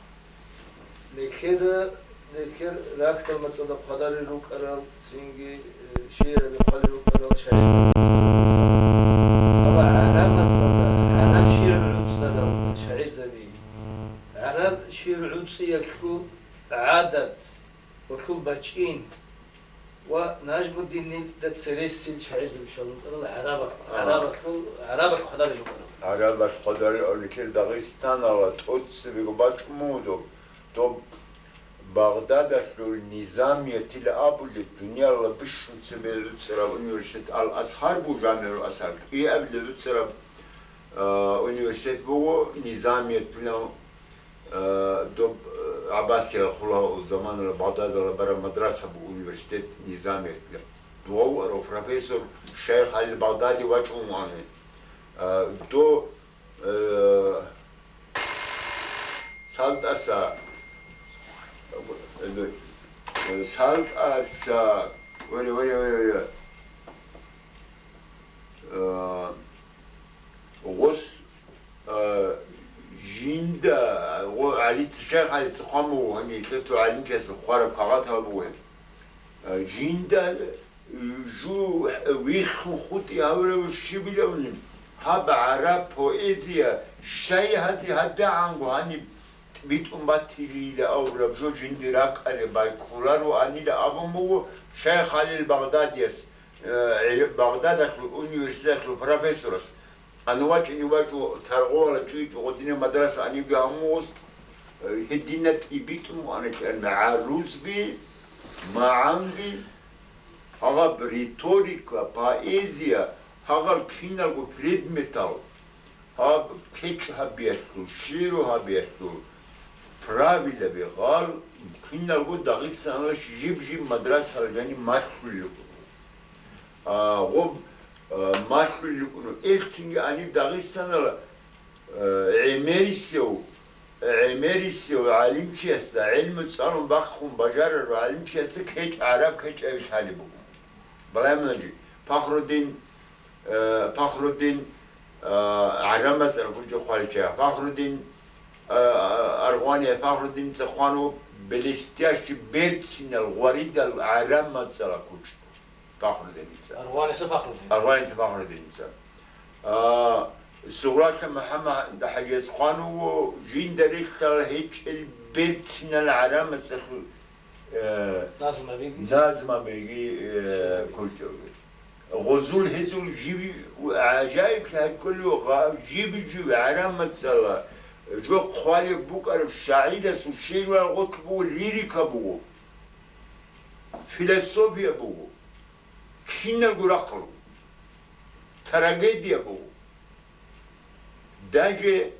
Нилъеда, нилъер рахьдал мацӀалда хъвадарел рукӀарал, цинги, э, шигӀраби хъвалел рукӀарал шагӀир. Амма гӀараб мацӀалда, гӀараб шигӀр гӀуцӀарал шагӀирзаби, гӀараб шигӀр гӀуцӀиялъул гӀадат, гьелъул бачӀин, ва Нажмуддинилда цересел шагӀирзаби щвалел рукӀарал гӀарабал-, А. гӀарабалъул, гӀарабалъ хъвадарел рукӀарал. ГӀарабалъ хъвадарел, нилъер Дагъистаналда тӀоцебего бачӀун буго доб, доб Багъдадалъул Низамиятилан абулеб, дуниялалда бищун цебе гӀуцӀараб университет, Ал-Азгьар буго, ЖамигӀул-Азгьар, кӀиабилеб гӀуцӀараб, а, университет буго, Низамиятилан. Э, доб, э, гӀаббасиял хулафаул заманалда Багъдадалда бараб мадраса буго университет Низамиятилан. Дугьав вугев профессор шайх Халил Багъдади вачӀун вугони. Э, до, э, СалтӀаса, э, СалтӀаса, варе, варе, варе, варе. Э, гъос А, жинда, гъо-, ГӀалица, шайх ГӀалица хъван буго, гьанив лъуцо гӀалимчиясул хъвараб кагъатал буго гьеб. А, жинда жу виххун хутӀи гьавурав щибилавни, гьаб гӀараб поэзия щай гьазе гьадагӀанго гьаниб битӀун батилила авураб жо жинди ракӀалде байккуларо анила абун буго шайх Халил Багъдадияс, э, Багъдадалъул университеталъул профессорас. Ана вачӀине вачӀу таргъула чӀуйчӀо гъодине мадраса анивги гьаммугъус, э, гьедина тӀибитӀун ана кӀан гӀарузби, магӀанби, гьагъаб риторика, поэзия, гьагъал киналго предметал, гьаб кечӀ гьабиялъул, шигӀру гьабиялъул правилаби гъал киналго Дагъистаналда жиб-жиб мадрасаялда жаниб малъулел руго. А, гъоб Малъулел рукӀуна, элцинги гьаниб Дагъистаналда, э, гӀемерисев, гӀемерисев гӀалимчиясда, гӀелму цӀалун бахъун бажарарав гӀалимчиясда кечӀ, гӀараб кечӀаби лъалеб буго. Балагье мунагьал чи, Пахрудин, э, Пахрудин, э, гӀараб мацӀалъ кучӀа хъвалича, Пахрудин, э, Аргъвания, Пахрудин цӀехъан вуго блестящий берцинал гъваридал гӀараб мацӀалъ кучӀ. Пахрудиница. Аргъваниса Пахрудиница. Аргъваница Пахрудиница. А, Сугърата МухӀаммад ХӀажияс хъван вуго, жинда релълъарал гьечӀел берцинал гӀараб мацӀалъул, э, назмабиги, назмабиги, э, кучӀаби. Гъозул гьезул жив гӀажаиблъи гьабикьулев, гъа-, жив-жив гӀараб мацӀалъ жо хъвалеб букӀараб шагӀирасул шигӀрал гъорлъ буго, лирика буго, философия буго. Киналго рахъал, трагедия буго, даже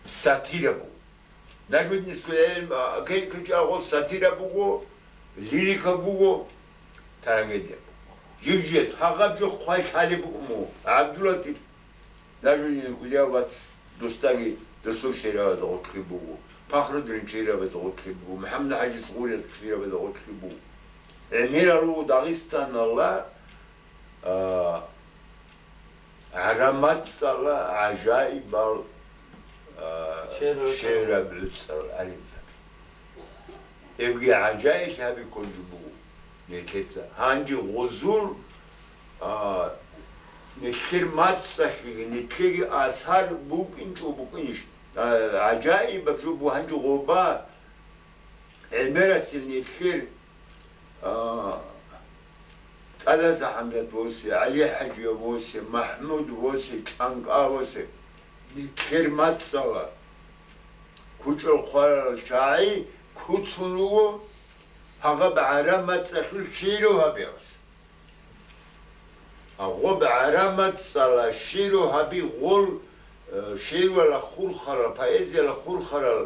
сатира буго. Нажмудин Сулейман, а, ке-, кечӀагъо сатира буго, лирика буго, трагедия буго. Жив-жив гьагъаб жо хъвай лъалеб буго мун, ГӀабдуллатӀиф. Нажмудин Гулиев вац, досдаги досул шигӀрабаз гъорлъи буго, Пахрудин шигӀрабаз гъорлъи буго, МухӀаммад ХӀажи Сугъурияс шигӀрабаз гъорлъи буго. ГӀемерал вуго Дагъистаналда, а, гӀараб мацӀалъ гӀажаибал, а, шигӀру-, шигӀраб гӀуцӀал гӀалимзаби. Эбги гӀажаиблъи гьабиккун жо буго нилъеца. Гьанже гъозул, а, нилъер мацӀалъеги, нилъеги асар букӀинчӀо букӀинищ? А, гӀажаибаб жо буго гьанже гъоба гӀемерасел нилъер, а, ТӀадаса ХӀамзат восе, ГӀали ХӀажи восе, МахӀмуд восе, ЧӀанкӀа восе, нилъер мацӀалъ кучӀал хъварал чагӀи куцун вуго гьагъаб гӀараб мацӀалъул шигӀру гьабиялъ. Гъоб гӀараб мацӀалъ шигӀру гьаби гъол, э, шигӀруялъ хурхарал, поэзиялъ хурхарал,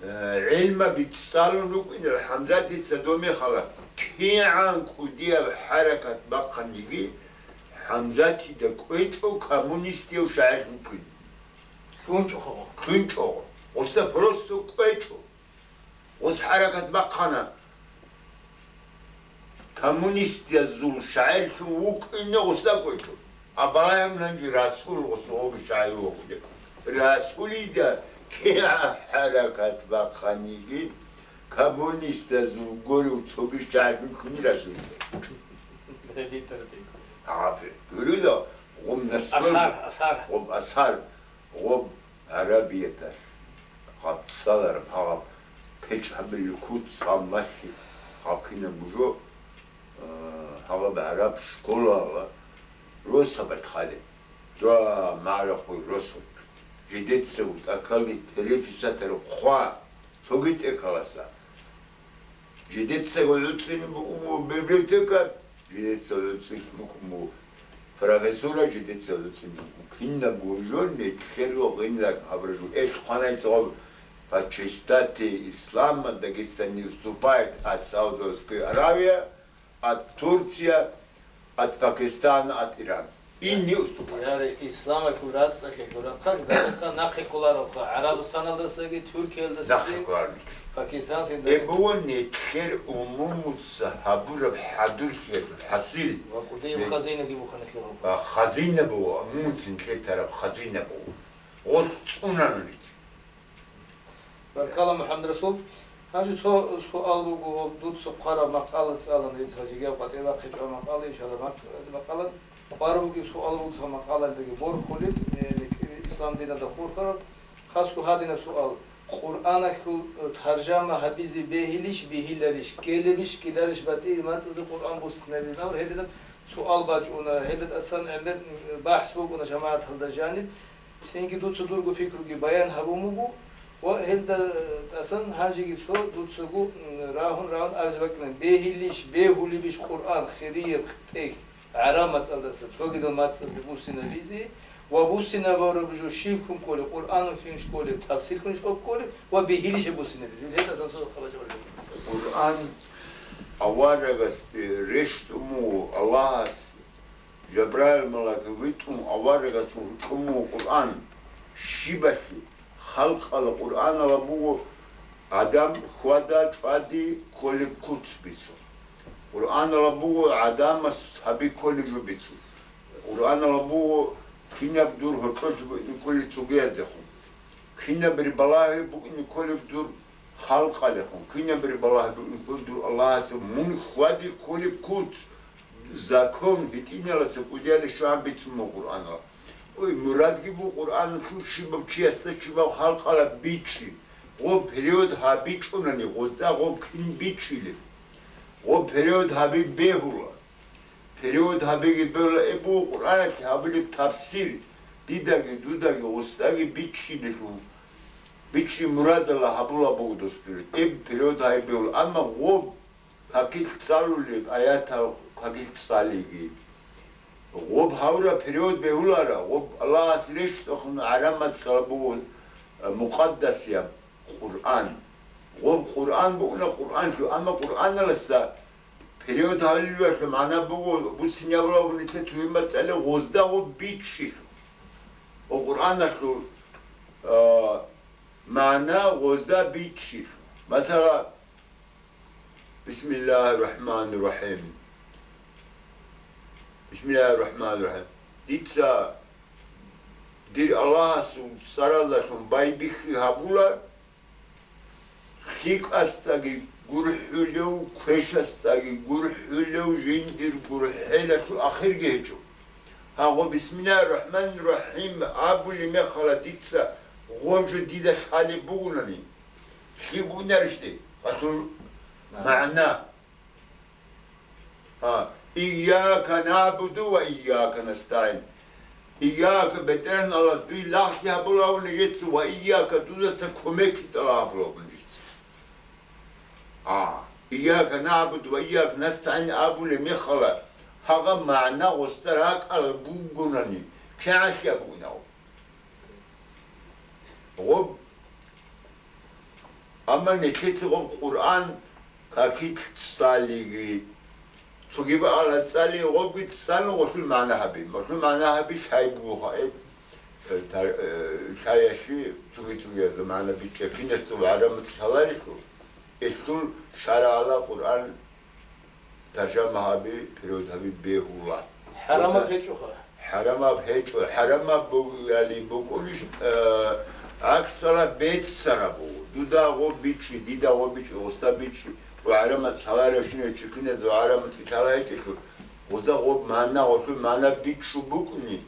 э, гӀелмаби цӀалун рукӀинал ХӀамзатица доб мехалъ кигӀан кӀудияб хӀаракат бахъаниги, ХӀамзатида кӀвечӀо коммунистияв шагӀир вукӀин. КьунчӀо хъо. КьунчӀо. Гъосда просто кӀвечӀо. Гъос хӀаракат бахъана. Коммунистиязул шагӀирлъун вукӀине гъосда кӀвечӀо. Абалаяб нанги Расул гъосул гъоби шагӀир вукӀуде. Расулида кигӀан хӀаракат бахъаниги, коммунистазул гурев цоби шагӀирлъун ккуни Расулида. Гьабе, гурида, гъум насрул, Асар, Асар. Гъум Асар. Гъоб гӀарабияталъ гъаб цӀалараб гьагъаб кечӀ гьабилел куц, гьаб малъи, гьаб кинабго жо, а, гьагъаб гӀараб школала росабалъ хъалеб, дура магӀарахъул росулъ, жидецаго тӀакалги переписатараб хъва цоги тӀекаласа. Жидецаго гӀуцӀине буго библиотека, жидецаго гӀуцӀине буго профессура, жидецаго гӀуцӀине буго. Кинабго жо нилъерго гъинраг гьабураб жо. Эх, хъванай цо гъоб: «По чистоте ислама Дагестан не уступает от Саудовской Аравии, от Турции, от Пакистана, от Ирана». И не уступает. Яре, исламалъул рацӀцӀалъиялъул рахъалъ Дагъистан нахъе кколаравха, ГӀарабстаналдасаги, Туркиялдасаги, нахъе кколараб. Пакистансаги. Эб буго нилъер умумуца гьабураб хӀадурлъиялъул хӀасил. Ва кӀудияб хазинаги буго нилъер гьабураб. А, хазина буго, умумуца нилъер тараб хазина буго. Гъоркь цӀунана нилъ. Баркала, МухӀаммадрасул. Гьанже цо суал буго, гьаб дуца хъвараб макъала цӀалан, гьеб гьанжеги гьаб къватӀибе бахъичӀо макъала, иншалла, мак-, макъала. Кьвар бугеб суал буго цо макъалалдаги борхулеб, э, нилъер ислам диналда хурхарал. Хасго гьадинаб суал. Къуръаналъул, э, таржама гьабизе бегьилищ, бегьиларищ, ккелебищ, ккеларищ батӀи мацӀазда Къуръан буссинабилан абураб гьединаб суал бачӀуна, гьелда тӀасан гӀемер, м, бахӀс букӀуна жамагӀаталда жаниб. Цинги дуца дурго пикруги баян гьабун буго ва гьелда тӀасан гьанжеги цо дуцаго, м, рагьун-рагьун абизе бакӀилан: бегьилищ, бегьулебищ Къуръан, хирияб тӀехь, гӀараб мацӀалдаса цогидал мацӀалде буссинабизе ва буссинабураб жо щиб кколеб, Къуръаналъунищ кколеб, тафсирлъунищ кколеб ва бегьилищ гьеб буссинабизе? Гьел тӀасан цо хабар жаваб. Къуръан Аварагасде рещтӀун вуго Аллагьас, Жабраил малаик витӀун аварагасул гьукъун вуго Къуръан. Щибалъи халкъала Къуръанала буго гӀадам хьвада-чӀвади кколеб куц бицун. Къуръанала буго гӀадамас гьаби кколеб жо бицун. Къуръанала буго кинаб дур гьоркьоб букӀине кколеб цогияздехун. Кинабри балагьи букӀине кколеб дур халкъалехун, кинабри балагьи букӀине кколеб дур Аллагьасе, мун хьвади кколеб куц, закон, гьитӀиналаса кӀудиялде щван бицун буго Къуръанала. Ой, мурадги буго Къуръаналъул щибаб чиясда щибаб халкъала бичи, гъоб перевод гьабичӀунани, гъозда гъоб кин бичилеб? Гъоб перевод гьаби бегьула. Перевод гьабиги бегьула, э, буго Къуръаналъе гьабулеб тафсир, дидаги, дудаги, гъоздаги бичилелъул, бичи мурадала гьабула буго дос перевод. Э, перевод гьаби бегьула. Амма гъоб какил цӀалулеб аятал какил цӀалиги. Гъоб гьавра перевод бегьулара, гъоб Аллагьас рещтӀухъун гӀарамат цӀалабугун, э, мукъаддасияб Къуръан. Гъоб Къуръан бугуна Къуръанлъу, амма Къуръаналаса перевод гьавилалъе магӀна буго, бусинабулагуни те цугьимба цӀале гъозда гъоб биччилъу. Ва Къуръаналъул, э, магӀна гъозда биччилъу. Масала, Бисмиллагьир рахӀманир рахӀим. Бисмиллагьир рахӀманир рахӀим. Дица дир Аллагьасул цӀаралдалъун байбихьи гьабула, лъикӀасдаги гурхӀулев, квешасдаги гурхӀулев, жиндир гурхӀелалъул ахирги гьечӀо. Гьагъо, Бисмиллагьир рахӀманир рахӀим абулеб мехалда дица гъоб жо дида лъалеб бугунани, лъикӀ бунарищ гьелъул магӀна? А, «Ийяка нагӀбуду ва ийяка настагӀин». «Ийяка», БетӀергьан Аллагь, дуй лагълъи гьабулавун нижеца, «ва ийяка», дудаса кумекги тӀалаб гьабулавун нижеца. А, «Ийяка нагӀбуду ва ийяка настагӀин» абулеб мехалда, гьагъаб магӀна гъосда ракӀалда бугунани, кигӀанлъи абуна гъоб. Гъоб, амма нилъеца гъоб Къуръан какилъ цӀалиги, цогиба ала цӀали, гъобги цӀалун гъолъул магӀна гьаби. Гъолъул магӀна гьаби лъай буго, э, э, тар-, э, лъаялъе цоги-цогиязда магӀна бичӀчӀа, кинасда гӀарамаца лъаларелъул, гьелъул шаргӀалда Къуръан таржама гьаби, перевод гьаби бегьула. ХӀарамаб гьечӀоха. ХӀарамаб гьечӀо. ХӀарамаб бугали букӀунищ, э, гӀаксала беццараб буго. Дуда гъоб бичӀчӀи, дида гъоб бичӀчӀи, гъосда бичӀчӀи, ва гӀарамаца лъаларев щинав чи киназда ва гӀарамаца лъала гьечӀелъул, гъозда гъоб магӀна, гъолъул магӀна бичӀчӀун букӀуни.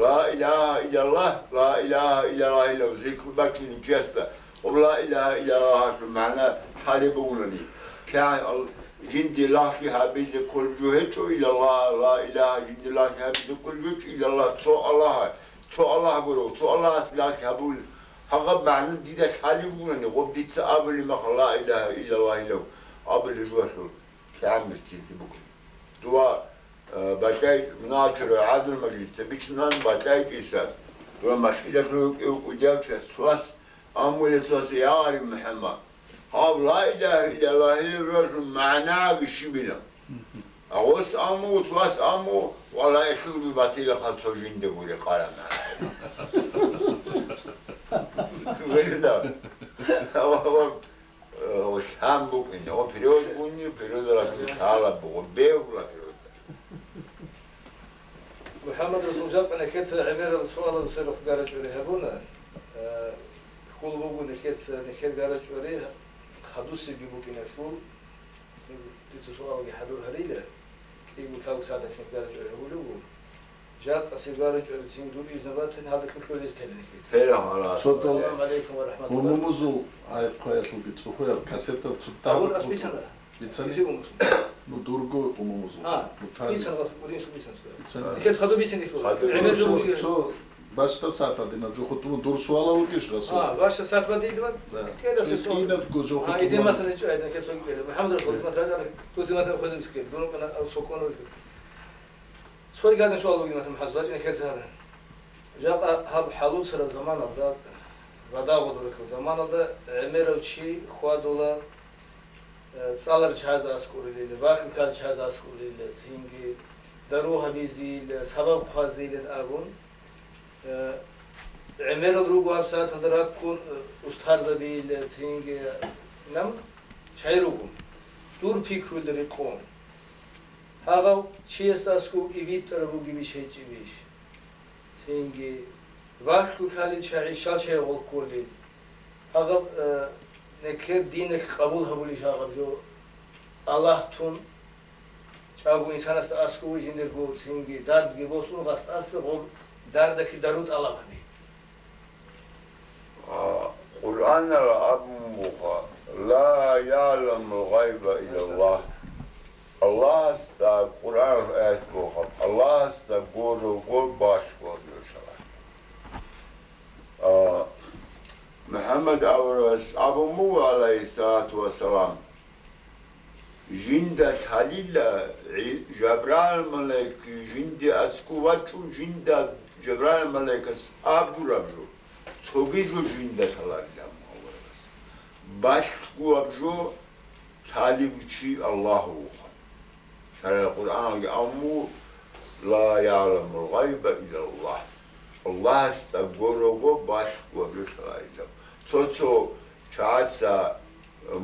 Ла илагьа иллаллагь, ла илагьа иллаллагь, иллаллагь зикру бачунев чиясда, гъоб ла илагьа иллаллагьалъул магӀна лъалеб бугунани, кигӀан ал-, жинде лагълъи гьабизе кколеб жо гьечӀо иллаллагь, ла илагьа, жинде лагълъи гьабизе кколеб жо гьечӀо иллаллагь, цо Аллагь, цо Аллагь гуро, цо Аллагьас лагълъи гьабулеб. Гьагъаб магӀна дида лъалеб бугунани, гъоб дица абулеб мехалда ла илагьа иллаллагь, иллаллагь абулеб жоялъул кигӀан бицинлъи букӀин. Дова, э, бакьай, муна чура гӀадамал жинца бичӀчӀунан бакьай кӀиса. Дова машгьидалъув вукӀев кӀудияв час цо вас амулев, цо вас: «Я гъариб МухӀаммад, гьаб ла илагьа иллаллагь гьелъул магӀнаги щибила?» А гъос аму, цо вас аму, валлагь, эхилги батила хъа цо жинда гури къарана. Гъирда. Э, лъан букӀин, о, перевод буни, перевод рахъин ккала буго, бегьула перевод. МухӀаммад Расул, жакъа нехеца гӀемерал суалазда сверухъ гарачӀори гьабуна, э, хьул буго нехеца, нехер гарачӀори хадусебги букӀиналъул, дица суалги хӀадур гьарила, кӀиго-лъабго сагӀаталъ нехер гарачӀори гьабулев вуго. Жакъа сигара чӀварицин дур изну батани, гьадакьулъулез тела нехеца. Гьела гьарас. Цо дол Ассаламу гӀалайкум ва рахӀматуллагь. Умумузул гӀайхъаялъулги цӀухӀуял кассетал цо Абун дагьаб асбисана. Бицани? Биси умумузул. Ну, дурго умумузул. А, Ну, тани. Бисан вас, урин су бисан су. Бицани. Нехеца хаду бицин нехеца. Хаду. ГӀемер Цо, жо мужи. Цо башта сагӀат гьадинаб жо хутӀун дур суалал вугищ, Расул? А, башта сагӀат бадидва? Да. Кеда Цо се суал. Кинабго жо А, хутӀун идематан вугищ? Чу айда нехеца суал кеда. МухӀаммад Расул, Э. Матразан, тузиматан хозим скел. Дурукана ал соконовик. Цой гьадин суал бугин, ватан, хӀалбачӀина хӀерцин гьаран. Жакъа гьаб хӀалуцараб заманалда, радагъудурухъ заманалда гӀемерав чи хьвадула э, цӀаларел чагӀазда аскӀорейилан, бахъиялъул чагӀазда аскӀорейилан, цинги дару гьабизейилан, сабаб хъвазейилан абун, э, гӀемерал руго гьабсагӀаталда раккун, э, устарзабийилан, цинги, нам чагӀи руго, дур пикруялда рекъон. Гьагъав чиясда аскӀов ибитӀараб бугебищ гьечӀебищ? Цинги, бахъго лъалел чагӀи щал чагӀи гъолъ кколел? Гьагъаб, э, нилъер диналъ къабул гьабулищ гьагъаб жо? Аллагь тун, чӀаго инсанасда аскӀове жиндирго, цинги дардги босун, гъастӀаса гъоб дардалъе дару тӀалаб гьабе. А, Къуръаналъ абун буго: «Ла ягӀламул гъайба иллаллагь». Аллагьасда, Къуръаналъ аят буго, Аллагьасда гурого балъго абулеб. А, МухӀаммад аварагас абун буго, гӀалайгьиссалату вассалам, жинда лъалила, гӀи-, Жабраил малаик жинде аскӀов вачӀун, жинда Жабраил малаикас абураб жо, цоги жо жинда лъаларила аварагас. Балъго аб жо лъалев чи Аллагь вугоха. ШаргӀалъ Къуръаналъги абун буго: «Ла ягӀламул гъайба иллаллагь». Аллагьасда гурого балъго аб жо лъаларила. Цо-цо чагӀаца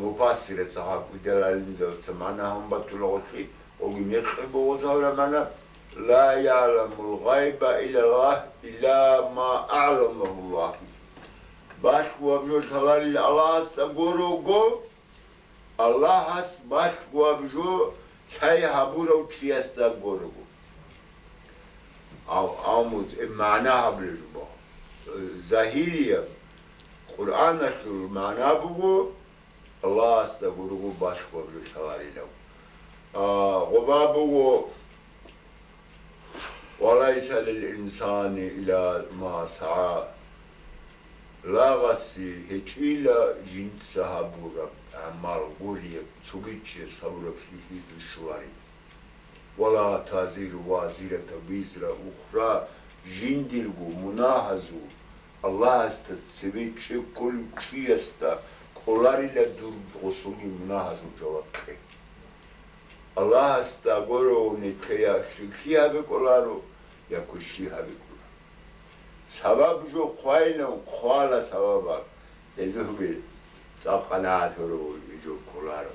муфассирца гьаб кӀудиял гӀалимзабаца магӀна гьабун батулагъулъи, гъоги мекъи бугозавра магӀна: «Ла ягӀламул гъайба иллаллагь, илла ма агӀламагьуллагь». Балъго аб жо лъаларила Аллагьасда гурого, Аллагьас балъго аб жо лъай гьабурав чиясда гурого. Ав-, авмуз, э, магӀна гьабулеб жо буго. Э, загьирияб Къуръаналъул магӀна буго, Аллагьасда гурого балъго аб жо лъаларилав. А, гъоба буго: «Ва лайса лил инсани илла ма сагӀа». Лагъасе гьечӀила жинца гьабураб гӀамал гурияб, цоги чияс гьабураб лъикӀлъи щоларин. «Ва ла тазиру вазиратун визра ухра», жиндирго мунагьазул Аллагьасда цебе чӀей кколев чиясда кӀоларила дур гъосулги мунагьазул жаваб кье. Аллагьасда гурого нилъее я лъикӀлъи гьаби кӀоларо, я квешлъи гьаби кӀоларо. Сабаб жо хъвайилан хъвала сабаб, гьезулги цӀакъ къанагӀат гьарув жо кколаро.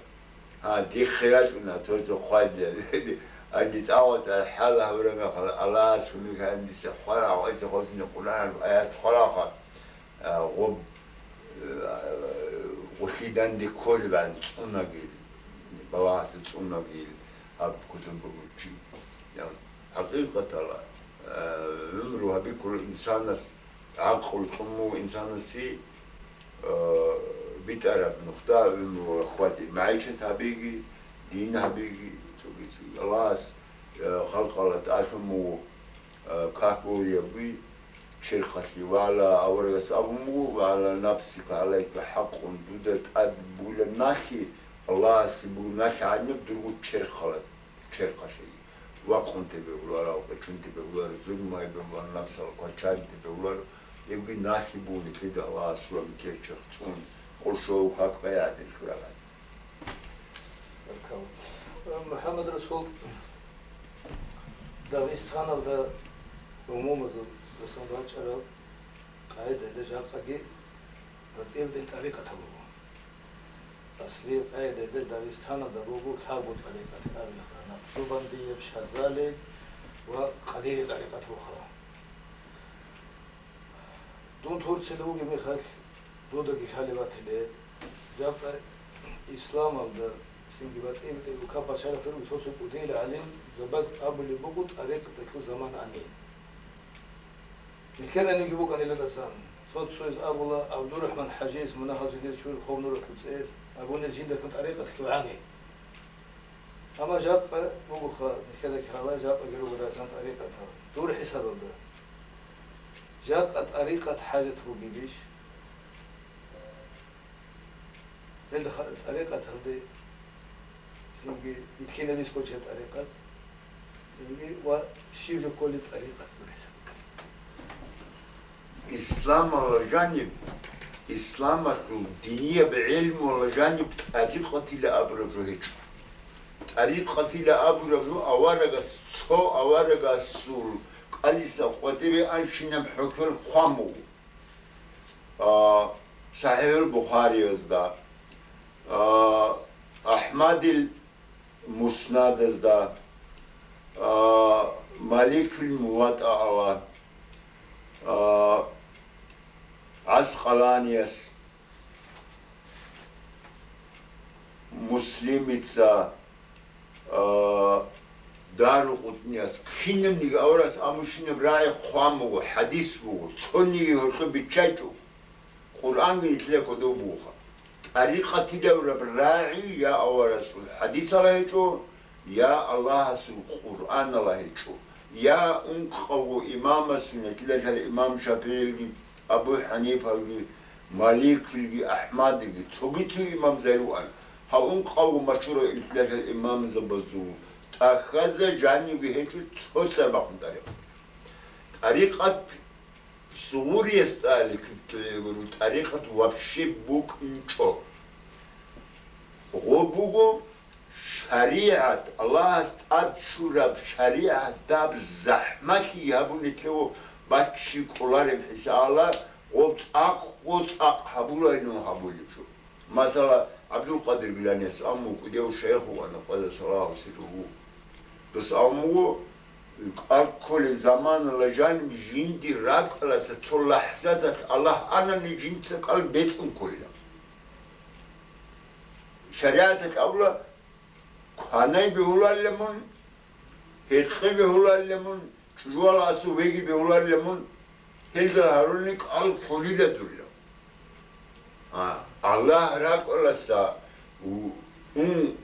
А, дихъе рачӀуна, цо-цо хъвадила. Анги цӀакъ цӀар хӀал гьабураб мехалъ, Аллагьас гьуниб гьанже дица хъвараб, гьесда гъосине Къуръан аят хъварабха. А, гъоб, а, гъулъи данде кколебан цӀунагил, балагьасе цӀунагил гьаб кутун буго чи. Я, хӀакъикъаталда, а, гӀумру гьабиккула инсанас, гӀакълу кьун буго инсанасе, а, битӀараб нухда гӀумрула хьвади, магӀишат гьабиги, дин гьабиги, цоги-цоги. Аллагьас, а, халкъалда тӀалъун буго, а, как гуриябги черхалъе, ва гӀала, аварагас абун буго: «Ва гӀала нафсика гӀалайка хӀакъун», дуда тӀад бугилан налъи Аллагьасе бугеб налъи гӀадинаб дурго черхалда, черхалъе. Вакъун тебе гьуларо, къечун тебе гьуларо, зулму гьабе гьуларо, напсалъ квачан тебе гьуларо, гьебги налъи буго нилъеда Аллагьас щвараб черх цӀун, къуршов как гӀадин щвараб. Баркалла. МухӀаммад Расул, Дагъистаналда гӀумумазул дасан бачӀараб къагӀидаялда жакъаги батӀияб тӀарикъатал буго. Аслияб къагӀидаялда Дагъистаналда буго лъабго тӀарикъат абилха: накъшубандияб, шазали ва къадири тӀарикъат буха. Дун Турциялда вугеб мехалъ, дудаги лъалеб батила, жакъа исламалда цинги батӀи-батӀи улкаб пачалихъ руго цо-цо кӀудиял гӀалимзабаз абулеб буго тӀарикъаталъул заман ани. Нилъер аниги букӀанила дасан. Цо-цояз абула, ГӀабдурахӀман ХӀажияс мунагьал жиндир чур хов нуралъул цӀер, абунел жинда ккун тӀарикъаталъул гӀани. Амма жакъа бугоха, нилъеда ккола, жакъаги руго дасан тӀарикъатал. Дур хӀисабалда, жакъа тӀарикъат хӀажат бугебищ? Гьелда ха-, тӀарикъаталде цинги ихьинабиз кколча тӀарикъат, цинги ва щиб жо кколеб тӀарикъат дур хӀисабалда. Исламалда жаниб Исламалъул динияб гӀелмуялда жаниб тӀарикъатила абураб жо гьечӀо. ТӀарикъатила абураб жо аварагас, цо аварагасул кӀалдиса къватӀибе анщинаб хӀукмуялъ хъван буго. А, СахӀихӀул Бухариязда, а, АхӀмадил Муснадазда, а, Маликил МуватӀаала, а, ГӀаскъаланияс, Муслимица, а, Дарукъутнияс, кинабниги аварагас абунщинаб рагӀи хъван буго, хӀадис буго, цониги гьоркьоб биччачӀо. Къуръанги нилъее кодоб бугоха. ТӀарикъатилавраб рагӀи я аварагасул хӀадисала гьечӀо, я Аллагьасул Къуръанала гьечӀо, я ункъавго имамасул, нилъеда лъала имам ШафигӀилги, Абу ХӀанифалги, Маликилги, АхӀмадилги, цоги-цо имамзаби руан, гьав ункъавго машгьурав нилъеда лъала имамзабазул тӀахьазда жанибги гьечӀо цо цӀар бахъун тӀарикъат. ТӀарикъат Сугъурияс тӀалихьизе гьеб гуро, тӀарикъат вообще букӀинчӀо. Гъо буго шаригӀат, Аллагьас тӀад чураб шаригӀат даб захӀмалъи гьабунетлъего баччи кӀолареб хӀисабала, гъоб цӀакъго цӀакъ гьабулайин гьабулеб жо. Масала, ГӀабдулкъадир Гиланиялъ абун буго, кӀудияв шайх вукӀана, къадасаллагьу сирругьу. Дос абун буго, кӀал кколеб заманалда жаниб жиндир ракӀалдаса цо лахӀзаталъ Аллагь анани жинца кӀал бецӀун кколила. ШаригӀаталъ абула, кванай бегьуларила мун, гьекъей бегьуларила мун, чӀужуялда асул веги бегьуларила мун, гьелда гьаруни кӀал кколила дур. А, Аллагь ракӀалдаса у-, ун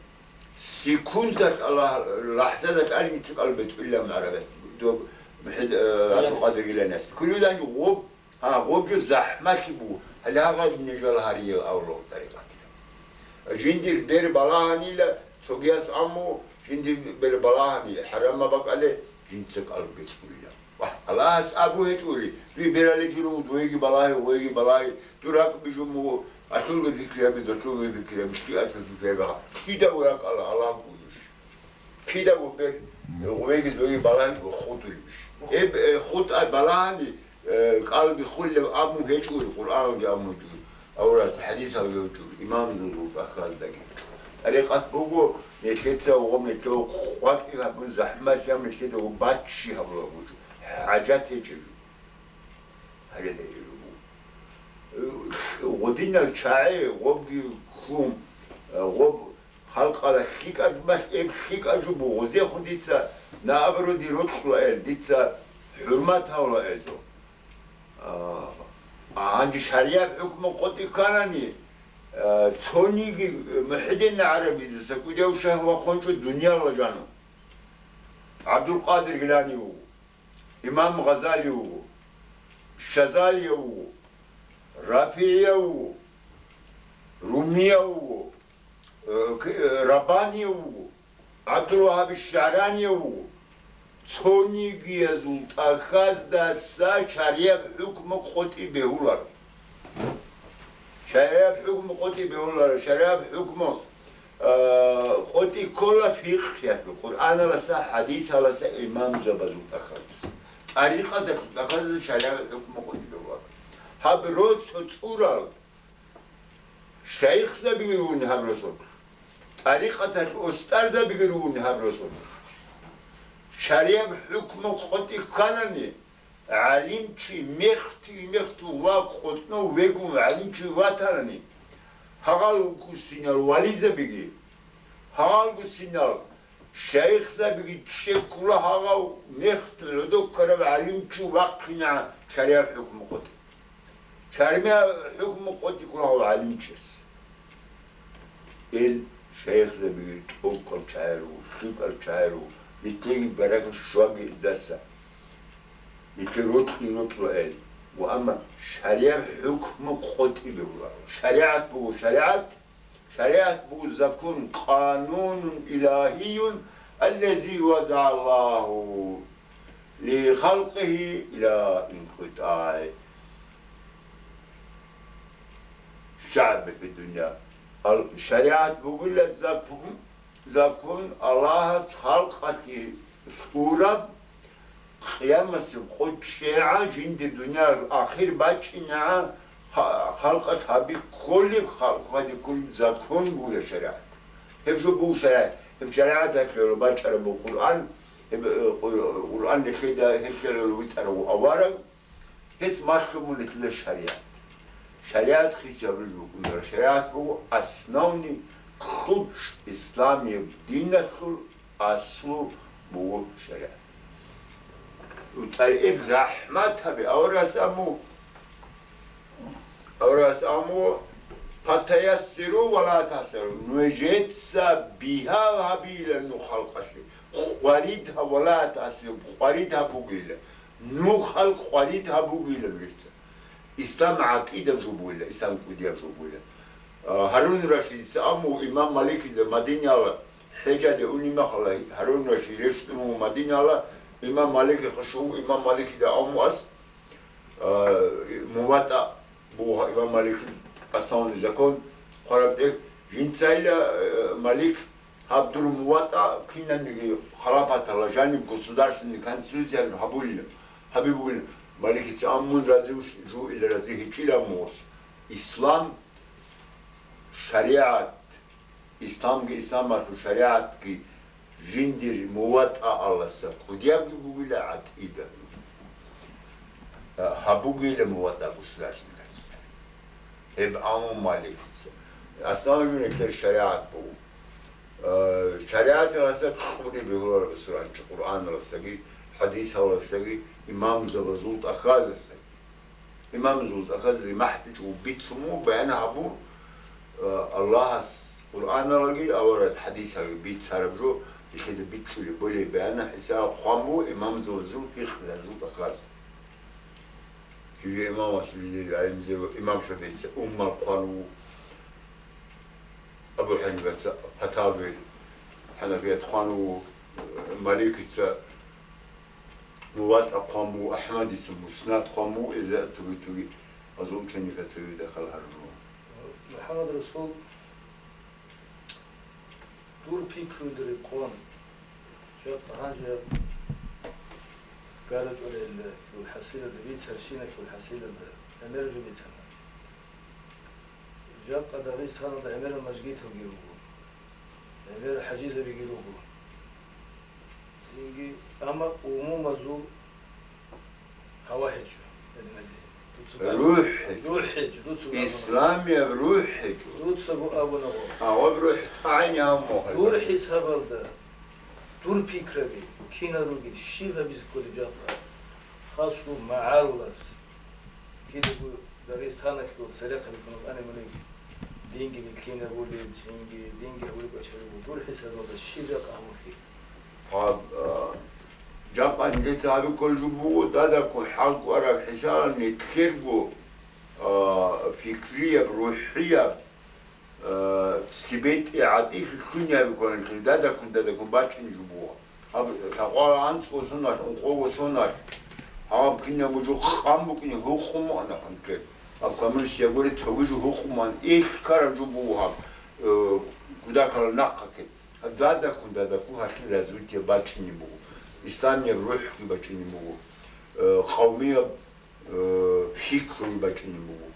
секундалъ Аллагь, лахӀзаталъ алин цӀикӀкӀал бецӀулилан гӀарабияс, доб МухӀид-, э, ГӀабдулкъадир Гиланиялъ. Кулудан гъоб, а, гъоб жо захӀмалъи буго, гьале гьагъад нижал гьариял авлал тӀарикъатила. Жиндир бер балагьанила, цогияс абун буго, жиндир бер балагьани, хӀарамаб бакӀалде, жинца кӀал бецӀулила. Вагь, Аллагьас абун гьечӀоли, дуе бераличи руго, дуеги балагье, гъоеги балагье, дур ракӀ бижун буго, асулги пикри гьабе, досулги пикри гьабе, щиалъул пикри гьабе. Кидаго ракӀалда Аллагь кӀудущ. Кидаго бер, гъоеги дуеги балагье, хутӀулебищ. Эб, э, хутӀа балагьани, э, кӀалги хулев абун гьечӀо, Къуръаналги абун гьечӀо, аварагасул хӀадисалги гьечӀо, имамзабазул тӀахьаздаги гьечӀо. ТӀарикъат буго, нилъеца гъоб нилъее къватӀив гьабун, захӀмалъи гьабун, нилъеда гъоб баччи гьабулеб жо, хӀажат гьечӀеб жо. Гьаред гьечӀеб жо буго. Э, гъодинал чагӀи, гъобги ккун, э, гъоб Халкъалда лъикӀаб мехалъ, эб лъикӀаб жо буго, гъозехун дица, наоборот, рокьулаел, дица хӀурмат гьавулаел жо. А, а гьанже шаригӀат хӀукму къотӀи кканани, а, цониги МухӀидин ГӀарабидаса кӀудияв шайх вахъун чӀун дуниялалда жану. ГӀабдулкъадир Гилани вуго, Имам Гъазали вуго, Шазалия вуго, РафигӀия вуго, Румия вуго, э, к-, э, Раббания вуго, ГӀабдулвагьаб ШагӀрания вуго, цонигиязул тӀахьаздаса шаригӀат хӀукму къотӀи бегьуларо. ШаригӀат хӀукму къотӀи бегьуларо, шаригӀат хӀукму, э, къотӀи ккола фикъгьиялъул, Къуръаналаса, хӀадисаласа, имамзабазул тӀахьаздаса. ТӀарикъаталъул тӀахьаздаса шаригӀат хӀукму къотӀи бегьуларо. Гьаб росу цӀурал шайихзабиги ругин гьаб росулъ, тӀарикъаталъ устарзабиги ругин гьаб росулъ. ШаригӀат хӀукму къотӀи кканани, гӀалимчи мехти-мехту ва къотӀнов вегун гӀалимчи ватанани, гьагъал вукӀусинал вализабиги, гьагъал вукӀусинал шайихзабиги чӀеккула гьагъав мехту гӀодоб ккарав гӀалимчи вахъинегӀан шаригӀат хӀукму къотӀи. ШаригӀат хӀукму къотӀи ккула гьав гӀалимчияс. Ил шайихзабиги тӀокӀаб чагӀи руго, лъикӀаб чагӀи руго, нилъеги баракат щвагидаса, нилъер рокьи-рокьула ил. Ва амма шаригӀат хӀукму къотӀи бегьуларо. ШаригӀат буго шаригӀат, ШаригӀат буго закон, къанунун илагьиюн, аллази вазагӀаллагьу ли халкъигьи ила инкъитӀай. шагӀби фи дунья. Ал-, шаригӀат бугила закон, закон Аллагьас халкъалъе лъураб, къиямасеб къо чӀегӀа жинди дуниял ахир бачӀинегӀа ха-, халкъалъ гьаби кколеб, халкъалъе кколеб закон бугила шаригӀат. Гьеб жо буго шаригӀат. Гьеб шаригӀат гьелъ бачӀараб буго Къуръан, гьеб, э, Къу-, Къуръан гьелъеда, гьелъ витӀарав авараг, гьес малъун буго нилъеда шаригӀат. ШаригӀат хисабулеб букӀуна. ШаригӀат буго основный ключ, исламияб диналъул аслу буго шаригӀат. ТӀайиб, захӀмат гьабе, аварагас аму, аварагас аму, «Фатаяссиру ва ла тассиру», нужеца бигьа гьабила нух халкъалъе, къварид гьа-, ва ла тассиру, къварид гьабугила. Нухал къварид гьабугила нужеца. Ислам гӀакъидаб жо бугила, ислам кӀудияб жо бугила. А, Гьарун Рашидица аму имам Маликида Мадинала хӀежалде унеб мехалда, Гьарун Рашид рещтӀун вуго Мадинала, имам Маликихъе щун, имам Маликида аму ас, а, МуватӀа буго имам Маликил основный закон хъвараб тӀехь, жинцайила, э, Малик, гьаб дур МуватӀа кинабниги халапатала жаниб государственный конституциялъ гьабулила, гьабиб бугила. Маликица амун разив жу ил рази гьечӀила мугъос. Ислам шаригӀат, исламги, исламалъул шаригӀатги жиндир МуватӀа Алласа кӀудиябги бугила гӀатӀида. Гьабугила МуватӀа государственный конституция. Гьеб аму Маликица. Основной жо нилъер шаригӀат буго. Э, шаригӀаталдаса кьури бегьулараб суранчи Къуръаналдасаги, хӀадисалдасаги, имамзабазул тӀахьаздасаги. Имамзул тӀахьазда махӀдичӀого бицун буго, баян гьабун, э, Аллагьас Къуръаналаги, аварагас хӀадисалаги бицараб жо, нилъеда бикьулеб более баян хӀисаб хъван буго имамзабазул фикъгьазул тӀахьазда. Жиги имамас жиги гӀалимзабаз, имам ШафигӀица Уммал хъван вуго, Абу ХӀанифаца Фатави, ХӀанафият хъван вуго, Маликица МуватӀа хъван вуго, АхӀмадица Муснад хъван вуго, эза цоги-цоги гьазул ученикаца гьеб дахъал гьарун вуго. МухӀаммад Расул, дур пикруялда рекъон, жакъа гьанже гьаб гьарачӀолелда, хьул хӀасилалда, бицарщиналъул хӀасилалда гӀемер жо бицана. Жакъа Дагъистаналда гӀемерал мажгиталги руго, гӀемерал хӀажизабиги руго. Цинги, амма умумазул гьава гьечӀо, гьединабизе. Дуца РухӀ гьечӀо. РухӀ гьечӀо, дуца гьабуна. Исламияб рухӀ гьечӀо. Дуцаго абуна гъо. Гьаваб рухӀ тӀагӀине гьав мухӀалбат. Дур хӀисабалда, дур пикраби, кинал ругел, щиб гьабизе кколеб жакъа? Хасго магӀарулас. Кидаго Дагъистаналъул церехъабихьун вукӀана мунагь, динги бихьинабулеб, цинги динги гьавуреб бачараб буго, дур хӀисабалда щиб жакъа гьабулъи? Гьаб, а, жакъа нилъеца гьабикколеб жо буго, дадаккун хӀалкӀвараб хӀисабалда нилъерго, а, фикрияб, рухӀияб, Э, цебетӀи гӀатӀилъи лъугьинабикквананги, дадаккун, дадаккун бачӀине жо буго. Гьаб лъакъварал анцӀго соналъ, ункъого соналъ, гьаб кинабго жо хъан букӀине гьукъун букӀана ханкъе. Гьаб камурисияб гури цоги жо гьукъун букӀана. Ил ккараб жо буго гьаб, э, кутакалда нахъа ккед. Гьаб дадаккун, дадаккун гьалъул развитие бачӀине буго. Исламияб рухӀги бачӀине буго. Э, къавмияб э, пикруги бачӀине буго,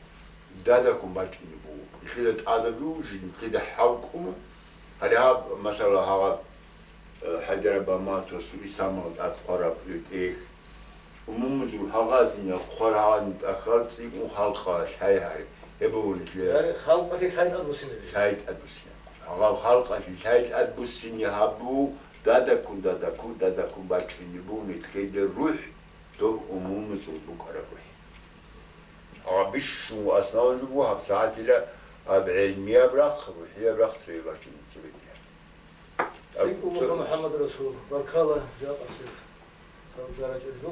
дадаккун бачӀине буго. Нилъеда тӀадаб жо, нилъеда хӀалкӀун, гьале гьаб, масала, гьаб, э, ХӀайдарабад Маматовасул исламалда тӀад хъвараб тӀехь, умумузул гьагъадинал хъвар гьагъадин тӀахьал цӀикӀкӀун халкъалъ лъай гьари. Гьеб буго нилъер. Яри халкъалъе лъай тӀад буссине. Лъай тӀад буссине. Гьагъаб халкъалъе лъай тӀад буссине гьаб буго, дадаккун, дадаккун, дадаккун бачӀине буго нилъеда рухӀ. Доб умумузул букӀараб рухӀ. Гьаб бищун ва основа жо буго, гьаб сагӀатила гьаб гӀелмияб рахъ, рухӀияб рахъ цебе бачӀун цебе дида. ЦӀикӀкӀун вуго МухӀаммад Расул, баркала, жакъасеб. Гьаб гьарачӀел жо